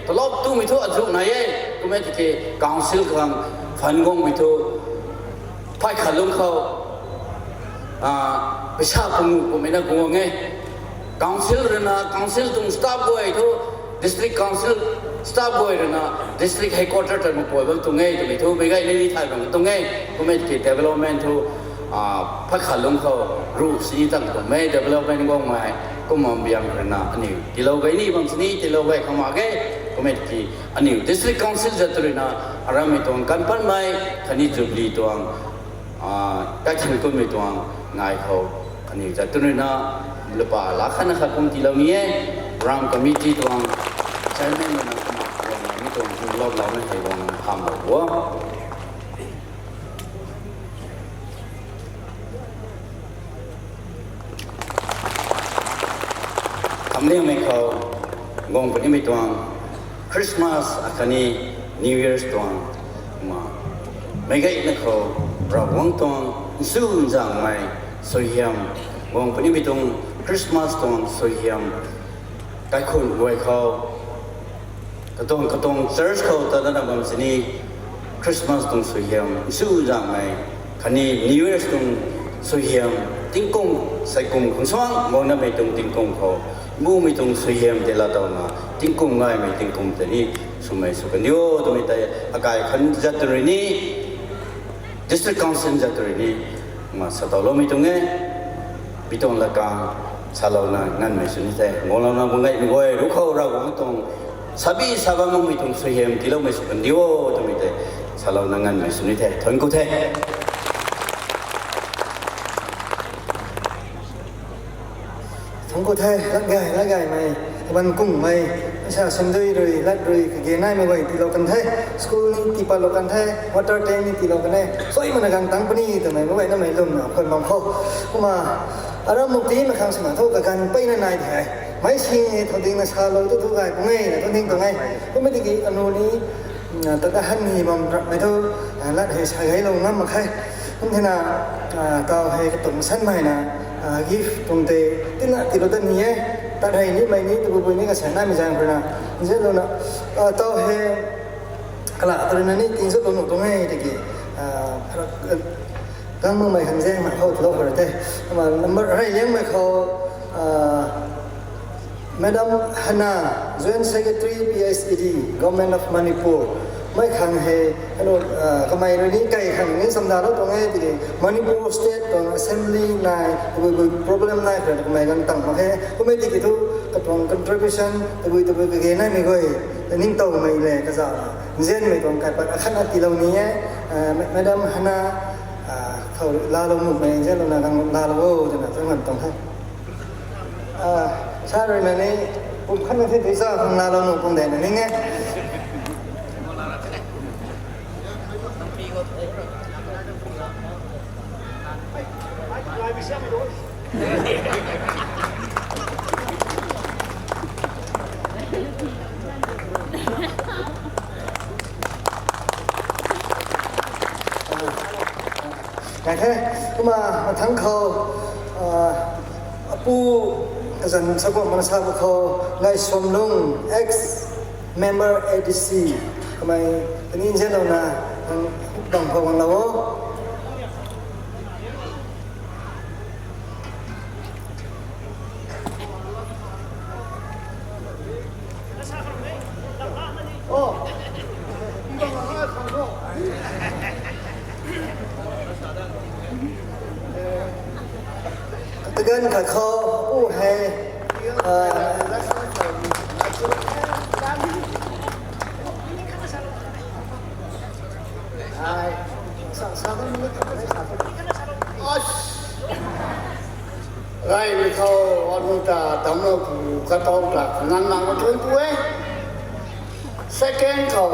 Talop tumei thu azuh nai e, kummei tiki council khang fund guangmei thu, phay khat lungc khou, a, paisa pangu kummei na guang e. Council ruina, council tuang staff guay thu, district council staff guay ruina, district headquarter ta makuay bam tuang e, twmei thu, meic gay ni ni thay bam tuang e, kummei tiki development thu, phat khat lung khou ruh sini tang tuang mei development guangmei kumna biang khou ruina aniu tiilou gay ni bam sini tiilou gay khang mak ge. Kumna ki aniu district council zat ruina arammei tuang kan patmei khatni jubilee tuang kaithan kunmei tuang ngai khou aniu zat ruina lupa la khatna khat kum tiilou ni e. Ram committee tuang chairman ruina kumna mi tuang lou lou na hei guang hamlou o. Kamliangmei khou guang punimei tuang Christmas akhatni New Year's tuang ma meicgaymei khou Ravguangc tuang nsu nzangmei suaihiam, guang punimei tuang Christmas tuang suaihiam kaikhun guay khou katuang katuang church khou ta dana bam sini Christmas tuang suaihiam nsu nzangmei khatni New Year's tuang suaihiam tingkum saikum khang suang guangnamei tuang tingkum khou bumei tuang suaihiam tei laa towna tingkum ngaymei tingkum tei ni swmei sw kan diu twmei tei akai khan zat rui ni district council zat rui ni ma satowloumei tuang e. Mi tuang laka salouna nganvmei sw ni the. Guanglouna bam gaymei guay ruc khou Ravguangc tuang sabi sa bam makmei tuang suaihiam tiiloumei sw kan diu twmei tei salouna nganvmei sw ni the. Thuanc ku the. Thuanc ku the, lat gay, lat gaymei, kaban kungmei, sa simdui rui, lat rui, kage naimei guay tiilou kan the, school ni tiipatlou kan the, water tank ni tiilou kan the, suai mana gang tang puni twmei meic guaynamei lwmna khwan bam khou. Kumna, aram mukti makhang swna thu kaganv peyna nai the. Meic sing e thow dingna salou tu thu gay pung e na thu ning tuang e. Kumna tiki anu ni, tat han ni bam rapmei thu, lat hei sa gaylou ngam mak khe. Kum thena, taw hei katuang sanmei na, gift tuang tei tina tiilou dat ni e. Tat hei nimei ni tabui bui ni kasanamei zaeng khou ruina nzianlouna, taw hei kala ta ruina ni tinzulou nuh tuang e tiki, gang makmei khang zaeng mak khou tiilou khou rui the. Kumna number rey liangmei khou, Madam Hana, Joint Secretary, P S E D, Government of Manipur. Mei khang hei, kamei rui ni kai khang ni samdalou tuang e tiki Manipur State tuang Assembly nai tabui bui problem nai khou kamei gang tang mak khe. Kumna tiki thu katuang contribution tabui tabui kage naimei guay ningtowmei le kazana nzianmei tuang kaipat akhatna tiilou ni e. Madam Hana, khou laalou nuhmei nzianlouna gang laalou o twna tuang ngan tuang the. Sa ruina ni pum khatna the tei sa khang laalou nuh pung dena ning e. Kumna mathangc khou, apu kazanc sakuan mana sa khou, Ngaisuamlung, ex member A D C, kamei kani nzianlouna, bang khou guanglou o. Kaganv khat khou, u hei, Raymei khou anu ta damclou pu katow ta nganv nang thuanc ku e. Second khou,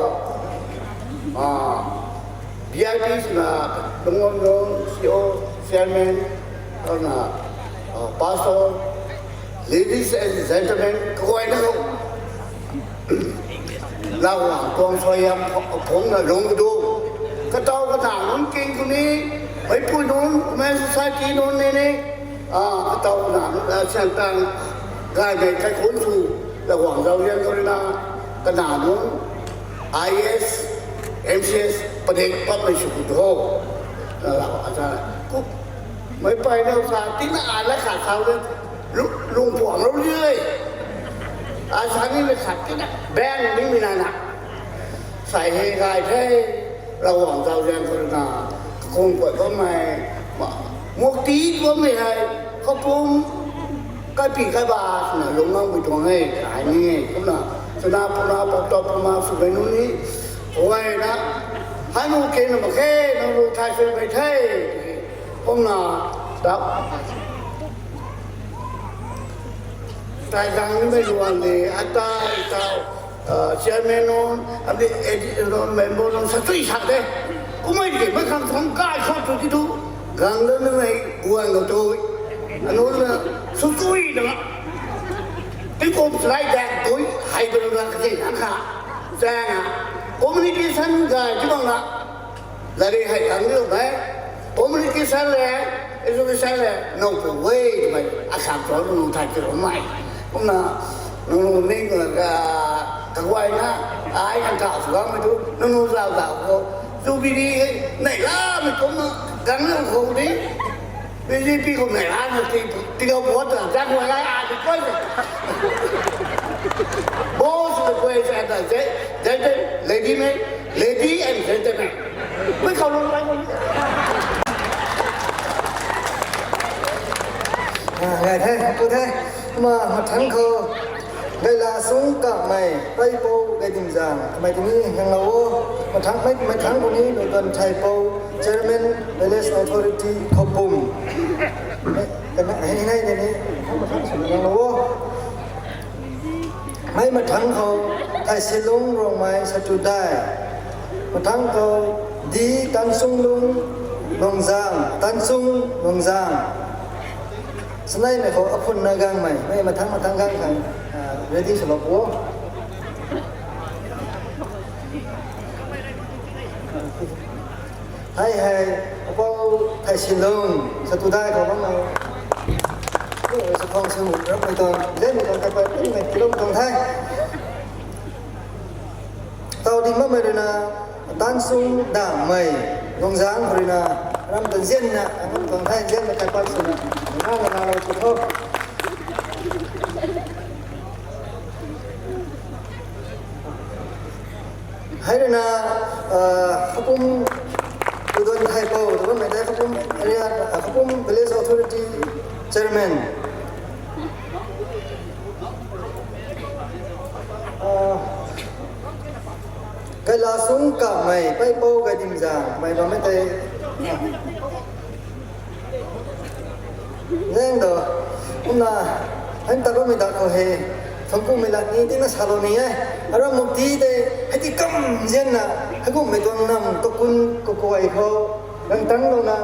V I P swna Lungwamlung C O, Chairman, na, Pastor, ladies and gentlemen, kaguayna khou Ravguangc tuang suaihiam phungna lung kadu. Katow kanac nunc king khou ni, meipui nunc, women society nunc ni ni, katow kanac nunc siang tang gaymei kaikhunc sw, Ravguangc zauzian khou ruina, kanac nunc I A S, M C S padik patmei sw khou tho. Meic peyna sa tina ai la khat sau de, lungpuanglou de. Ai sa ni mei khat tina bang nimei nana, sai hei gay the, Ravguangc zauzian khou ruina, kakung kuay bammei, ma Mukti bammei hei, kapum, kaipi kaiba swna lungc nganmei tuang e, ai ni e, kumna, twna puna, pop top puma, swmei nunc ni, uaina, hei nu kena mak khe, nang ru thai swmei the, kumna, ta, tai gang nimei luan de, ata, ta, chairman nunc, ami, member nunc, sa tui sa de. Kumei de, mei khang thang kai khou tu ti tu. Gang da nimei guan lo tu. Anu na, su tui na. Ti kum slide deck tui, hei tu na kasi ang kha. Chang a, communication gay ti bang na. Lari hei ang ni mei, communication le, education le, no pu wei mei, asam cho nu thai ti mei. Kumna, nu ning ka, kaguay na, ai kan ta su gang mei tu, nu zau zau khou, tu bi di, nei la mei kumna, gang ni khou di, B J P khou nei la na ti, ti kau bo ta, zang wa la, a di koi. Boss request and the gentle, lady mei, lady and gentlemen. Mei khou lung lai. Ngai the, pu the, ma, mathang khou, Gaila Sungkamei, Paipou Gaidimzang, kamei tini hang lo o, mathang mei, mathang pu ni, Ludan Thaipou, Chairman, Village Authority, Khopum. Kana hei nai de ni, mathang sw hang lo o. Mei mathang khou, Thaisilung Rongmei Satudai. Mathang khou, Di Tansung Lung Longzang, Tansung Longzang. Sanei mei khou, aphun na gangmei, mei mathang mathang gang khang, ready sw lo o. Hei hei, apou Thaisilung, Satudai khou bam o. Sa khang sw ramei tuang, zenmei tuang kapat, mei kilom tuang the. Tau ding bammei rui na, Tansung Dangmei, Lungzang khou rui na, ram ta zianna, angam tuang the, zianna kapat swna, na na na lo sw tho. Hei rui na, Khapum, Ludan Thaipou, tu bammei tei Khapum area, Khapum Village Authority Chairman. Kaila Sungkamei, Paipou Gaidimzang, mei bammei tei. Zaeng do, kumna, hei ta bammei dak khou hei, thangkumei lat ni tina salou ni e. Aram Mukti tei, hei ti kam zianna, hei kummei tuang nam, kakun, kakuay khou, gangtanglouna,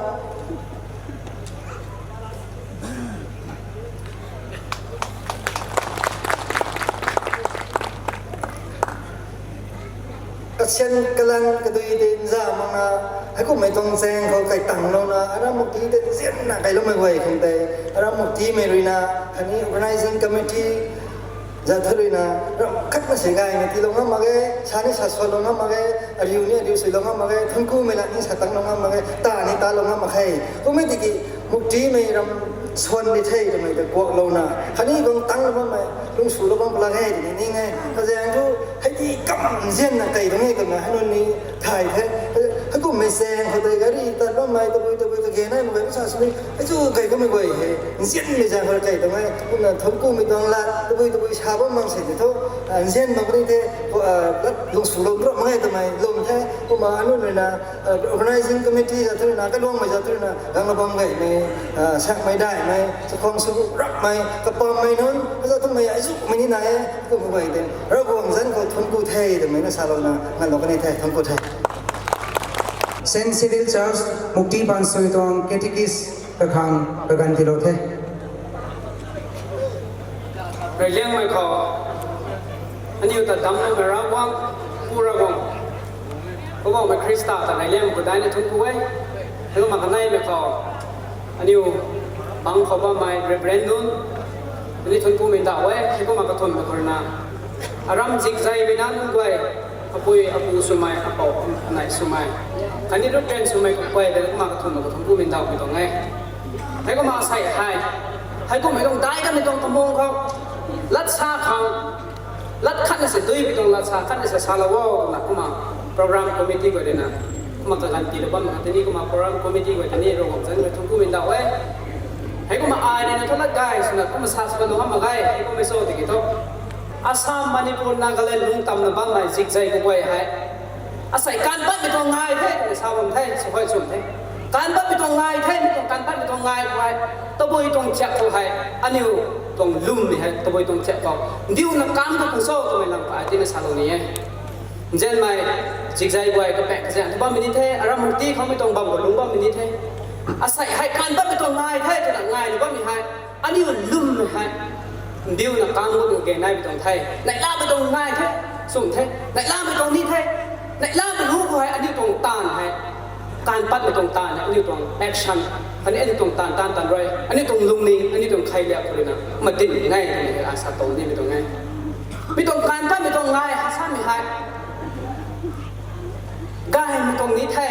kasian kalan kadui tei nza makna, hei kummei tuang zaeng khou kaitanglouna, Aram Mukti tei zianna kailoumei guay khang tei, Aram Muktimei rui na, khatni organizing committee, zat thu rui na, ram khatna sei gaymei tiilou ngam mak ge, sa ni sa suanlou ngam mak ge, ariu ni ariu suilou ngam mak ge, thangkumei lat ni sa tanglou ngam mak ge, ta ni talou ngam mak khe. Kummei tiki, Muktimei ram suan di the twmei ta kuaklouna, khatni gangtanglou bammei, lungswlou bam pla he twni ning e. Kazaeng thu, hei ti kam zianna kei tuang e twna, hei nunc ni thay the. Hei kummei zaeng khou tei gari tat bammei, tabui tabui kage nai mak ge, sa sini, hei chu kei kamei guay hei, nzianmei zaeng khou kei tuang e, kumna thangkumei tuang lat, tabui tabui sa bam mang sei tei thu, nzian mak ni the, lat lungswlou drop mak ge twmei lwm the, kumna anunc rui na, organizing committee zat thu rui na, kaluangmei zat thu rui na, ganglou bam gaymei, sakmei daihmei, chakhwang sw rapmei, kapammei nunc, kazat thumei, aizumei ni nai e, kummei guay tei, Ravguangc zanc khou thuanc ku the twmei na salouna, nganlou kan e the, thuanc ku the. Saint Cyril Church, Mukti Bansui tuang catechist kakhang kaganv tiilou the. Reyliangmei khou, aniu ta damcloumei Ravguangc, Pu Ravguangc, Poubauhmei Khrista ta reyliangmei khou daina thuanc ku e. Heikumna kaneimei khou, aniu pang khou bammei Reverend nunc, aniu thuanc kumei ndauh e. Heikumna kathumhmei khou rui na, aram zikzaymei na nunc guay, apui apu swmei, apou anei swmei, khatni rutren swmei kaguay tei kumna kathumhmei khou thuanc kumei ndauhmei tuang e. Heikumna sei hei, heikummei tuang dai kanmei tuang kamung khou, lat sa khang, lat khatna sei duimei tuang lat sa khatna sei salou o twna kumna program committee guay rui na, Kumna kaganv tiilou bammei kha tini kumna program committee guay tini Ravguangc zanc rui thuancku mei ndauh e. Heikumna ai rui na thu lat gay swna kumna sa sw bam nuh ngam mak ge, heikumna sw tiki thu. Assam, Manipur, Nagaland lungc tamna bammei zikzei kaguay hei. Asei kaanv patmei tuang ngai the, twna sa bam the, sw hoi sw the. Kaanv patmei tuang ngai the, mi tuang kaanv patmei tuang ngai khou hei. Tabui tuang thiak khou hei, aniu tuang lwmmei hei, tabui tuang thiak khou. Ndiuna kaanv khou pu cho, twmei lam pa, tina salou ni e. Nzianmei, zikzei guay kapaeng kazaeng thu bammei ni the, aram mukti khoumei tuang bam khou lungc bammei ni the. Asei hei kaanv patmei tuang ngai the, twna ngai ni bammei hei. Aniu lwmmei hei. Ndiuna kaanv khou tu ge naimei tuang the. Neihlamei tuang ngai the, sw the. Neihlamei tuang ni the. Neihlamei lu khou hei, aniu tuang taanv hei. Kaanv patmei tuang taanv hei, aniu tuang action. Khatni aniu tuang taanv, taanv, taanv rui. Aniu tuang lungning, aniu tuang kheiliak khou rui na. Matin ngai, twmei hei, asa tuang nimei tuang e. Mi tuang kaanv patmei tuang ngai, ha samei hei. Gaymei tuang ni the.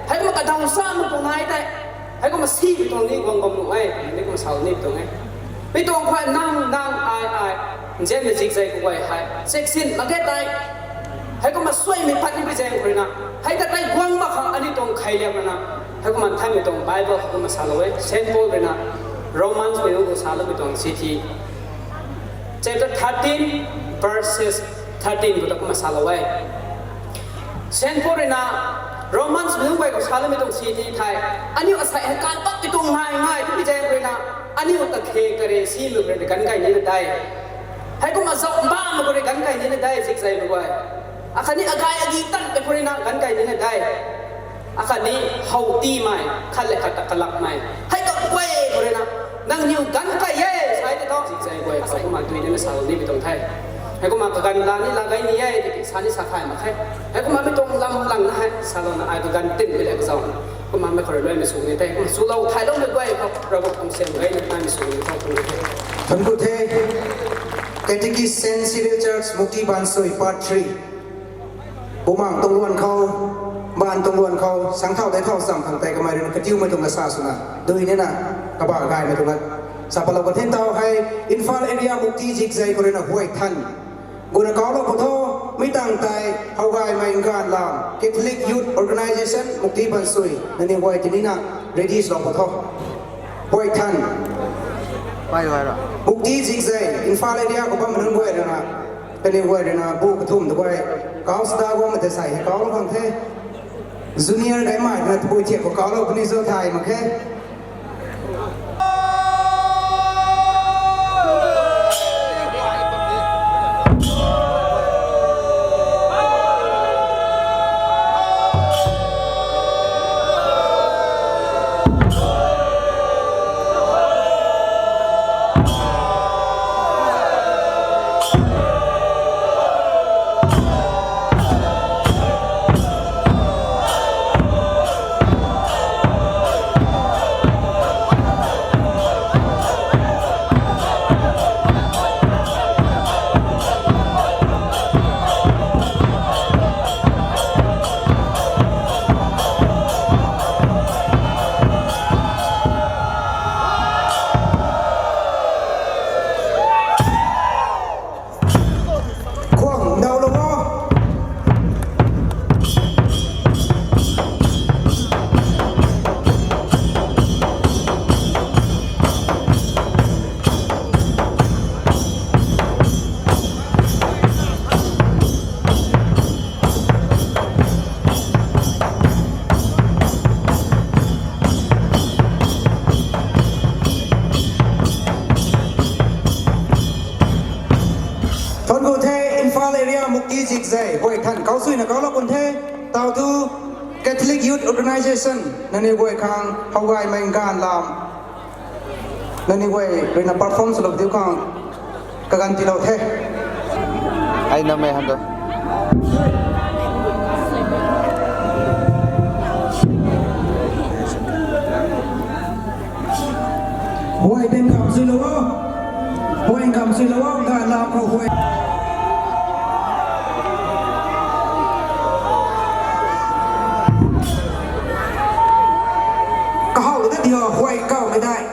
Heikumna kadaw samei tuang ngai the. Heikumna simei tuang ni guang bam nuh e. Mi kumna salou ni tuang e. Mi tuang khou nang, nang, ai, ai. Nzianmei zikzei kaguay hei. Section mak ge tei. Heikumna suaimei pat ni pi zaeng khou rui na. Hei ta tei guang mak khang aniu tuang kheiliak rui na. Heikumna nthanmei tuang Bible khou kumna salou e. Saint Paul rui na. Romans mei khou saloumei tuang sithi. Chapter thirteen, verses thirteen khou ta kumna salou e. Saint Paul rui na Romans mei nunc guay khou saloumei tuang sithi thei. Aniu asei hei kaanv patmei tuang ngai ngai tu pi zaeng rui na. Aniu kakhe kare simei khou rui ganv kai nina dei. Heikumna zauc mbamei khou rui ganv kai nina dei, zikzeimei guay. Akhatni agay agi tanmei khou rui na ganv kai nina dei. Akhatni how tiimei, khat le khat ta kalakmei. Hei kaguay khou rui na, nangniw ganv kai e, sa e tei thu. Zikzei guay khou kumna dui nina salou nimei tuang the. Heikumna kaganv la ni la gay ni e, tiki sa ni sa thay mak khe. Heikumna mi tuang lam lang na hei, salouna ai kaganv tinmei le kazauh. Kumna mei khou rui luaimei sw ni the, kumna swlou thayloumei guay khou, Ravguangc tuang siam gayna naimei sw ni tho, tw the. Thuancku the, Catechist Saint Cyril Church, Mukti Bansui, Part three. Bumaengh tuang luan khou, mbaanv tuang luan khou, sangthau tei thau cham khang tei kamei rui na katiumei tuang kasa swna, dui nina, kabah gaymei tuang na. Sa patlou kan the. Ntau hei, Imphal area Mukti zikzei khou rui na Huay Than. Guna kaulou pw tho, mi tangv tei, Howgaymei Nganvlam, Catholic Youth Organization, Mukti Bansui, nangniw guay tinina, ready swlou pw tho. Huay Than. Mukti zikzei, Imphal area khou bammei nunc guay rui na. Kaniw guay rui na bu kathumh tu guay. Kau sada guangmei tei sei hei kaulou khang the. Junior gaymei na tabui thiak khou kaulou puni cho thay mak khe. Khwang ndau lou o. Thuancku the, Imphal area Mukti zikzei, Huay Than kausuina kaulou kan the, tau thu Catholic Youth Organization, nangniw guay khang Howgaymei Nganvlam. Nangniw guay rui na perform swlou diu khang kaganv tiilou the. Ai na mei han tu. Huay din kam swlou o. Huay kam swlou o, Nganvlam khou Huay. Kahow lou ta di ho, Huay kaumei dai.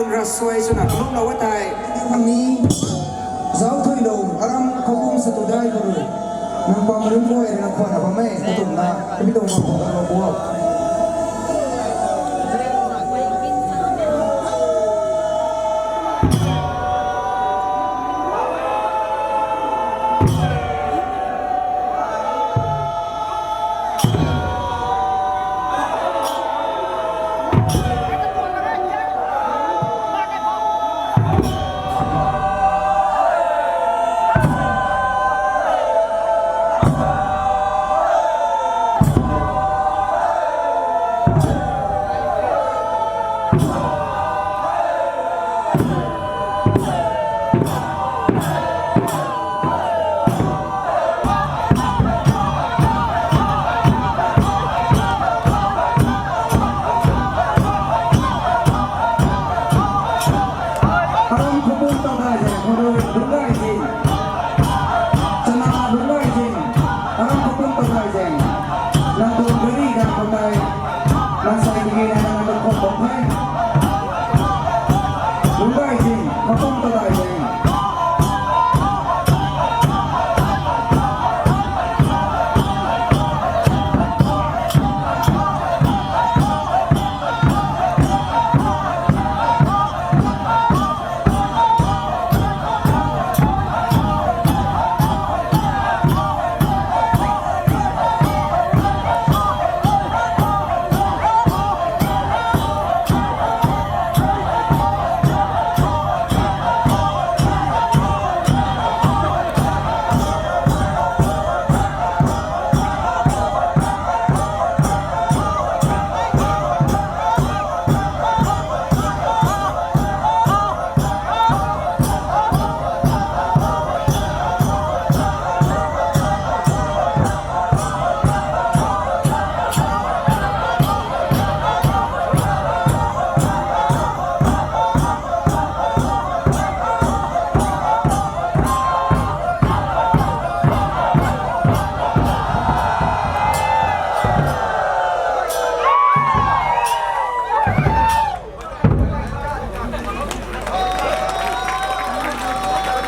Rasuai swna kalumlou e tei, ami, zauc thuilou, aram khou bum sa tu dai khou rui, nang pam rim guay rui na khwan na bam e, katumna, kami tuang bam khou kalou bo. Aram khou bum ta dai zeng, khou rui bum dai zeng. Chana bum dai zeng. Aram khou bum ta dai zeng. Nang tuang gari ga khou tei. Nang sai gari na nang khou bum the. Bum dai zeng, khou bum ta dai zeng.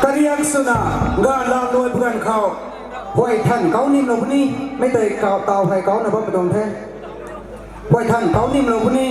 Kariak swna, ganv lam nuai puganv khou, huay than kau nimlou puni, mei tei kau taw hei kau na bam tuang the. Huay than kau nimlou puni.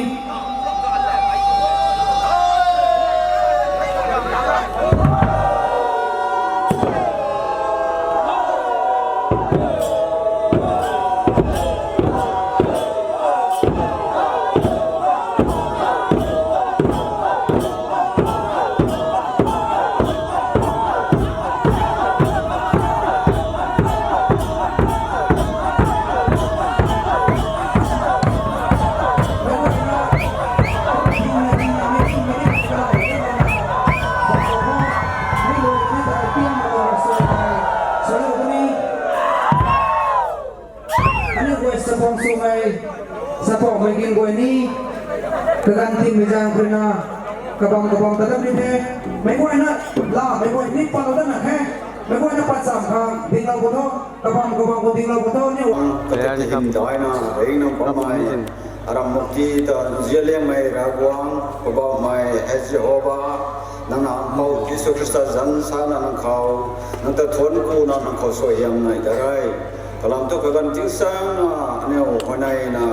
Aniu guay sapang swmei, sapangmei ging guay ni, kaganv tingmei zaeng khou rui na, kabam kabam ta dat ni the, meic guayna, la, meic guay ni patlou dat na the, meic guayna pat cham khang dinglou khou tho, kabam kabam khou dinglou khou tho, aniu. Kathik hym daina, rei nang bammei, aram mukti ta nzianliangmei Ravguangc, Poubauhmei, hei Jehova, nang na Mpouh Jisu Khrista zanc sana nang khou, nang ta thuanc kuna nang khou suaihiam nai ta re. Kalam thu kaganv tingsaengna, aniu huayneina,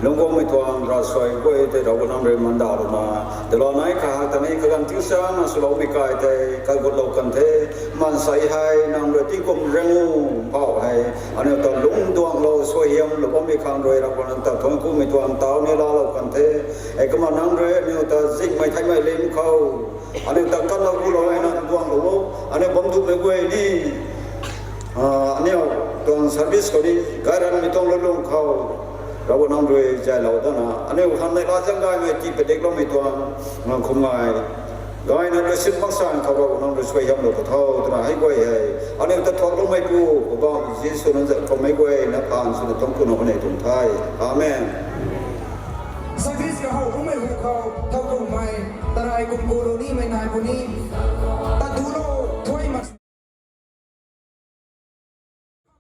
lungc guangmei tuang ravsuai guay tei Ravguangc nang rui mandalou na, dalou nai kahak ta ni kaganv tingsaengna swloumei kai tei kagutlou kan the, maansei hei nang rui tingkum rang u, Mpouh hei, aniu ta lungc duanglou suaihiamlou bammei khang rui Ravguangc nang ta thuanc kumei tuang taw ni laalou kan the, hei kumna nang rui aniu ta zingmei theimei lim khou, aniu ta kanlou gulou hei na duanglou o, aniu bam duhmei guay ni, aniu tuang service khou ni, gayranmei tuang lulung khou, Ravguangc nang rui zaylou dana, aniu khang neihla zaeng gaymei tii padikloumei tuang, ngam khum ngai, gayna rui sin maksan khou Ravguangc nang rui suaihiamlou khou tho twna hei guay hei, aniu ta thuakloumeipu, Poubauhmei Jisu nang zanc khou meic guayna phaan swna thuanc kuna kanei tuang the. Amen. Service kahowloumei hu khou, thowkumhmei, tarai kum ku lou nimei nai puni.